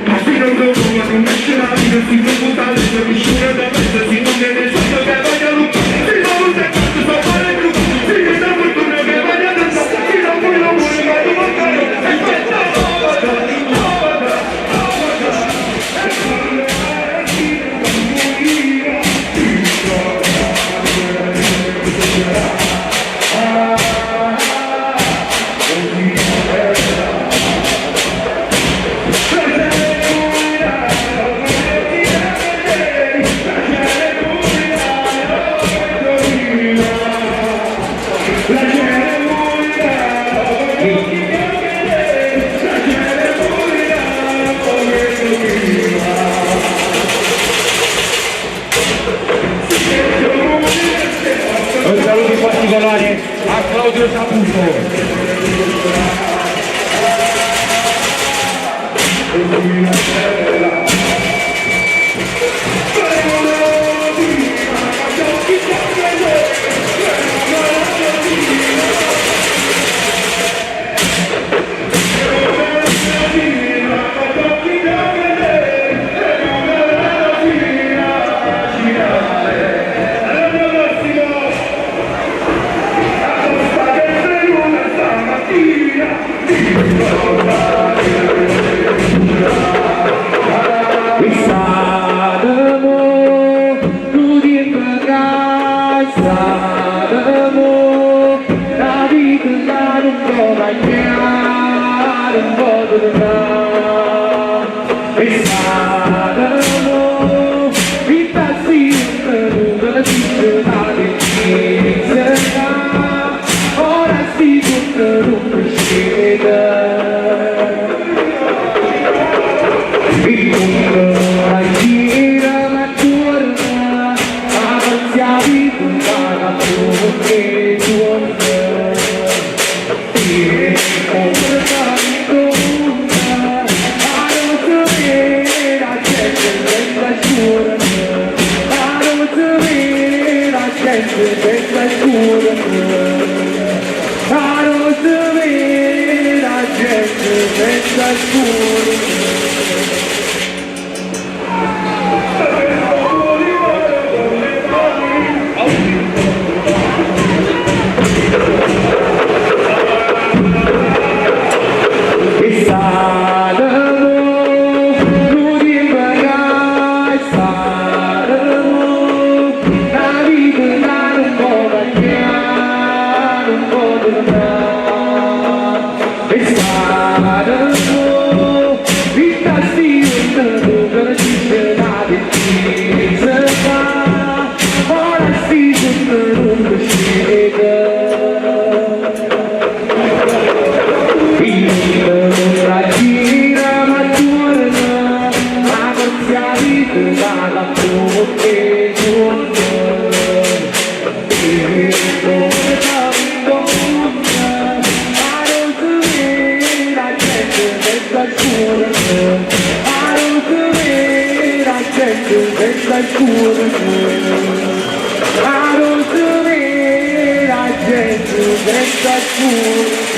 ca si nun te vuo' nun esce na vita, si nun vutt' 'a vita, nisciuno te pensa, si nun tiene 'e sorde che voglio alluccà, si nun vutt' 'e carte so' buono a jucà, si tiene 'a fortuna che voglio tentà, si da fuori 'o muro ca tu può cadè, e aspetta, muovete, muovete, muovete. Un saluto in particolare a Claudio Saputo. It's senza scuorno. A rosa vera, gente senza scuorno.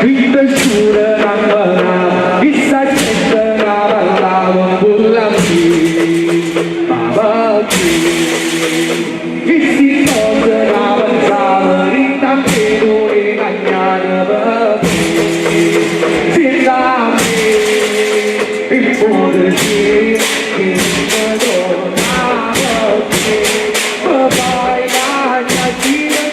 Vita scura la chissà gente la parlava con la ma perché? Chi si cosa la pensava, rintanto e cagnare perché? Senza me, il potere che mi torna perché? Papà cagna si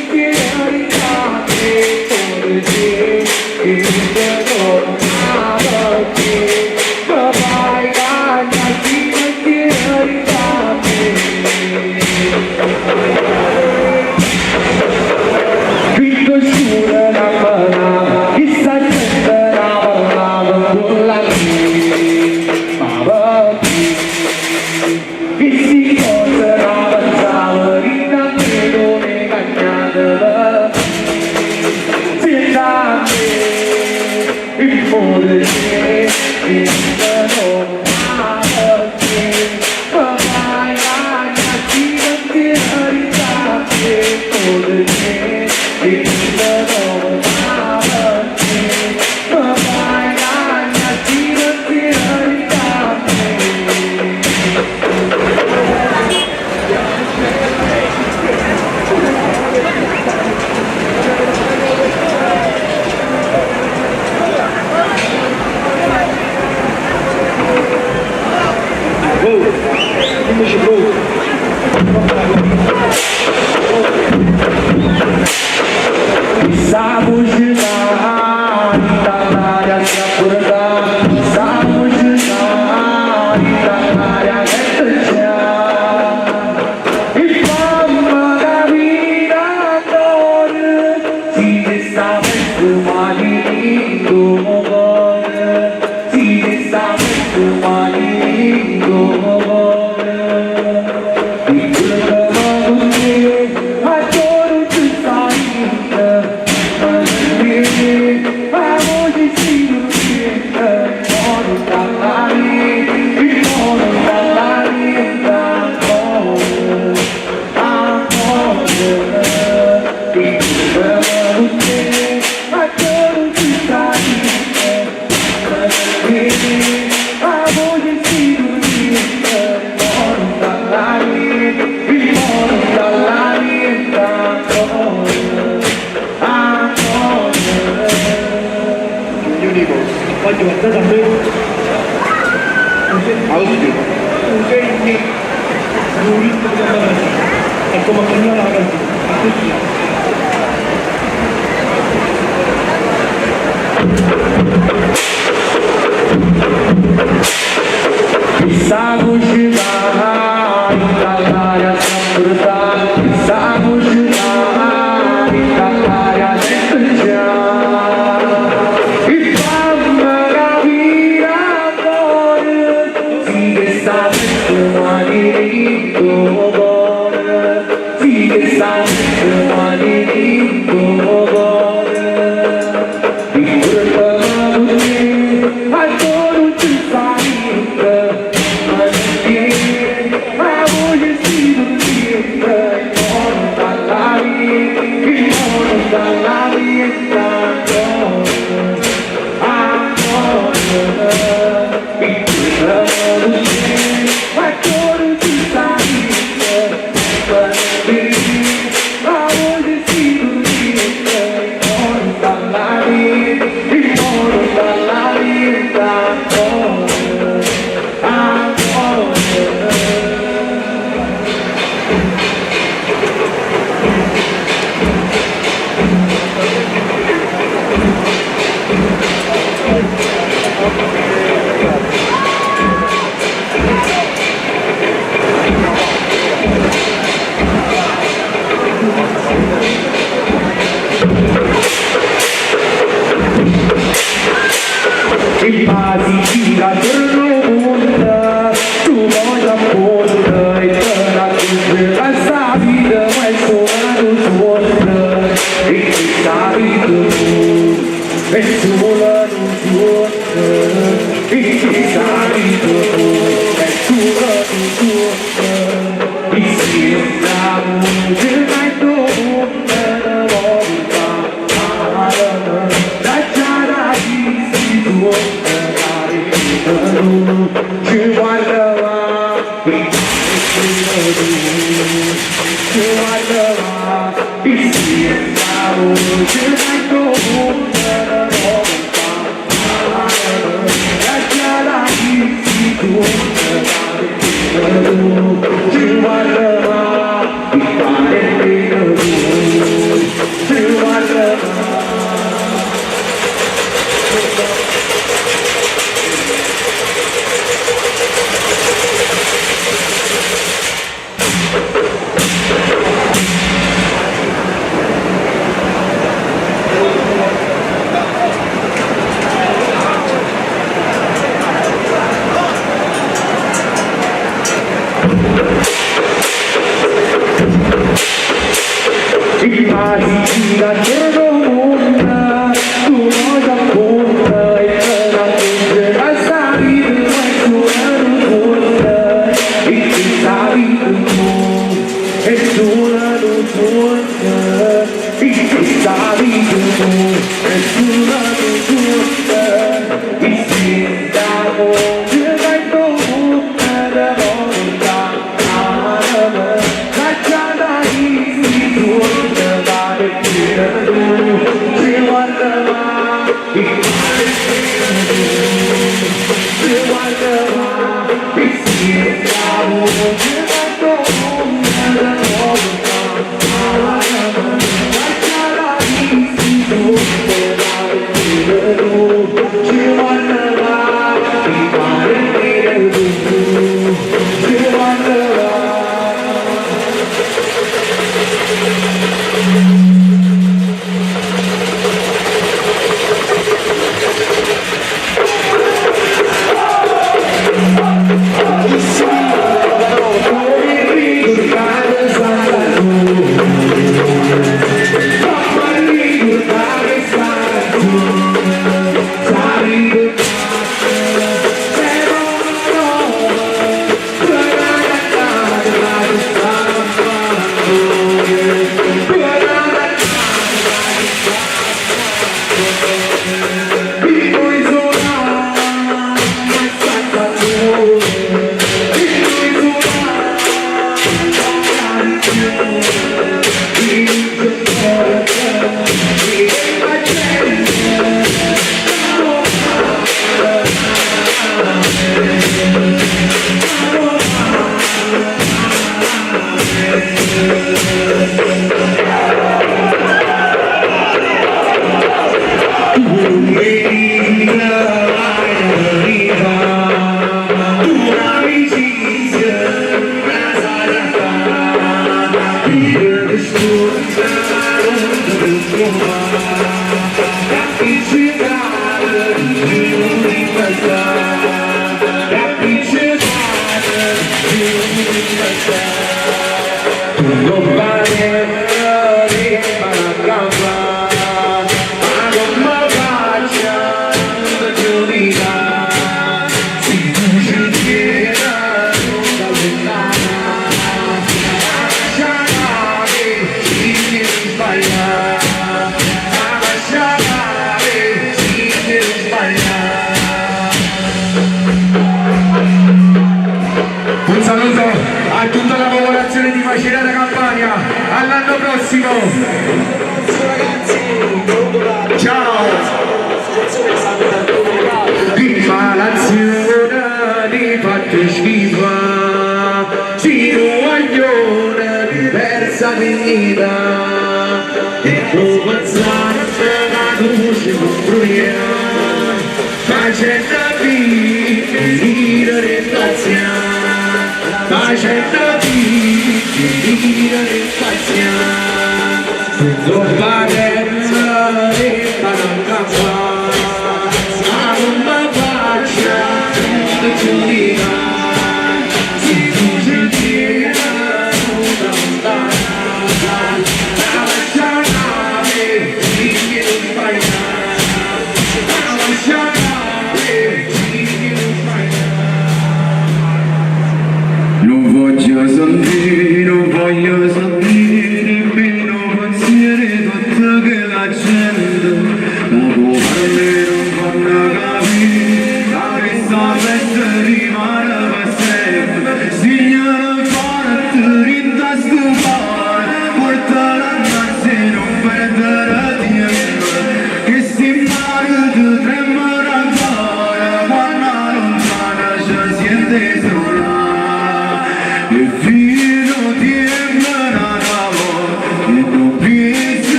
È solo nu suonno, e sta vita è solo nu suonno. E se la voce mai torna, Ci guardava, ci guardava, e si la voce mai torna, ci guardava, ci guardava. Un saluto a tutta la popolazione di Macerata Campania, all'anno prossimo! Ciao! Di palazione di fatto schifo, si guaglione di persa dignità, e come pensare la luce costruire, facendo vivere ringraziare, facendo vivere ringraziare, non parere non campare, ma non mi faccia giudicare, se tu ci tieni non lontana, la lasciare, dimmi non sbagliare.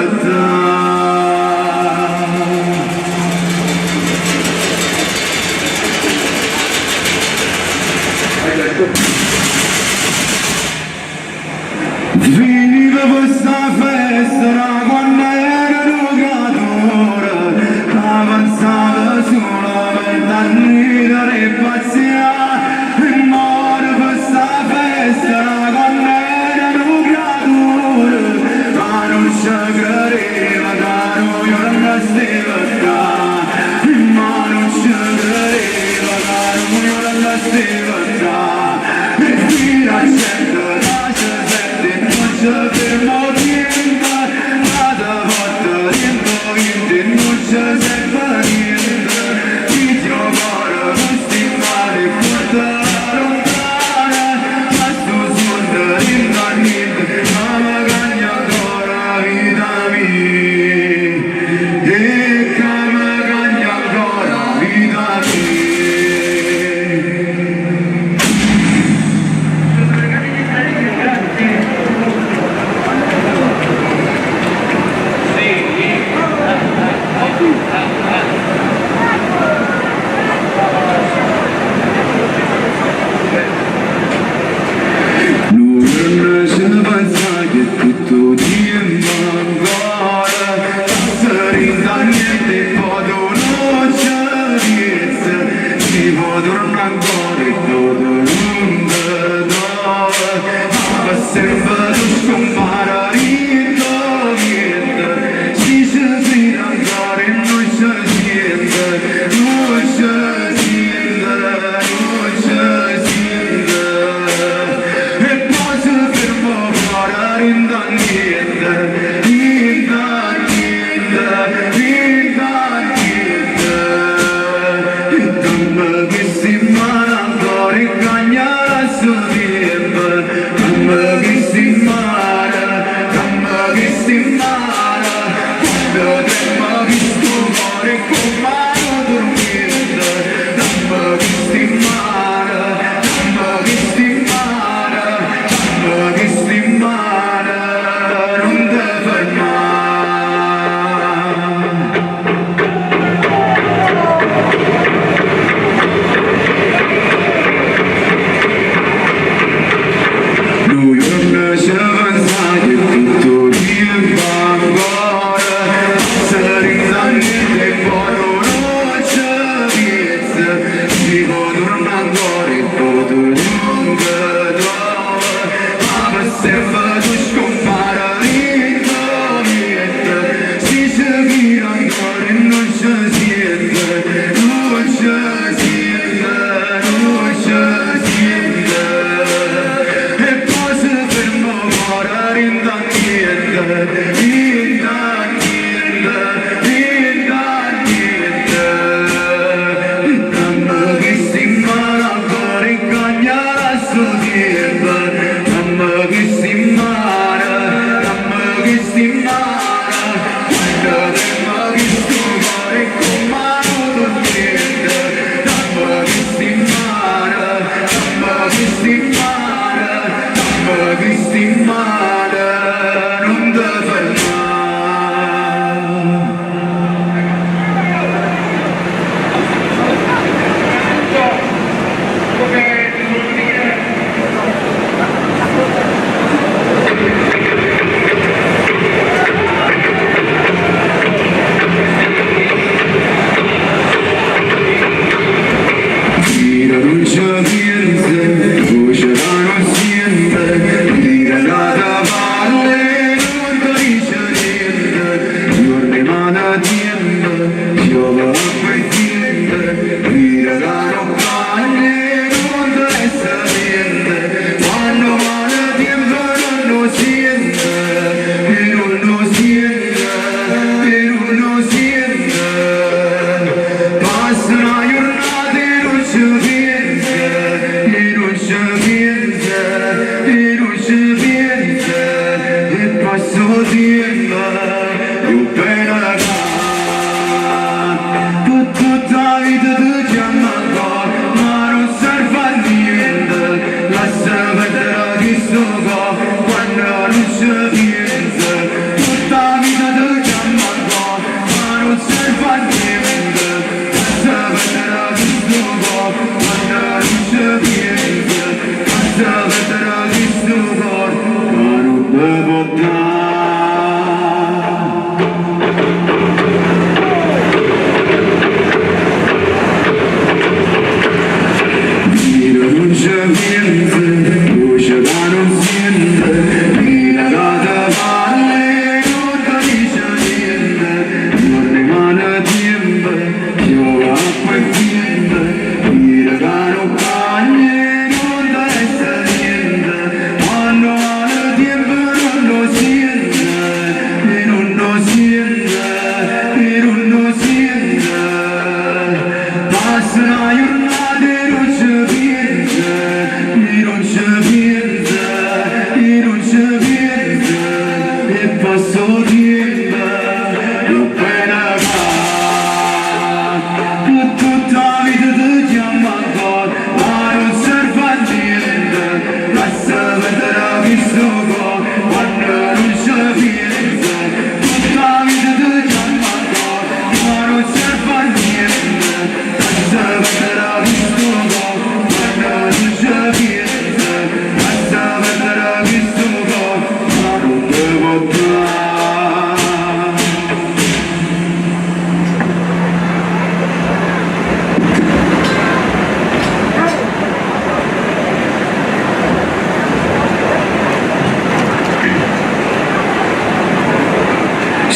Aspettà. Veniva questa festa da quando era un creatore, avanzava solo per ridere e pazziare, e muore questa festa da quando era un creatore, ma non ci credeva che noi non stava qua, ma non ci credeva che noi non stava qua, e qui la gente la sente non ci fermo niente, cada volta dentro niente, non ci serve niente, ti cuore questi mari porta lontana, ma sto sole dentro a niente, ma mi cagna ancora vita mia.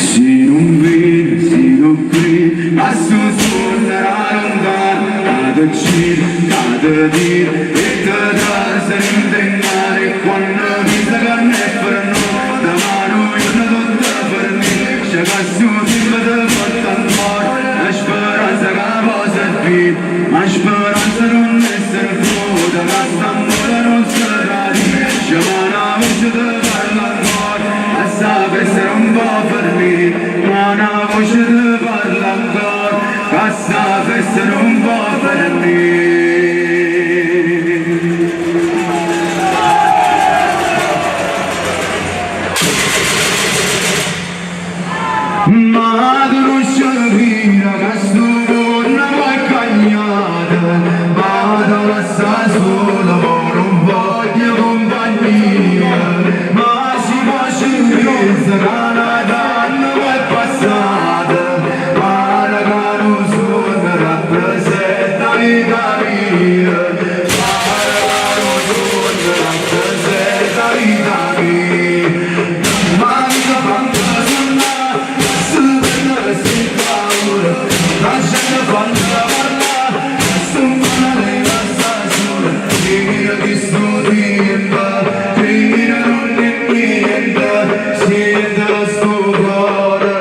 Si nun vire, si nun crire a 'stu suonno 'a luntano ca te gira, ca te tira e te trase dint' 'e mmane e quanno pienze ca nun è fernuta ma nu juorno tutto fernisce ca 'stu tiempo te porta ancora 'na speranza ca po' servì ma 'a speranza nun è servuta ca st'ammore nun se tradisce ma 'na voce te parla ancora a 'sta festa nun po' fernì ma 'na voce te parla ancora ca 'sta festa nun po' fernì. Ma tu nun ce crire ca 'stu munno mo è cagnato, ma te lassà sulo mo nun voglio cumpagnia, ma si po' ce pienze ca n'ato anno mo è passato, pare ca nu suonno rappresenta 'a vita mia, pare ca nu suonno rappresenta 'a vita mia. Ma vita famme sunnà, stu bene sti paure, la gente fanno parlà, stu male sta sola, crire chistu tiempo, crire nun è niente, siente 'stu core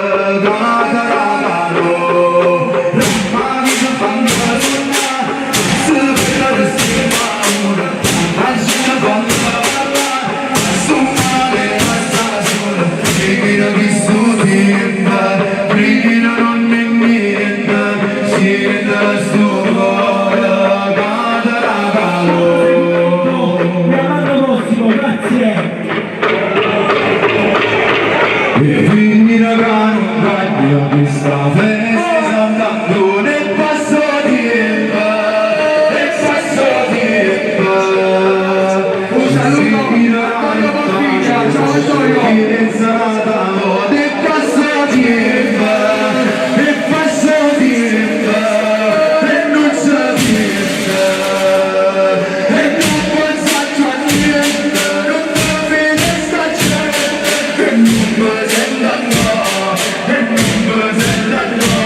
ca te dà calore. Ma vita famme sunnà, stu bene sti paure, la gente fanno parlà, stu male sta sola, crire chistu tiempo, crire nun è niente, siente 'stu core ca te dà calore. E all'anno prossimo, grazie! E vire ca nun cagna questa festa Sant'Antuono e passa 'o tiempo, e passa 'o tiempo. Un saluto a Antonio Morticia, ciao Antonio! E passa 'o tiempo, e passa 'o tiempo, e nun se niente, e nun pensaccio a niente, nun me vede sta gente, e nun me sento ancora, e nun me sento ancora.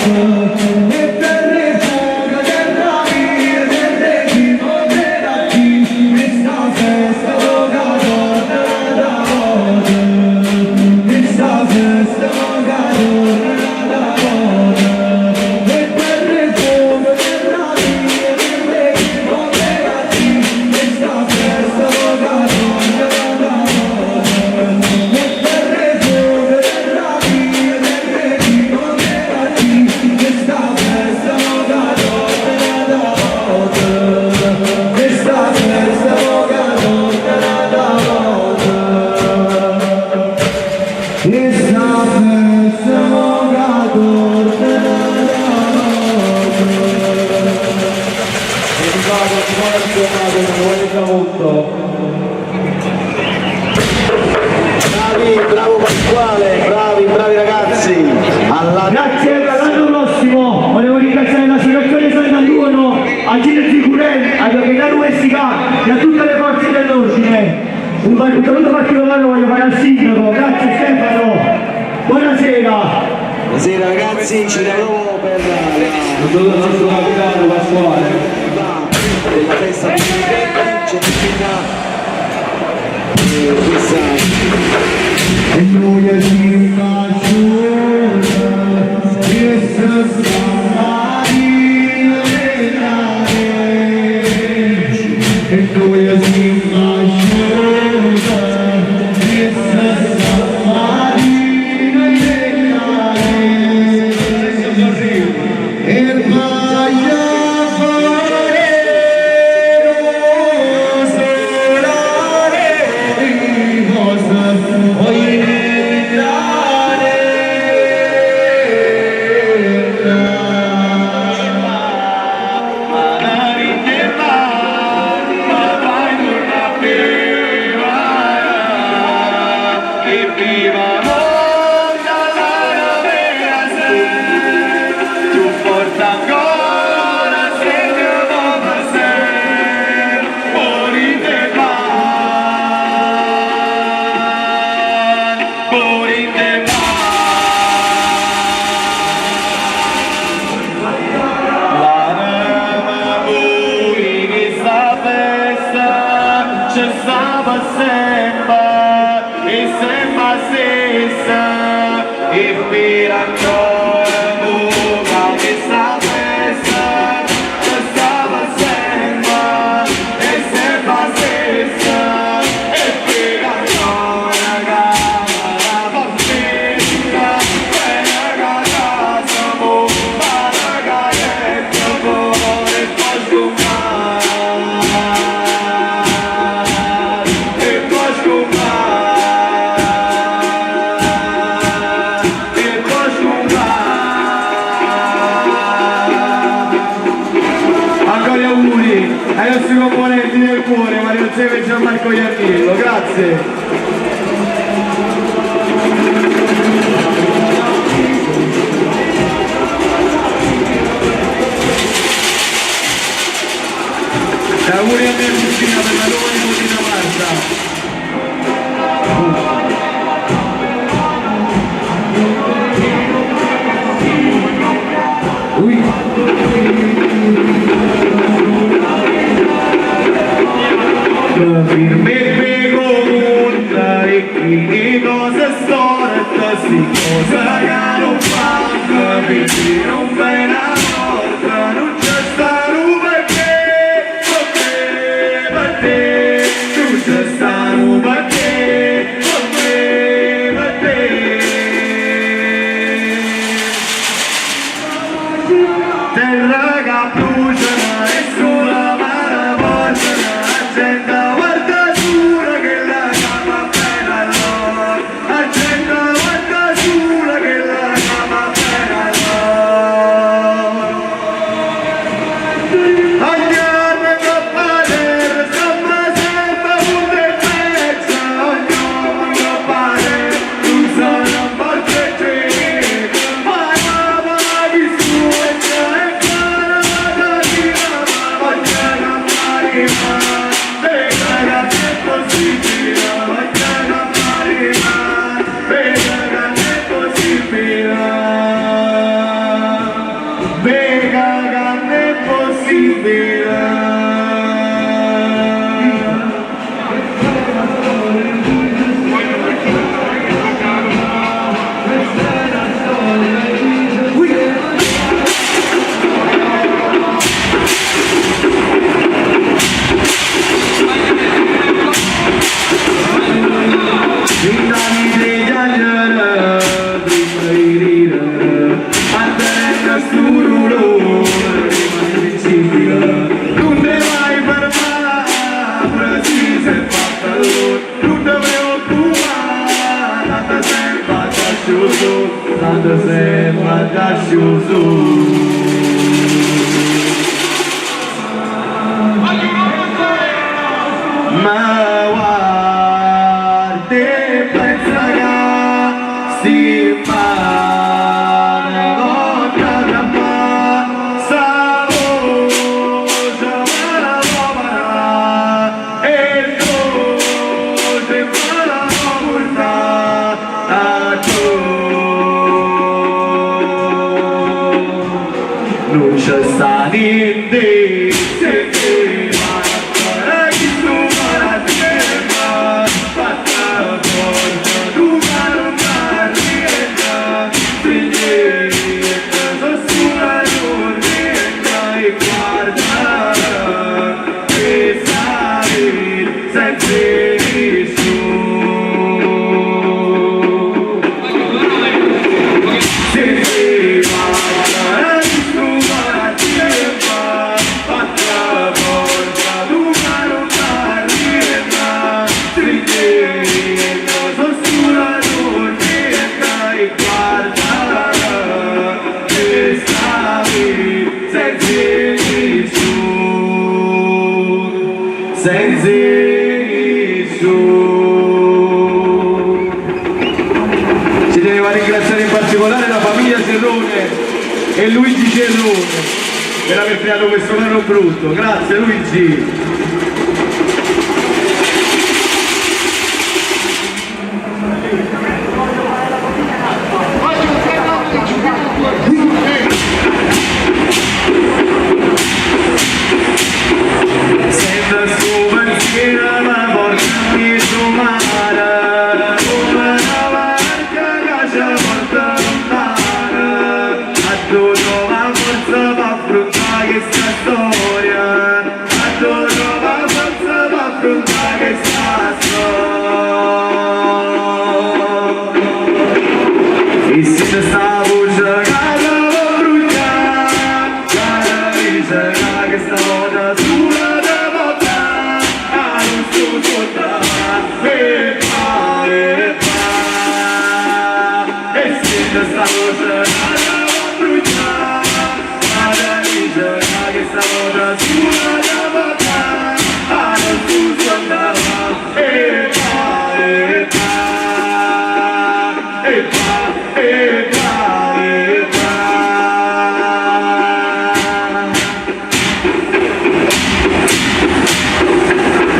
vota E terra 'e fuoco, terra mia, terra 'e chi mo crede a Dio Chesta festa mo ca torna n'ata vota Chesta festa mo ca torna n'ata vota E terra 'e fuoco, terra mia, terra 'e chi mo crede a Dio Chesta festa mo ca torna n'ata vota E terra 'e fuoco, terra mia, terra 'e chi mo crede a Dio Chesta festa mo ca torna n'ata vota Chesta festa mo ca torna n'ata vota Chesta festa mo ca torna n'ata vota. Dedicato a Simona Di Donato, Emanuele Tramonto. Bravi, bravo Pasquale, bravi, bravi ragazzi. Alla Grazie, all'anno prossimo volevo ringraziare l'associazione Sant'Antuono, a Gino Zicurel, a Gaetano Messicano e a tutte le forze dell'ordine. Un saluto particolare lo voglio fare al sindaco, grazie Stefano. Buonasera. Buonasera ragazzi, ci ritrovo per la Un saluto al nostro capitano Pasquale. della festa di c'è questa E nuje simm asciute, e se sta Maria E nuje simm asciute, e se sta Maria E vaglia fare solare riposa oi Ancora auguri ai nostri componenti del cuore, Mario Zeve e Gianmarco Iannillo, grazie. E auguri a mia cugina per la nuova nipotina Marta. Firme comunque e cose storte, sti cose che non fanno, perché non ve la porta, non c'è sta un perché, perché, perché, non c'è sta un perché, perché, perché. Terra che brucia e sulla mare porta, la gente guarda sulla che la capa bella allora, la gente guarda sulla che la capa bella allora. Ogni che padre, sempre sempre un pezzo, ogni che padre, non sono forte ma la ma vissuta e cara da ascì 'o sole. Me guarde e pensa ca sti mmane voglio arrampà sta voce me la vo parà e doce me la vo purtà addò nun ce sta niente se va chistu core fatte forte tu ca nun t'arrienne strignette so sulo turmiento e guarda chesta vita senza 'e nisciuno Se va chistu core fatte forte tu ca nun t'arrienne strignette so sulo turmiento e guarda chesta vita senza 'e nisciuno senza 'e nisciuno. Ci tenevo a ringraziare in particolare la famiglia Cerrone e Luigi Cerrone per aver creato questo carro brutto. Grazie Luigi! Sento stu pensiero me porta mmiez' 'o mare Comme na varca ca ce porta luntano Addò trovo 'a forza p'affruntà chesta storia Addò trovo 'a forza p'affruntà chesta storia E siente sta voce ca te vo 'mbruglià Ca te dice ca chesta vota sulo te po' dà 'A nun stu suonno va e va e va E siente sta voce ca te vo 'mbruglià Ca te dice ca chesta vota sulo te po' dà 'A nun stu suonno va e va e va e va e va e va.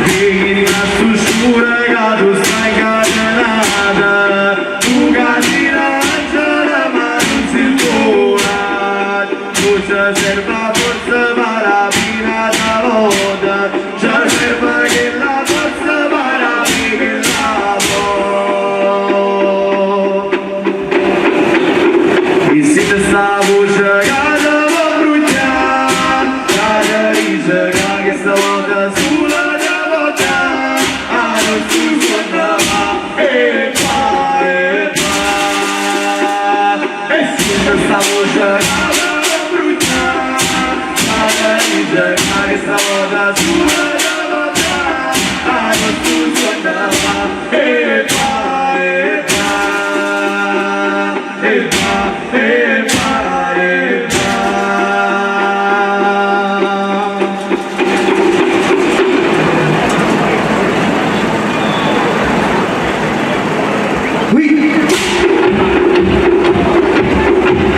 Dint' 'a stu scuro ca tu stai 'ncatenata Tu ca si n'angelo ma nun si buona Tu ce serve 'a forza p'arapì n'ata vota Ce serve chella forza p'arapì chella porta E siente sta voce ca te vo 'mbruglià Ca te dice ca chesta vota sulo te po' dà 'A nun stu suonno va e va e va E siente sta voce ca te vo 'mbruglià Ca te dice ca chesta vota sulo te po' dà 'A nun stu suonno va e va e va e va e va e va.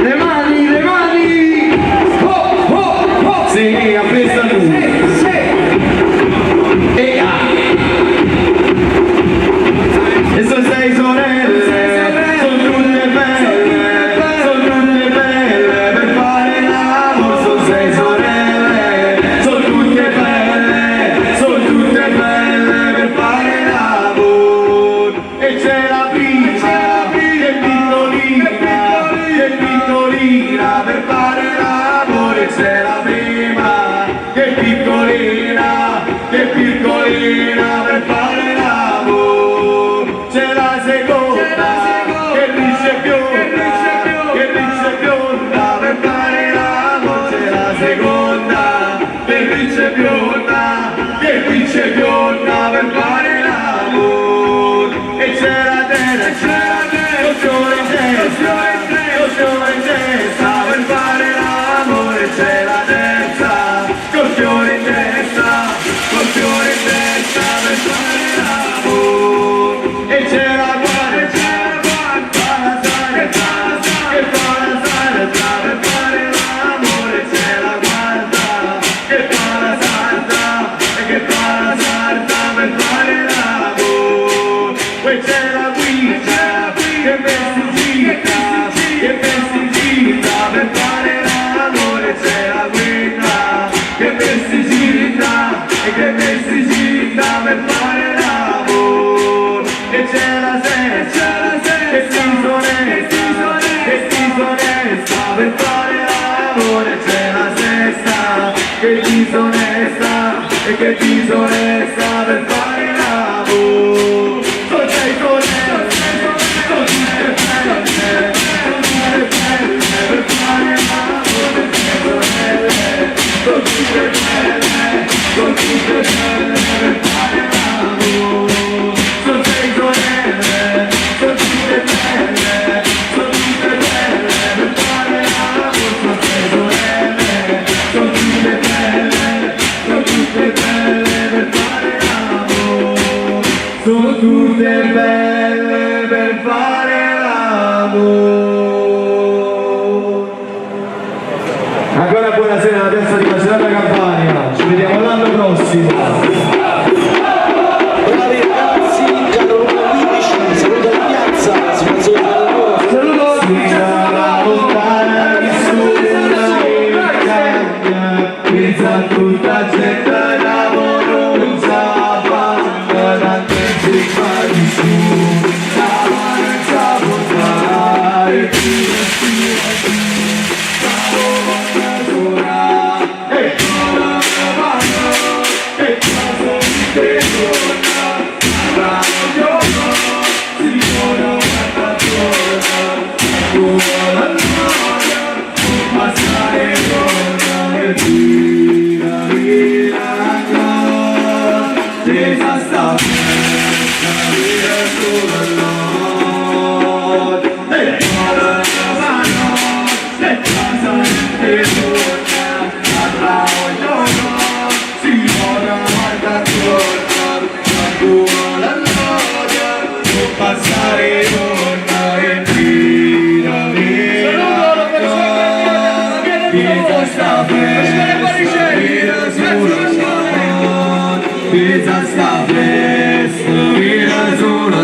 Le mani, le mani! Oh, oh, oh! Sì, appresso a lui. Sì, E ah. E sono sei sorelle, sono tutte belle, sono tutte belle per fare l'amore, sono sei sorelle, sono tutte belle, sono tutte belle per fare l'amore. E c'è la prima, che piccolina, che piccolina per fare l'amore, c'è la prima, che piccolina, che piccolina per fare l'amore. C'è la seconda, che liscia e bionda, che liscia e bionda per fare l'amore. C'è la seconda, che liscia e bionda, che liscia e bionda per fare l'amore. E c'è la terza, c'è la terza, fiore in testa, fiore in testa. fiore in testa, col fiore in testa per fare l'amore. E c'è la guarda, e c'è la guarda, la sale, la sale, che fa la salsa per fare l'amore. C'è la guarda, che fa la salsa, e che fa la salsa per fare l'amore. Poi c'è la guida, che vestita, che vestita per fare l'amore. C'è la guida, che vestita, e che vestita per fare l'amore. E c'è la sesta, che disonesta, che disonesta per fare l'amore. C'è la sesta, che disonesta, e che disonesta per fare l'amore. Sono sei sorelle, sono tutte belle, sono tutte belle per fare l'amore. Sorelle, sono tutte belle, sono tutte belle per fare l'amore. Sono sei sorelle, sono tutte belle, sono tutte belle per fare l'amore. Sono sei sorelle, sono tutte belle, sono tutte belle per fare l'amore. Sono tutte belle per fare l'amore. Ancora buonasera alla piazza di Macerata Campania, ci vediamo l'anno prossimo. Bravi ragazzi, carro numero 15, saluta la piazza, situazione Saluto la lontana nessuna che cambia, pensa a tutta gente lavoro non sa fare, tante si fa di su, non sa portare, Passare giorno e vita, vita, sta festa, vita solo vita sta festa, vita solo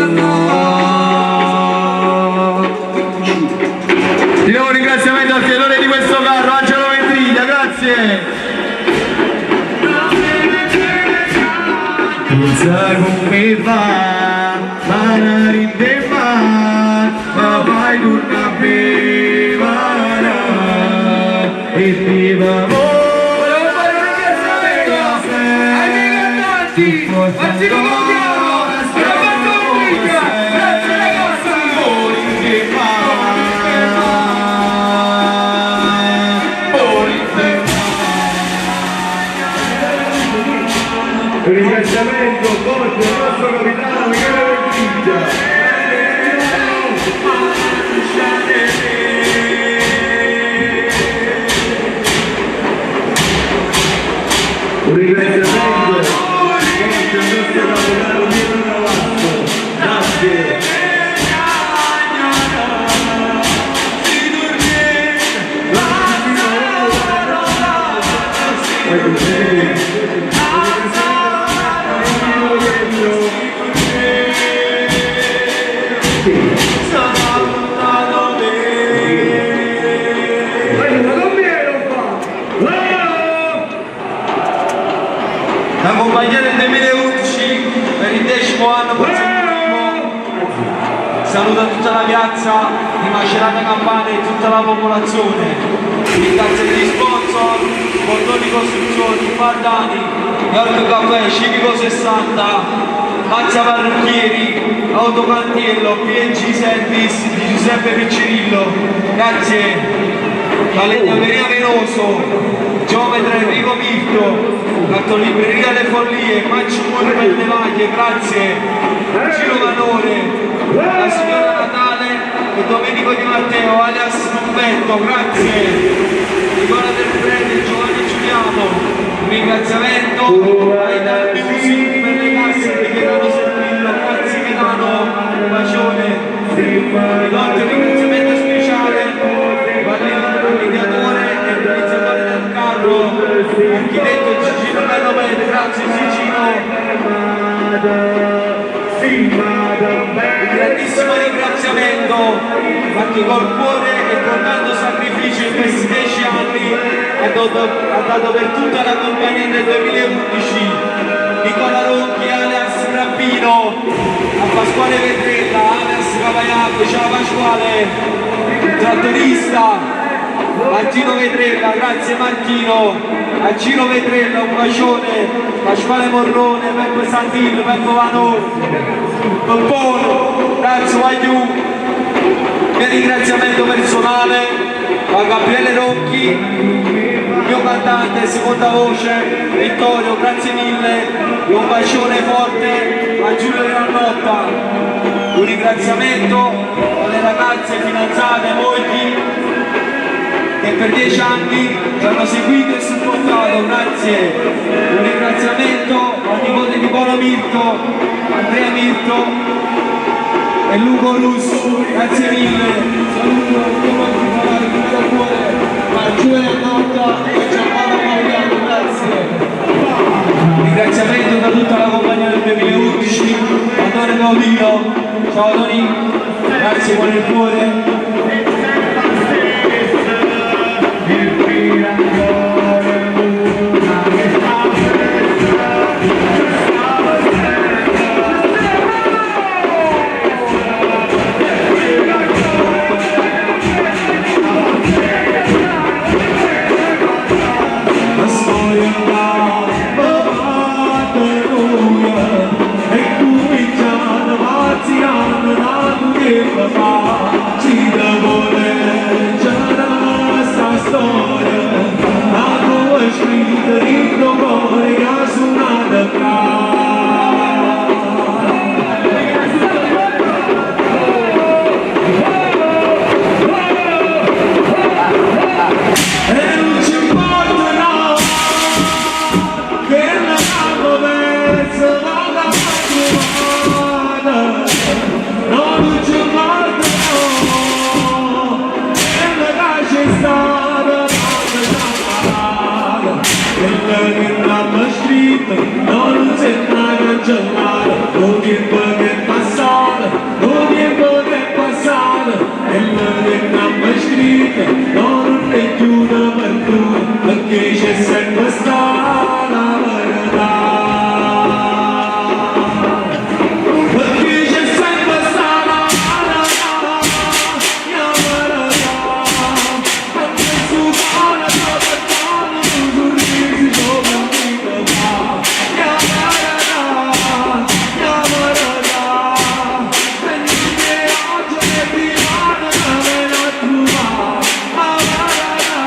Di nuovo un ringraziamento al tenore di questo carro, Angelo Ventriglia, grazie! Non sai come va, ma non rinde mai, ma vai torna a vivere, e viva Volevo fare un ringraziamento ai miei cantanti, Martino Gaudiano, Roberto Ventriglia, grazie ragazzi! Un ringraziamento forte al nostro capitano Michele Ventriglia. Un ringraziamento forte al nostro capitano Pietro Cavasso. Grazie. La compagnia del 2011 per il decimo anno consecutivo saluta tutta la piazza di Macerata Campania e tutta la popolazione. Ringrazio gli sponsor, Bordoni Costruzioni, Pardani, York Caffè, Civico 60, Mazza Parrucchieri, Autocantiello, PNG Service di Giuseppe Piccirillo. Grazie. Falegnameria Venoso, Geometra Enrico Mirto, Cartolibreria Le Follie, Facci Cuore per le Vaglie, grazie, Ciro Vanore, la signora Natale e Domenico Di Matteo, alias Umberto, grazie, Nicola Del Prete, Giovanni Giuliano, un ringraziamento Aida Music per le casse di Gaetano Servillo, grazie Gaetano, un bacione. Inoltre un ringraziamento speciale all'ideatore e realizzatore del carro, architetto Gigino Bellomet, grazie Gigino. Un grandissimo ringraziamento a chi col cuore e con tanto sacrificio in questi 10 anni ha dato per tutta la compagnia nel 2011. Nicola Ronchi alias Rabbino, a Pasquale Vetrella alias Cavaiaco, ciao Pasquale, il trattorista, Martino Vetrella, grazie Martino, a Ciro Vetrella un bacione, Pasquale Morrone, Peppe Santillo, Peppe Vanoni, Peppone, grazie guagliù. Mio ringraziamento personale a Gabriele Ronchi, mio cantante, seconda voce, Vittorio, grazie mille e un bacione forte a Giulio Grannotta. Un ringraziamento alle ragazze fidanzate, mogli, che per 10 anni ci hanno seguito e supportato, grazie. Un ringraziamento al nipote di Paolo Mirto, Andrea Mirto e Luco Russo, grazie mille. Saluto il mio particolare tutto il cuore a Giulio Annotta e Giampaolo Mauliano, grazie. Ringraziamento da tutta la compagnia del 2011, Antonio Gaudino, ciao Tony, grazie con il cuore. La storia andava e cominciata pazziando tanto tempo fa. Ci devo leggere questa storia, la tua scritta dentro cuore che ha suonato qua. E non ci importa no, che la persa va da trovata. No, non ci importa no, quella che c'è stata, quella che l'hanno scritto, non si è mai cancellata, lo tempo che è passato, lo tempo che è passato, quella che l'hanno scritto, non è più una apertura, perché c'è sempre stata la verità. Perché c'è sempre stata la verità, perché su cuore dove un sorriso sopra mi fa. La verità, la verità, e che oggi è privata me la trovare, la verità.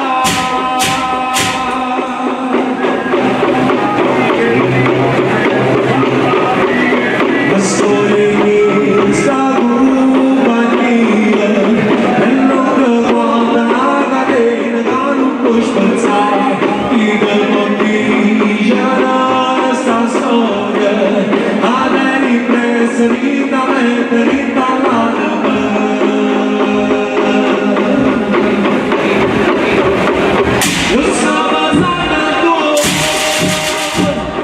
La storia di sta compagnia è lunga quanto una catena che non puoi spezzare. Chi te può dire sta storia? A te ripresa, rita mente, rita l'anima. Io stavo andando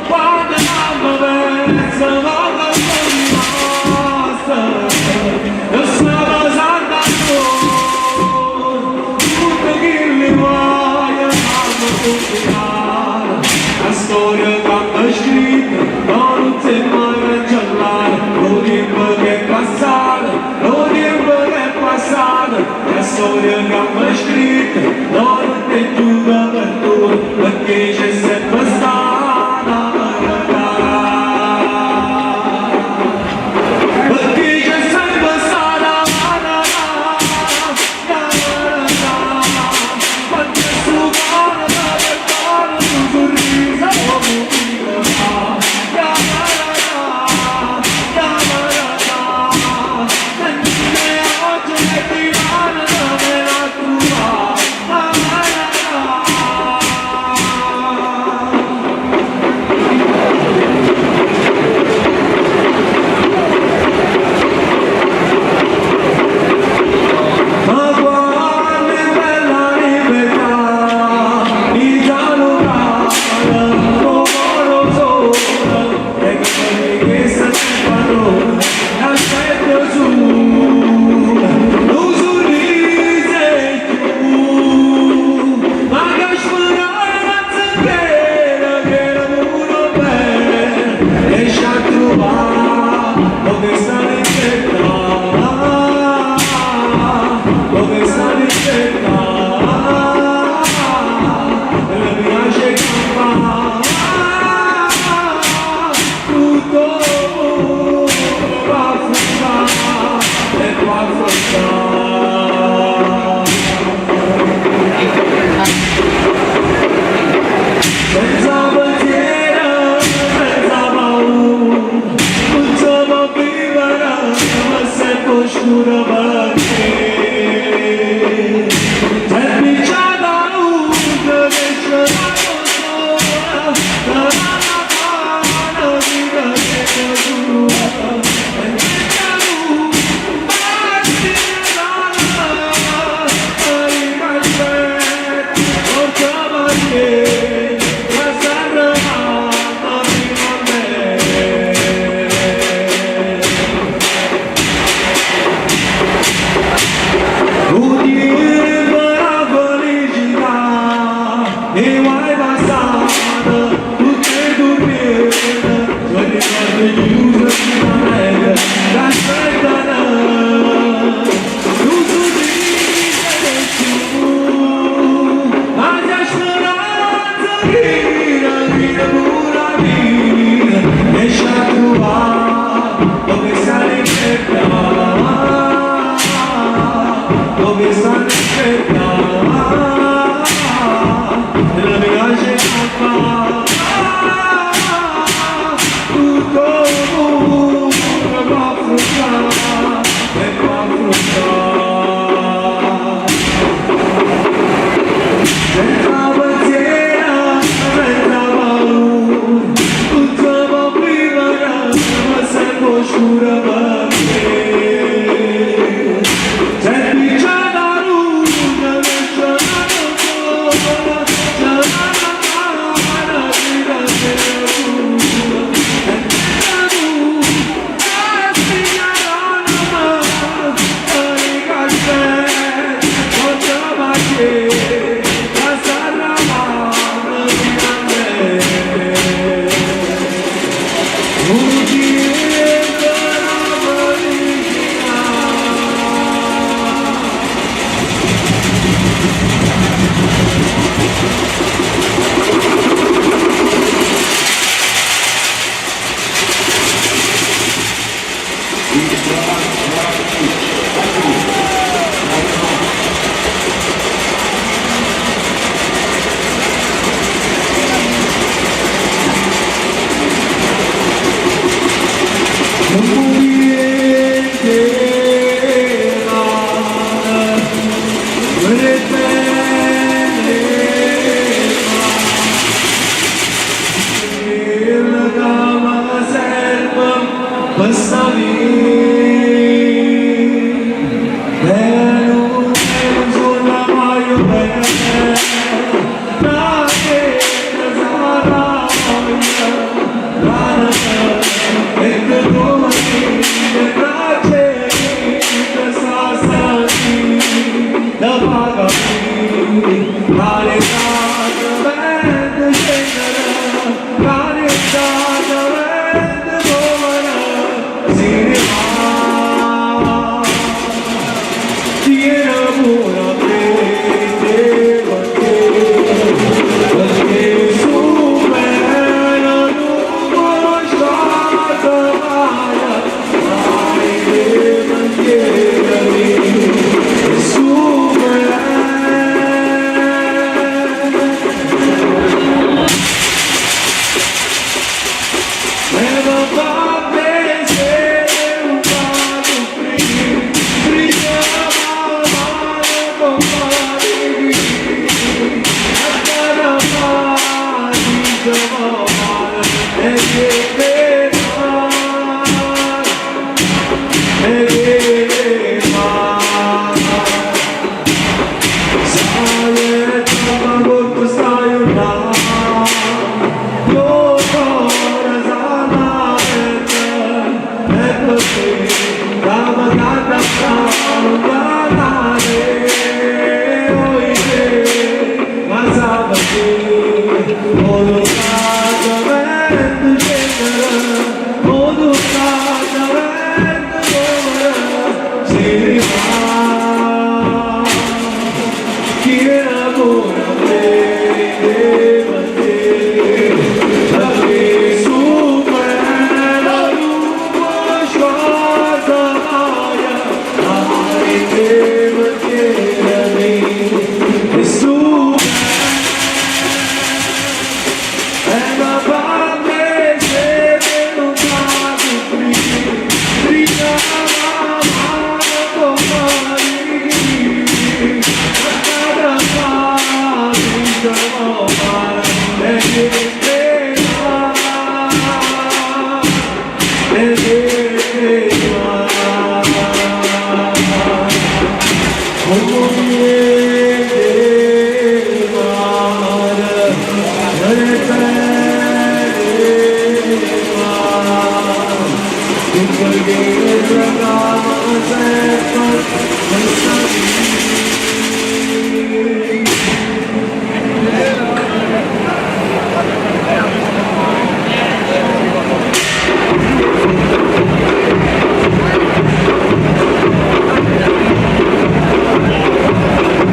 quando l'hanno persa, ma sono rimasta. Io stavo andando tutti quelli guai.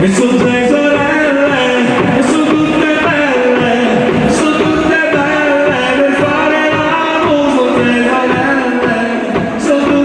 E sono tre sorelle, e sono tutte belle, sono tutte belle per fare l'amore, sono tre sorelle, sono tutte.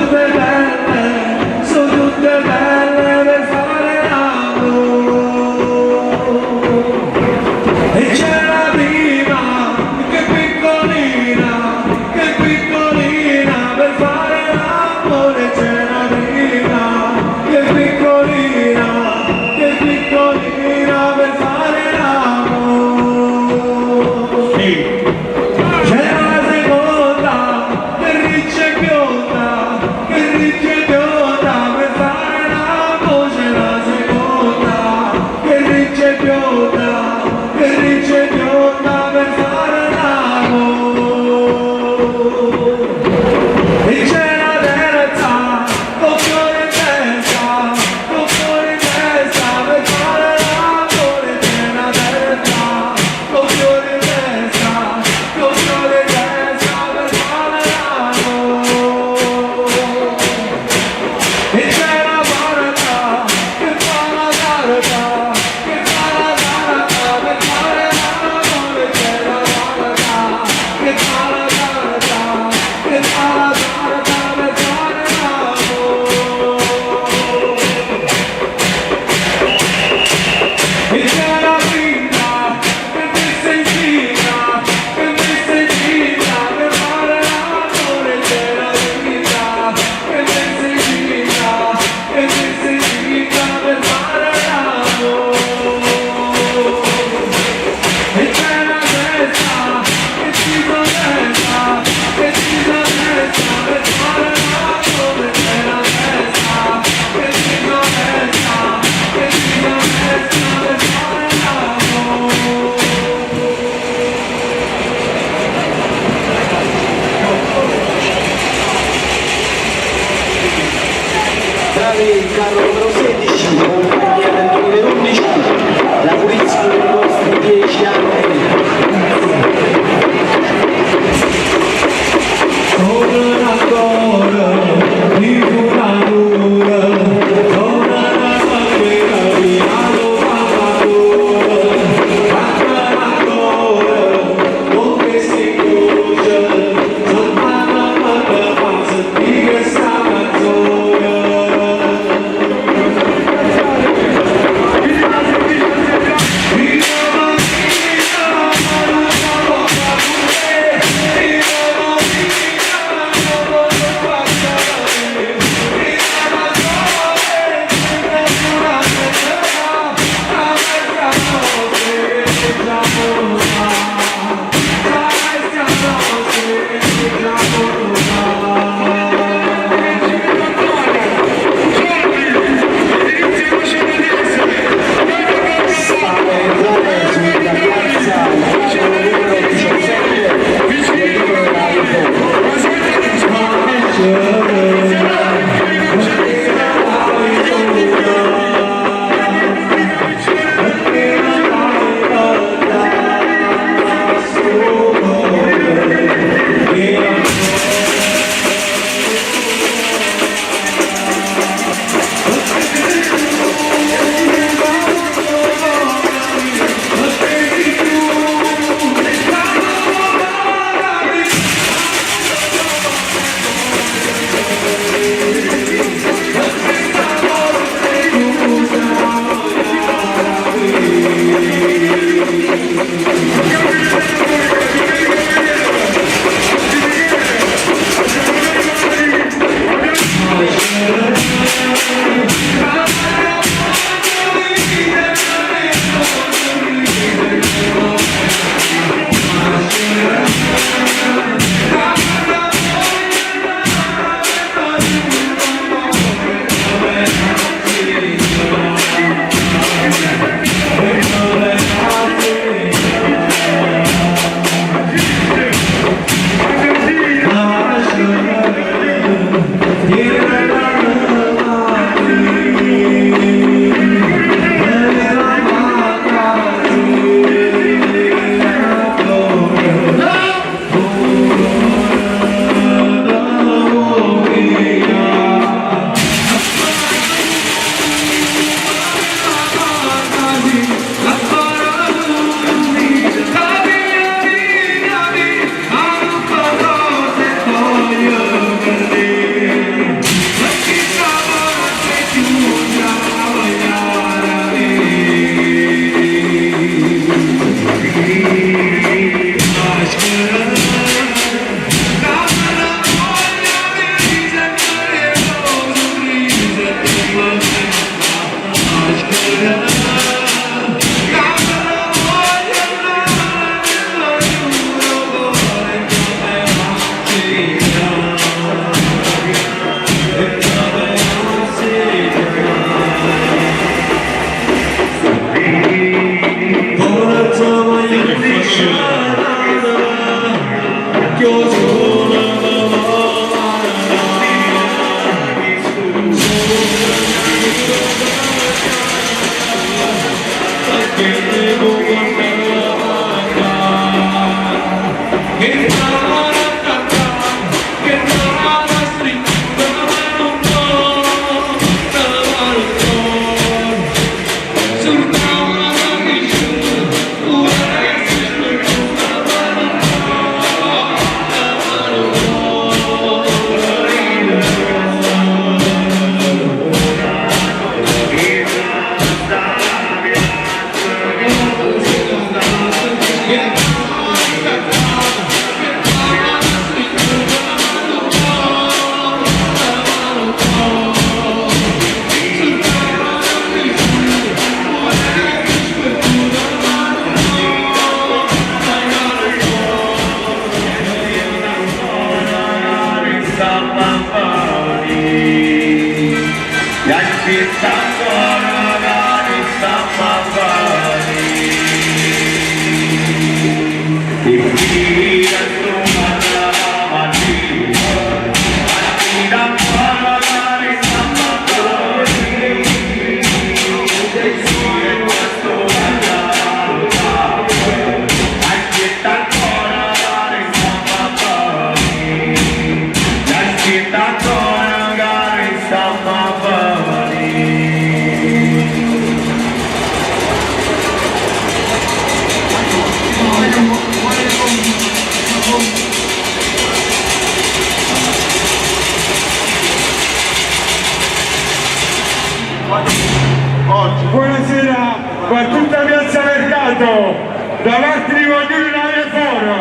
Buonasera a tutta Piazza Mercato, da parte di Voglione Nave Foro.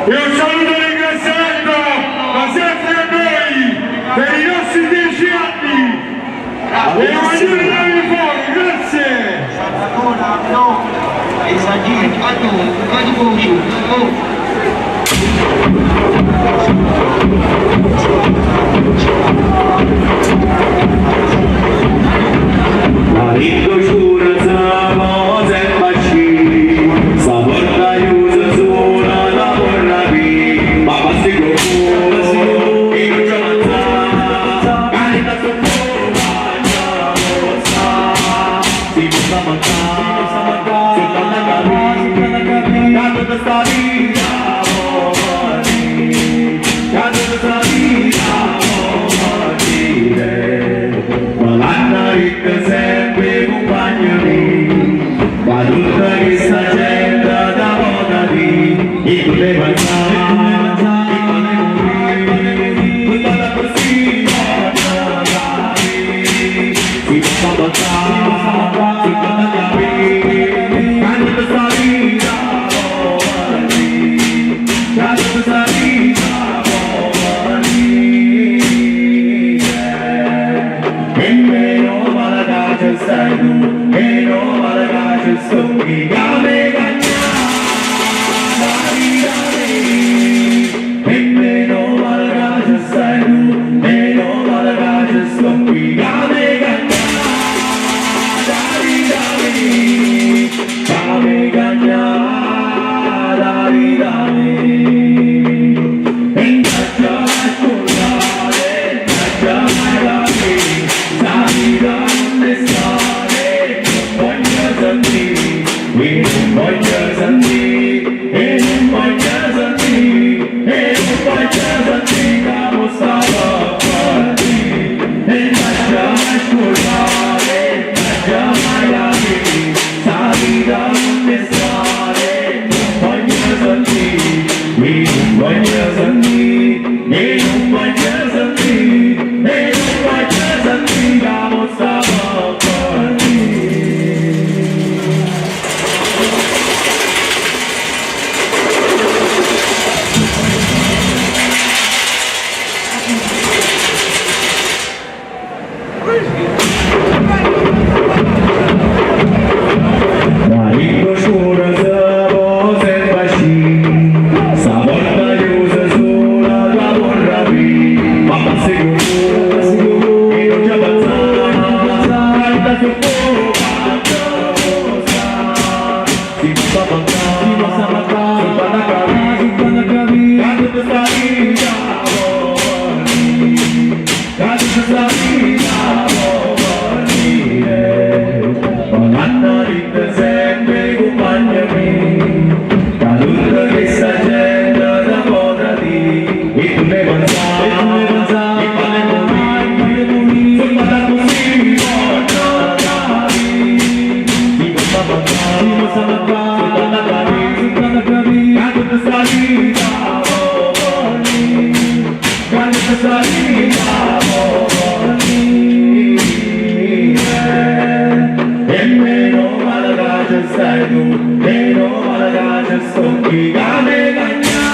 E un saluto e ringraziamento ma sempre a noi per i nostri 10 anni. E Voglione Nave Foro, grazie! sta mancà, soltanto a capì, che tutta sta vita può venire, che tutta sta vita può venire. Ma l'hanno detto sempre compagni miei, che tutta questa gente te può tradire. E tu ne pensare, e tu ne pensare, e fare morire, soltanto a così può capire. Chi non sa mancare, chi non sa mancare, soltanto a capire, soltanto a capire, che tutta sta vita può venire, che tutta sta vita può venire. E meno male che ci stai tu, meno male che ci sto chi che mi cagna,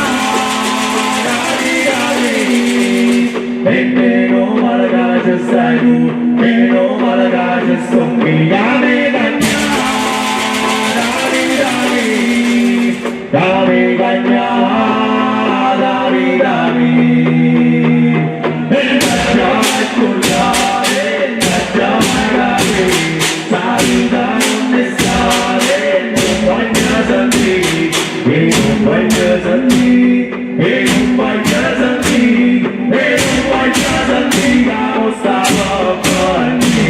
E meno male che ci stai tu, meno male che ci sto chi che mi cagna, dami, cagna, dami, dami. E lasciami scordare, lasciami capire, sta vita non è stare, non voglio sentire, e non voglio sentire, e non voglio sentire, e non voglio sentire che non stavo per me.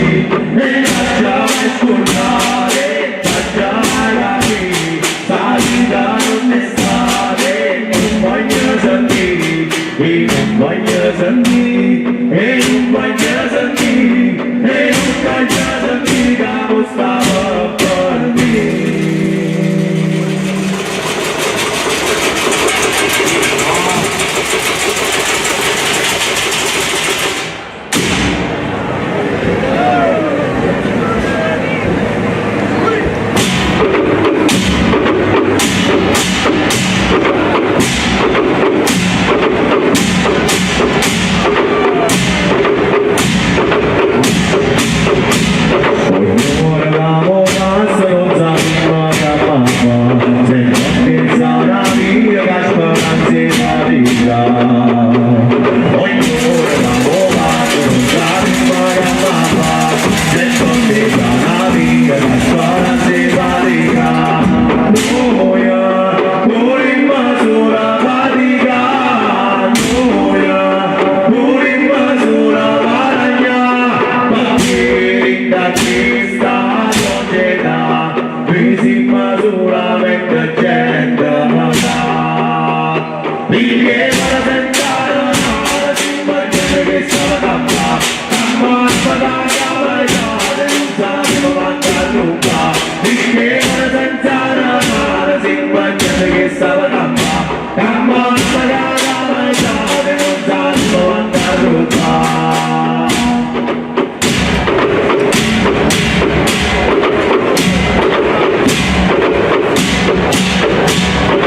E lasciami scordare, lasciami capire, sta vita non è stare, non voglio sentire, e non voglio sentire, e non voglio sentire, e non voglio sentire che non stavo per me. Ognuno la passa non sa che mamma, se non pensa una via che speranza la vita. Ognuno la passa non sa che mamma, se non pensa una via che speranza la vita. Noia, vorremmo sola fatica, noia, vorremmo sola guadagna, perché da questa società mi si solamente gente da. Perché ora senza la si mangia che stava da qua, ammazza da cavallare, non sapevo mangiare nulla. Perché ora senza la si mangia che stava da qua, ammazza da cavallare, non sapevo mangiare nulla.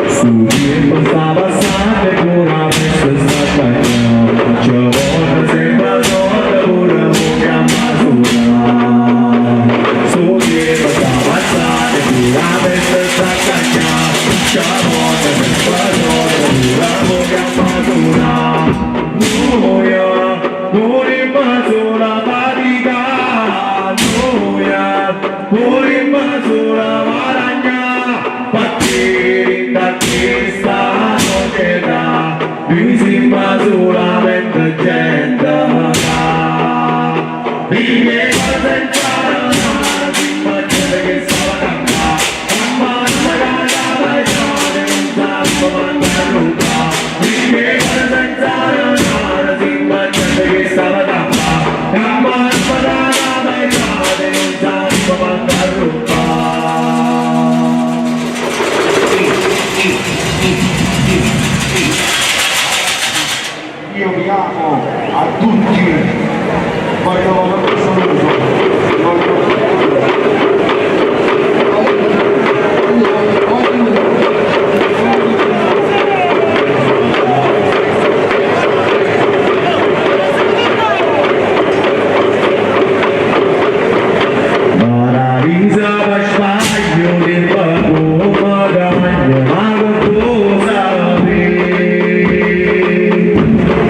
Su tiempo sta passando e con la festa sta tagliando. Ci vuole sempre solo pure un chiamatura. Su tiempo sta passando e con la festa sta tagliando. Ci vuole sempre solo pure un chiamatura. Noia, vorremmo sola fatica. Noia, vorremmo sola guadagna. Perché da questa società mi sembra solamente gente da. Perché senza la si mangia che stava da qua, ammazza la cavallare, non sa come andare nulla. Perché senza la si mangia che stava da qua, ammazza la cavallare, non sa come andare nulla. Io vi amo a tutti, voglio un saluto. Marisa Vashvaglio del Pago, Magagno, Mago Sabe.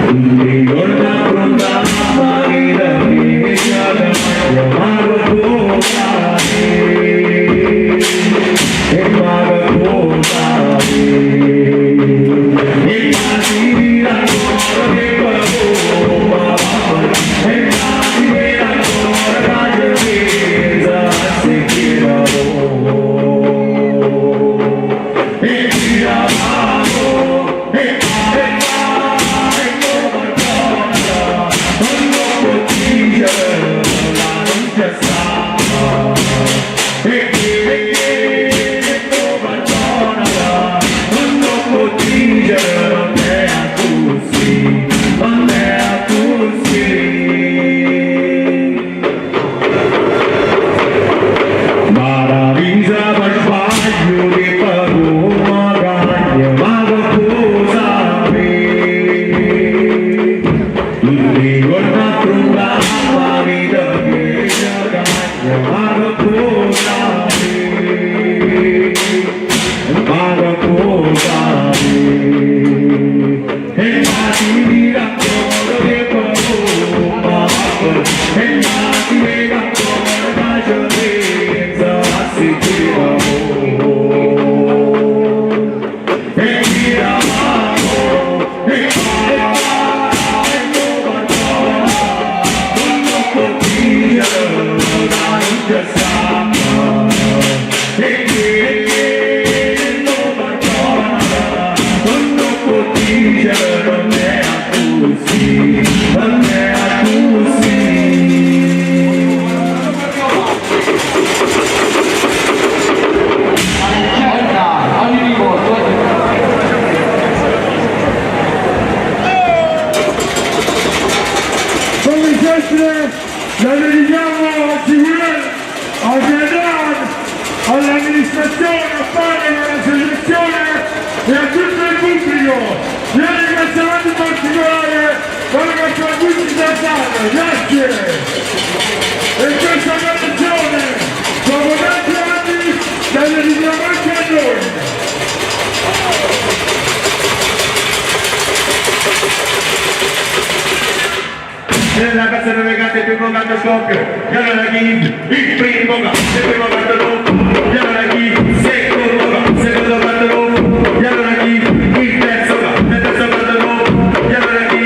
Tutti giorni pronta, Marisa Vashvaglio, Mago Sabe. E Mago Nella casa dove canta il primo canto scoppio, e allora chi? Il primo canto, il primo canto dopo, e allora chi? Secondo canto, secondo canto dopo, e allora chi? Il terzo canto, il terzo canto dopo, e allora chi?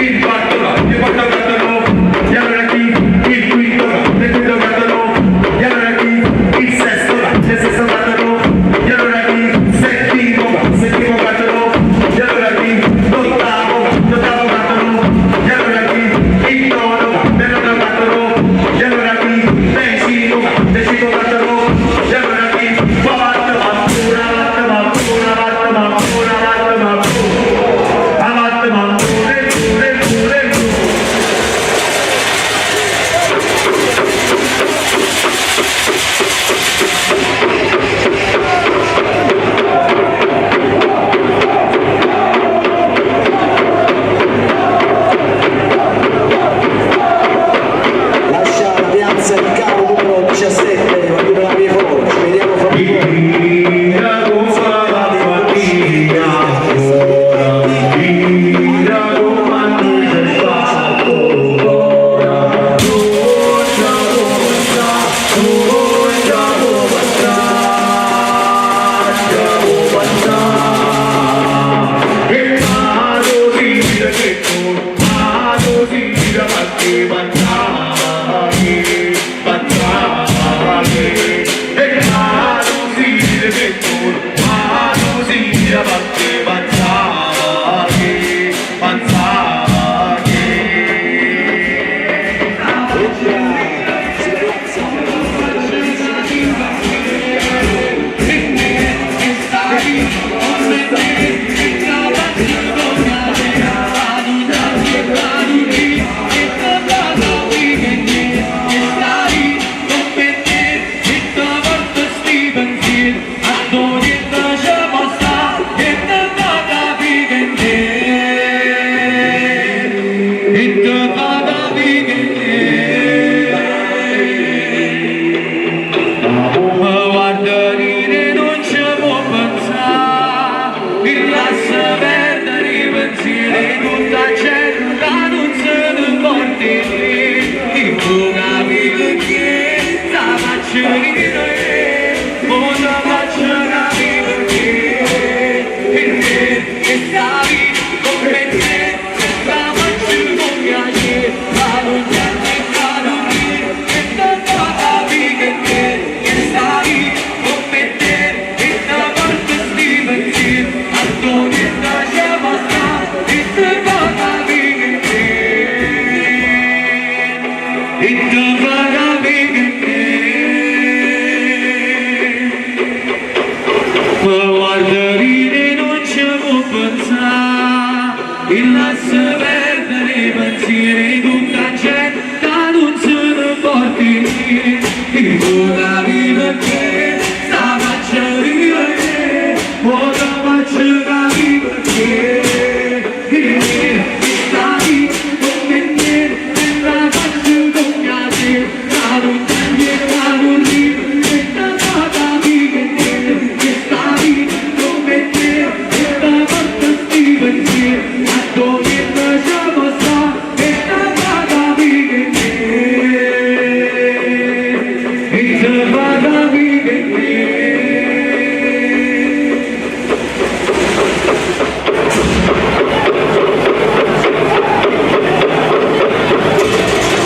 Il quarto canto, il quarto canto dopo, e allora chi? Il quinto canto, il quinto canto dopo, e allora chi? Il sesto canto, il sesto canto dopo, e allora chi? Settimo canto, settimo canto dopo, e allora chi? L'ottavo, l'ottavo canto dopo, e allora chi? Il nono, il nono canto dopo, e allora chi? Decimo, decimo canto dopo, e allora chi? Vatta, vatta, vatta, vatta, vatta, vatta, vatta, vatta, vatta, vatta, pure, pure, pure. Lascia la piazza il carro numero 17, va la via fuori, ci vediamo fra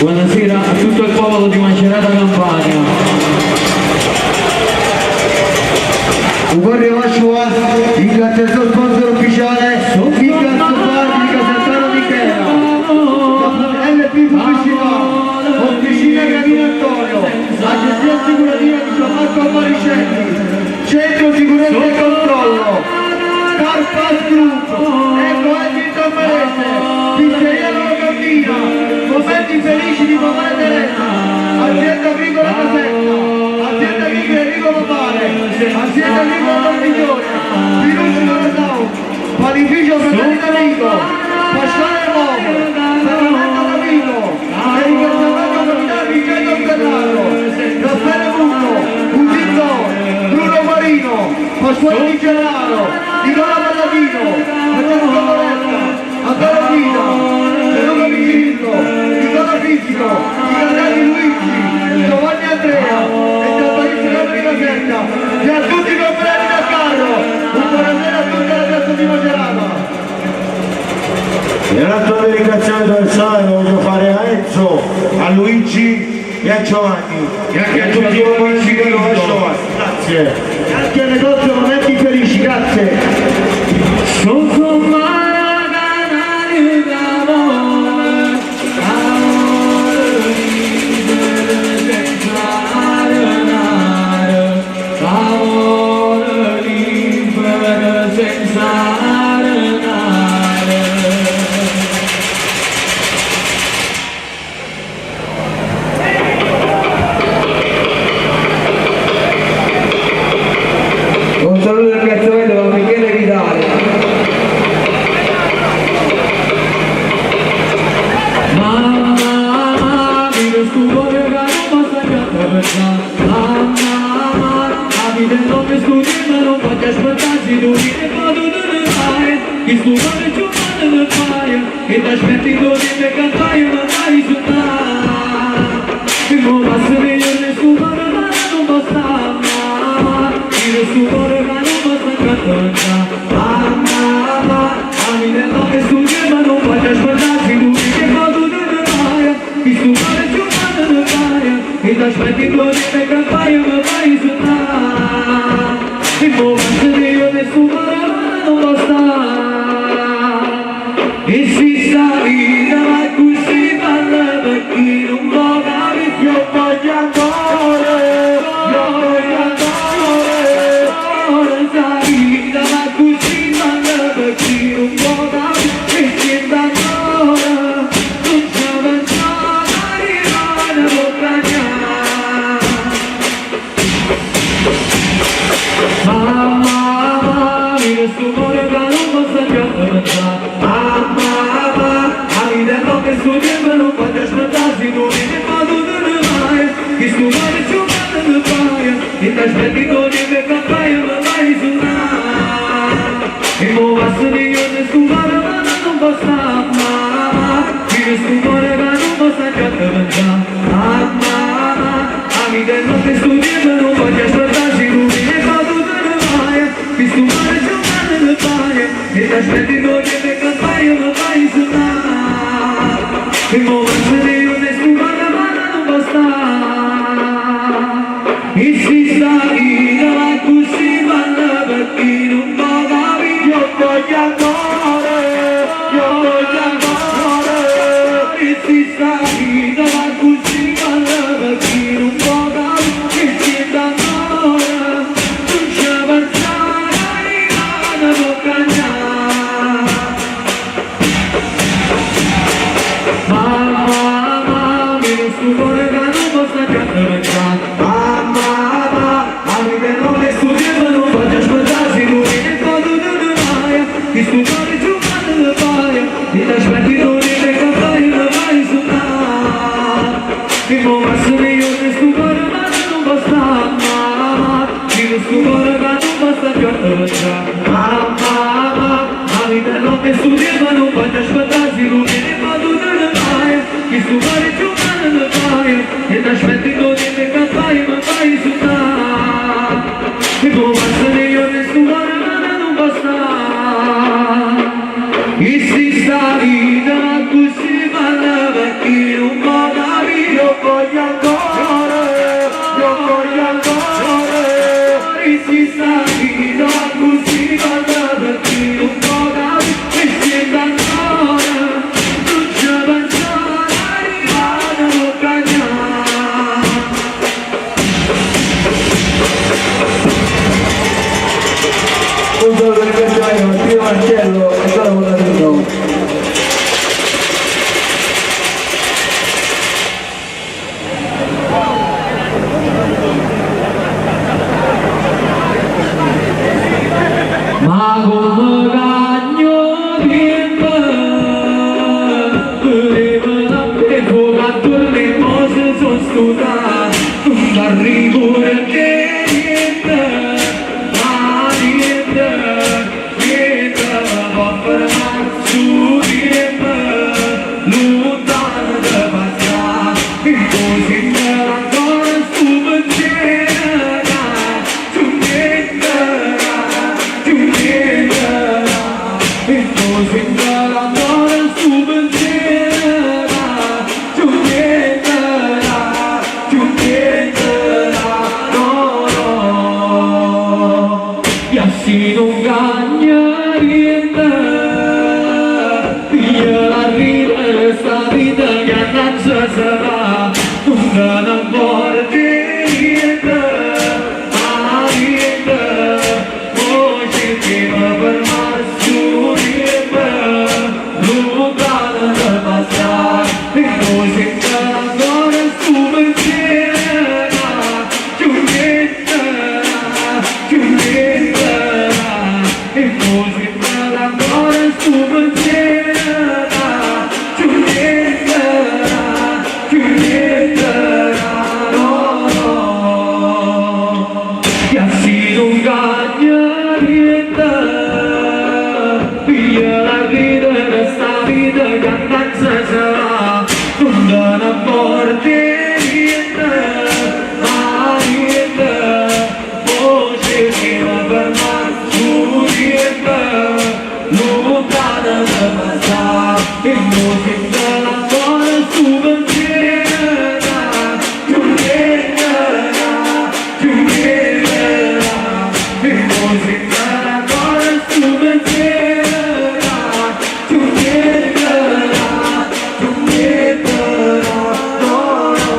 Buonasera a tutto il popolo di Macerata Campania. Un buon rilascio a ringrazio il suo sponsor ufficiale Ficas Bar di Casertano Michela, LP Pubblicità, Officina Gravina Antonio, Agenzia Assicurativa di Gianmarco Maricelli, Centro Sicurezza e Controllo, Carpass Group, Eco Engine Tammarese, Pizzeria Nuova Cammina, Momenti Felici di Mamma Teresa, Azienda Agricola Caserta, Azienda Agricola Enrico Lomare, Azienda Agricola Don Migliore, Pinucci Dorasau, Panificio Fratelli D'Amico, Pasquale Momo, Sacramento D'Amico, e ringraziamento capitano Vincenzo Ferraro, Raffaele Muto, Usito, Bruno Marino, Pasquale Di Gennaro, Nicola Palladino, Francesco Moretta, Antonio Guida, Gianluca Piccirillo, Nicola Esposito, di Catalli Luigi, Giovanni Andrea e Gianparisi Romani Caserta e a tutti i compagni del carro, un buonasera a tutta la piazza di Macerata. E un altro ringraziamento personale lo voglio fare a Enzo, a Luigi e a Giovanni E anche e a a tutti i Giovanni componenti che hanno Ciclista. lasciato. Grazie. E anche al negozio Momenti Felici, grazie. Un saluto e ringraziamento da Michele Vitale. Mamma, mamma, mi scuola che non posso pensare. Mamma, mamma, la vita non mi studia, ma non voglio aspettarsi, tu mi ne vado te ne vai. Chi sto male giù male ne fai, e ti aspetti tu di me cantare, ma vai su E mo passa meglio nessun male, ma non basta, mamma. Io sto cuore che non posso cantare. Mamma, mamma, la vita non mi studia, ma non voglio aspettarsi, tu mi ne vado te ne vai. Chi sto male giù male ne fai, e ti aspetti tu di me cantare, ma vai su E mo passa meglio nessun male, ma non basta. E si sta vita ma così parla per chi non può capire. Io voglio ancora, io voglio ancora. Ora sta vita ma così parla per chi non può capire. E siente ancora, non ci pensare, rimane può cagnare. Mamma, mamma, mi sto cuore che non posso più pensare. Mamma, mamma, la vita è che sto tempo non voglio aspettarsi, tu mi ne vado te ne vai. Che sto male ci male ne vai, e ti aspetti tu di me campaia, ma vai su là. E mo passa di io ne sto male, ma non basta, mamma. Mi sto cuore che non posso più pensare. Mamma, mamma, la vita è che sto tempo non voglio aspettarsi, tu mi ne vado te ne vai. Che sto male ci male ne vai, e ti aspetti tu di me campaia, ma vai su là. E mo passa di io ne sto male, ma non basta. E si sta vita ma così parla per chi non può capire. Io voglio ancora, io voglio ancora. E si sta vita ma così parla per chi non può capire. E si sta ancora, non ci pensare, rimane può cagnare. Mamma, mamma, mi sto cuore che non posso più pensare. Mamma, mamma, la vita non è sto tempo, non voglio aspettarsi, tu mi ne vado te ne vai. Che sto cuore giù male ne vai, e ti aspetti tu di me campaia, ma vai su là. E mo passa meglio sto cuore, ma non basta, mamma. Mi sto cuore che non basta più pensare. Mamma, mamma, la vita non è sto tempo, non voglio aspettarsi, tu mi ne vado te ne vai. Che sto cuore giù male ne vai, e ti aspetti tu di me campaia, ma vai su là. E mo passa meglio sto cuore, ma non basta. E si sta vita ma così parla per chi non può capire. Io voglio ancora, io voglio ancora. E si sta vita ma così parla per chi non può capire. E siente ancora, non ci pensare, rimane può cagnare. Un saluto e ringraziamento a Martino Marcello e Sara Bonadino. Ma come cagno tempo, prima la pevo che le cose sono sudate, non arrivo a te niente, ma niente, niente può fermare su tempo, lontano da passare. si nun cagna niente, piglia a ridere 'sta vita che annanze se va, nun te ne 'mporta 'e niente, ma niente, mo ce steva fermà stu tiempo, luntano da passà, e mo siente ancora stu pensiero, Giulietta, Giulietta, e mo siente ancora stu pensiero, Giulietta, Giulietta, no, no, che si nun cagna niente, piglia a ridere 'sta vita che annanze se va, nun te ne 'mporta 'e niente, ma niente, mo ce steva fermà stu tiempo, luntano da passà, e mo siente ancora stu pensiero, Giulietta, Giulietta, e mo siente ancora stu pensiero, Giulietta, Giulietta, no, no.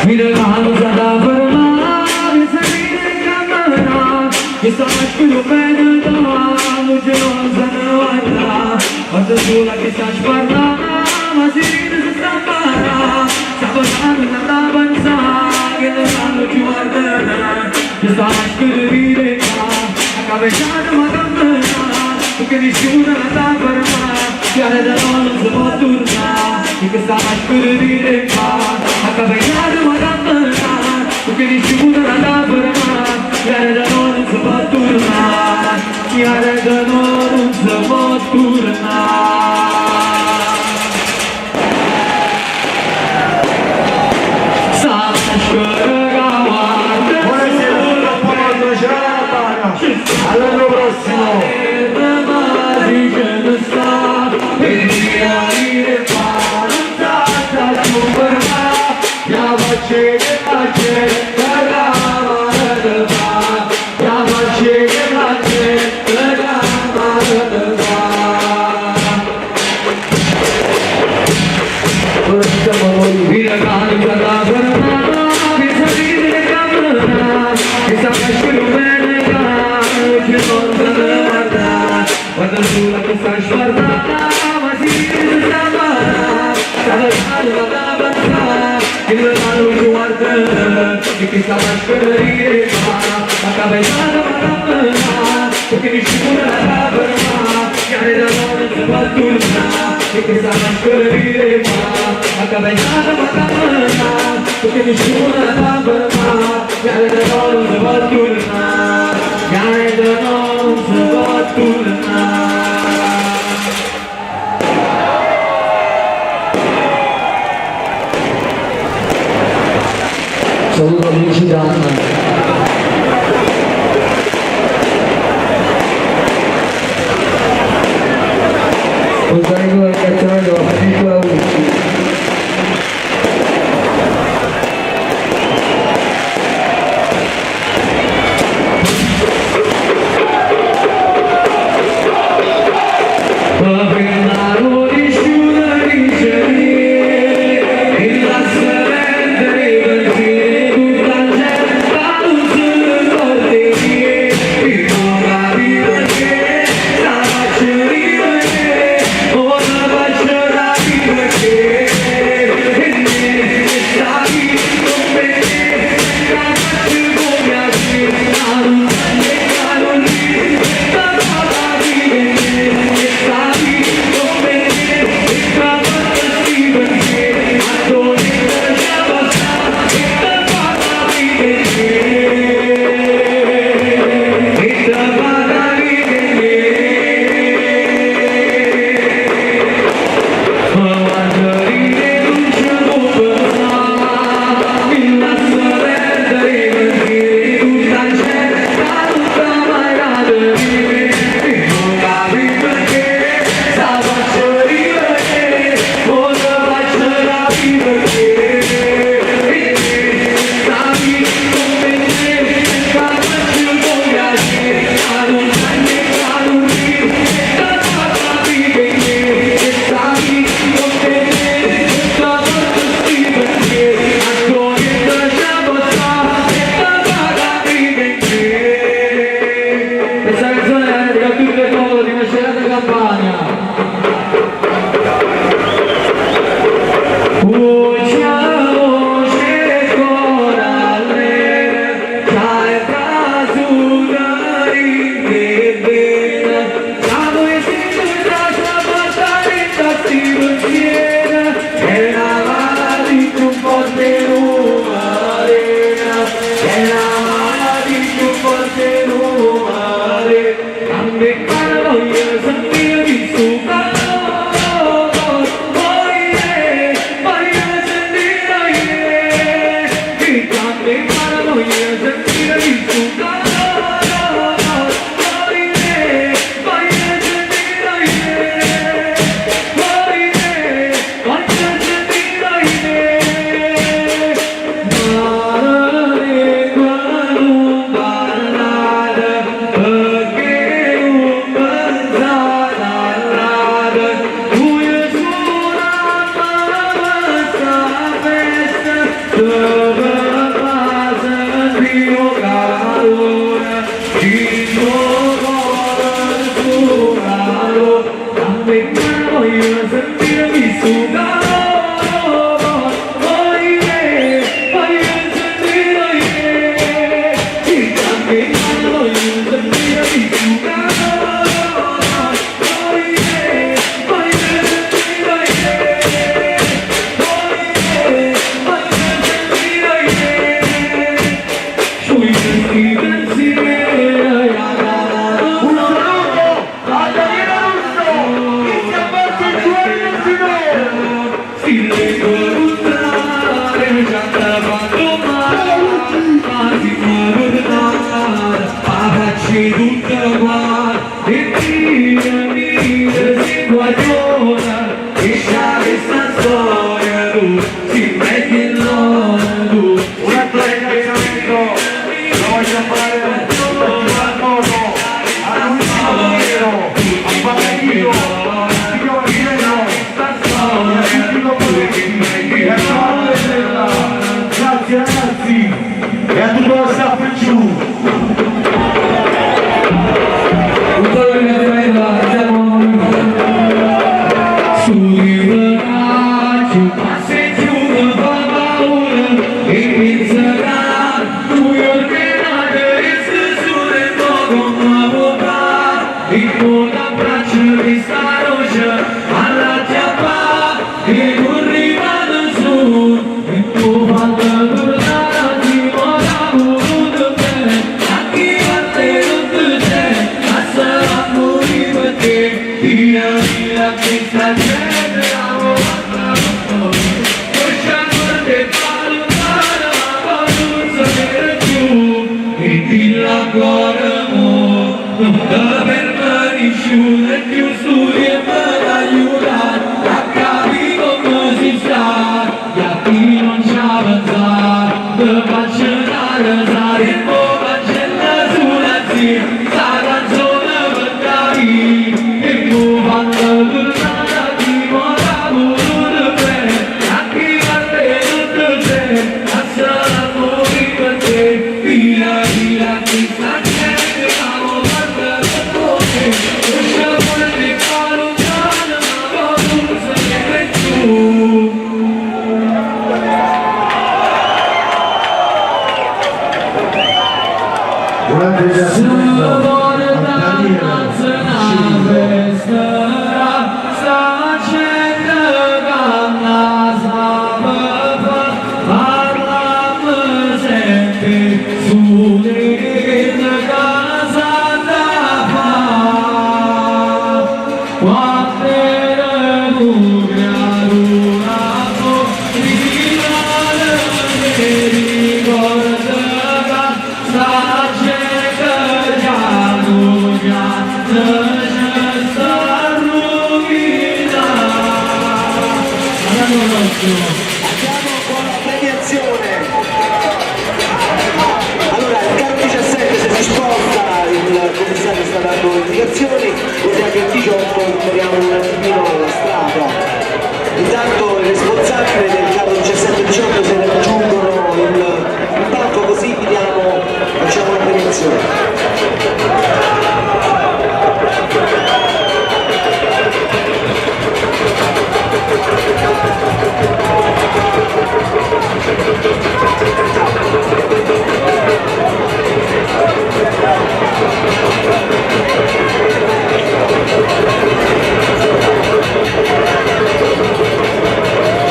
Mira quando s'ha da fermare, se ride camminare, che sta più bene da luce non se ne guarda, quando sola che sta a sparlare, ma si ride se sta a parlare, sta parlando e sta a pensare, che non sanno più guardare, che sta a scrivere qua, a capeggiare ma camminare, perché nessuno la sa fermare, chiaro da noi non si può tornare, che sta a scrivere qua, a capeggiare ma camminare, perché nessuno la sa fermare, chiaro da noi non si può tornare, chiaro da noi non si può tornare. Sta Buonasera, buona serata, all'anno prossimo. Saluto Luigi Danna. Un saluto del ringraziamento a Nicola Ucci. Voglio sentire questo calore, oh yeah, voglio sentire, yeah. Il che voglio sentire questo calore, oh yeah, voglio sentire, yeah. Oh yeah, voglio sentire, yeah. Sciogli i pensieri, Un saluto a Daniele Russo, Cristian Marco e Giovanni Martino. Si incontrare già te fatto male, ma si può tornare a farci tutto qua e dire mille si guagliona e c'è questa storia tu si metti in tu. Un altro ringraziamento lo voglio fare in particolar modo a Luigi Montiero, a Paparino, a Figlio Marcello, e a tutti i componenti, e a Giovanni Sella. Grazie ragazzi e a tutto lo staff in giù. Un solo ringraziamento siamo su di braccio, ma se chiude fa paura e penserà tu ordinate e stessure poco ma può e con l'abbraccio di sta roce alla chiappa e non rimane su e tu falla tornare a chi m'ha voluto bene, a chi a te non ti c'è, a sarà morire per te, via via questa gente la volta te fa lontano ma poi non sapere più e dillo ancora mo non ti ferma nessuno e più studi per aiutare a capire come si sta e a chi non ci pensare ti faccio una risata e poi faccio sulla zia sta canzone per capire e poi fanno tornare a chi m'ha voluto bene, a chi a te non ti c'è, a sarà morire per te, via via questa gente la volta per noi, lascia pure ti fa lontano ma poi non sapere più. Un altro ringraziamento a Daniele Cirillo. Andiamo con la premiazione. Allora, il carro 17 se si sposta, il commissario sta dando indicazioni, così anche il 18 recuperiamo un attimino la strada. Intanto il responsabile del carro 17 e 18 se raggiungono il palco, così vediamo, facciamo la premiazione.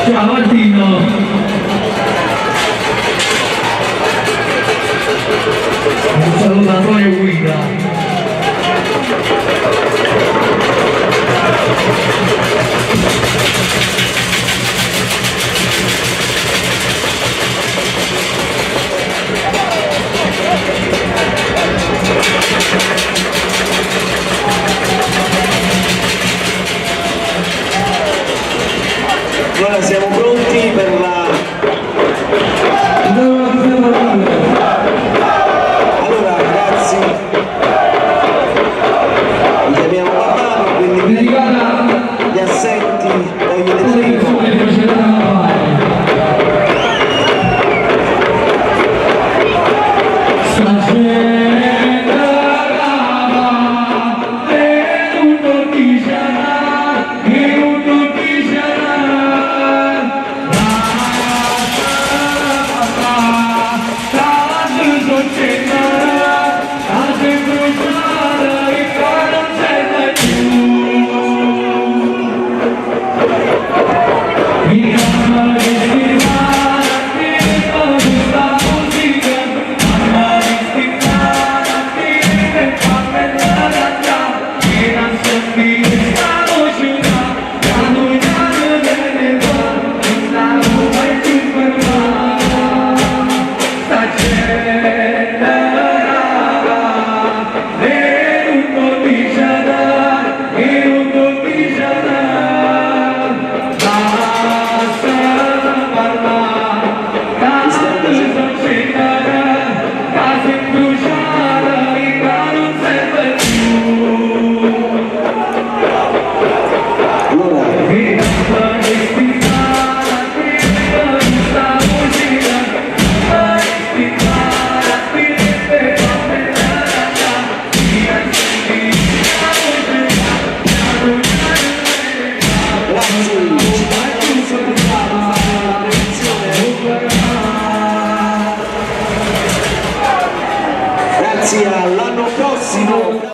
Ciao Martino! Un saluto a Antonio Guida.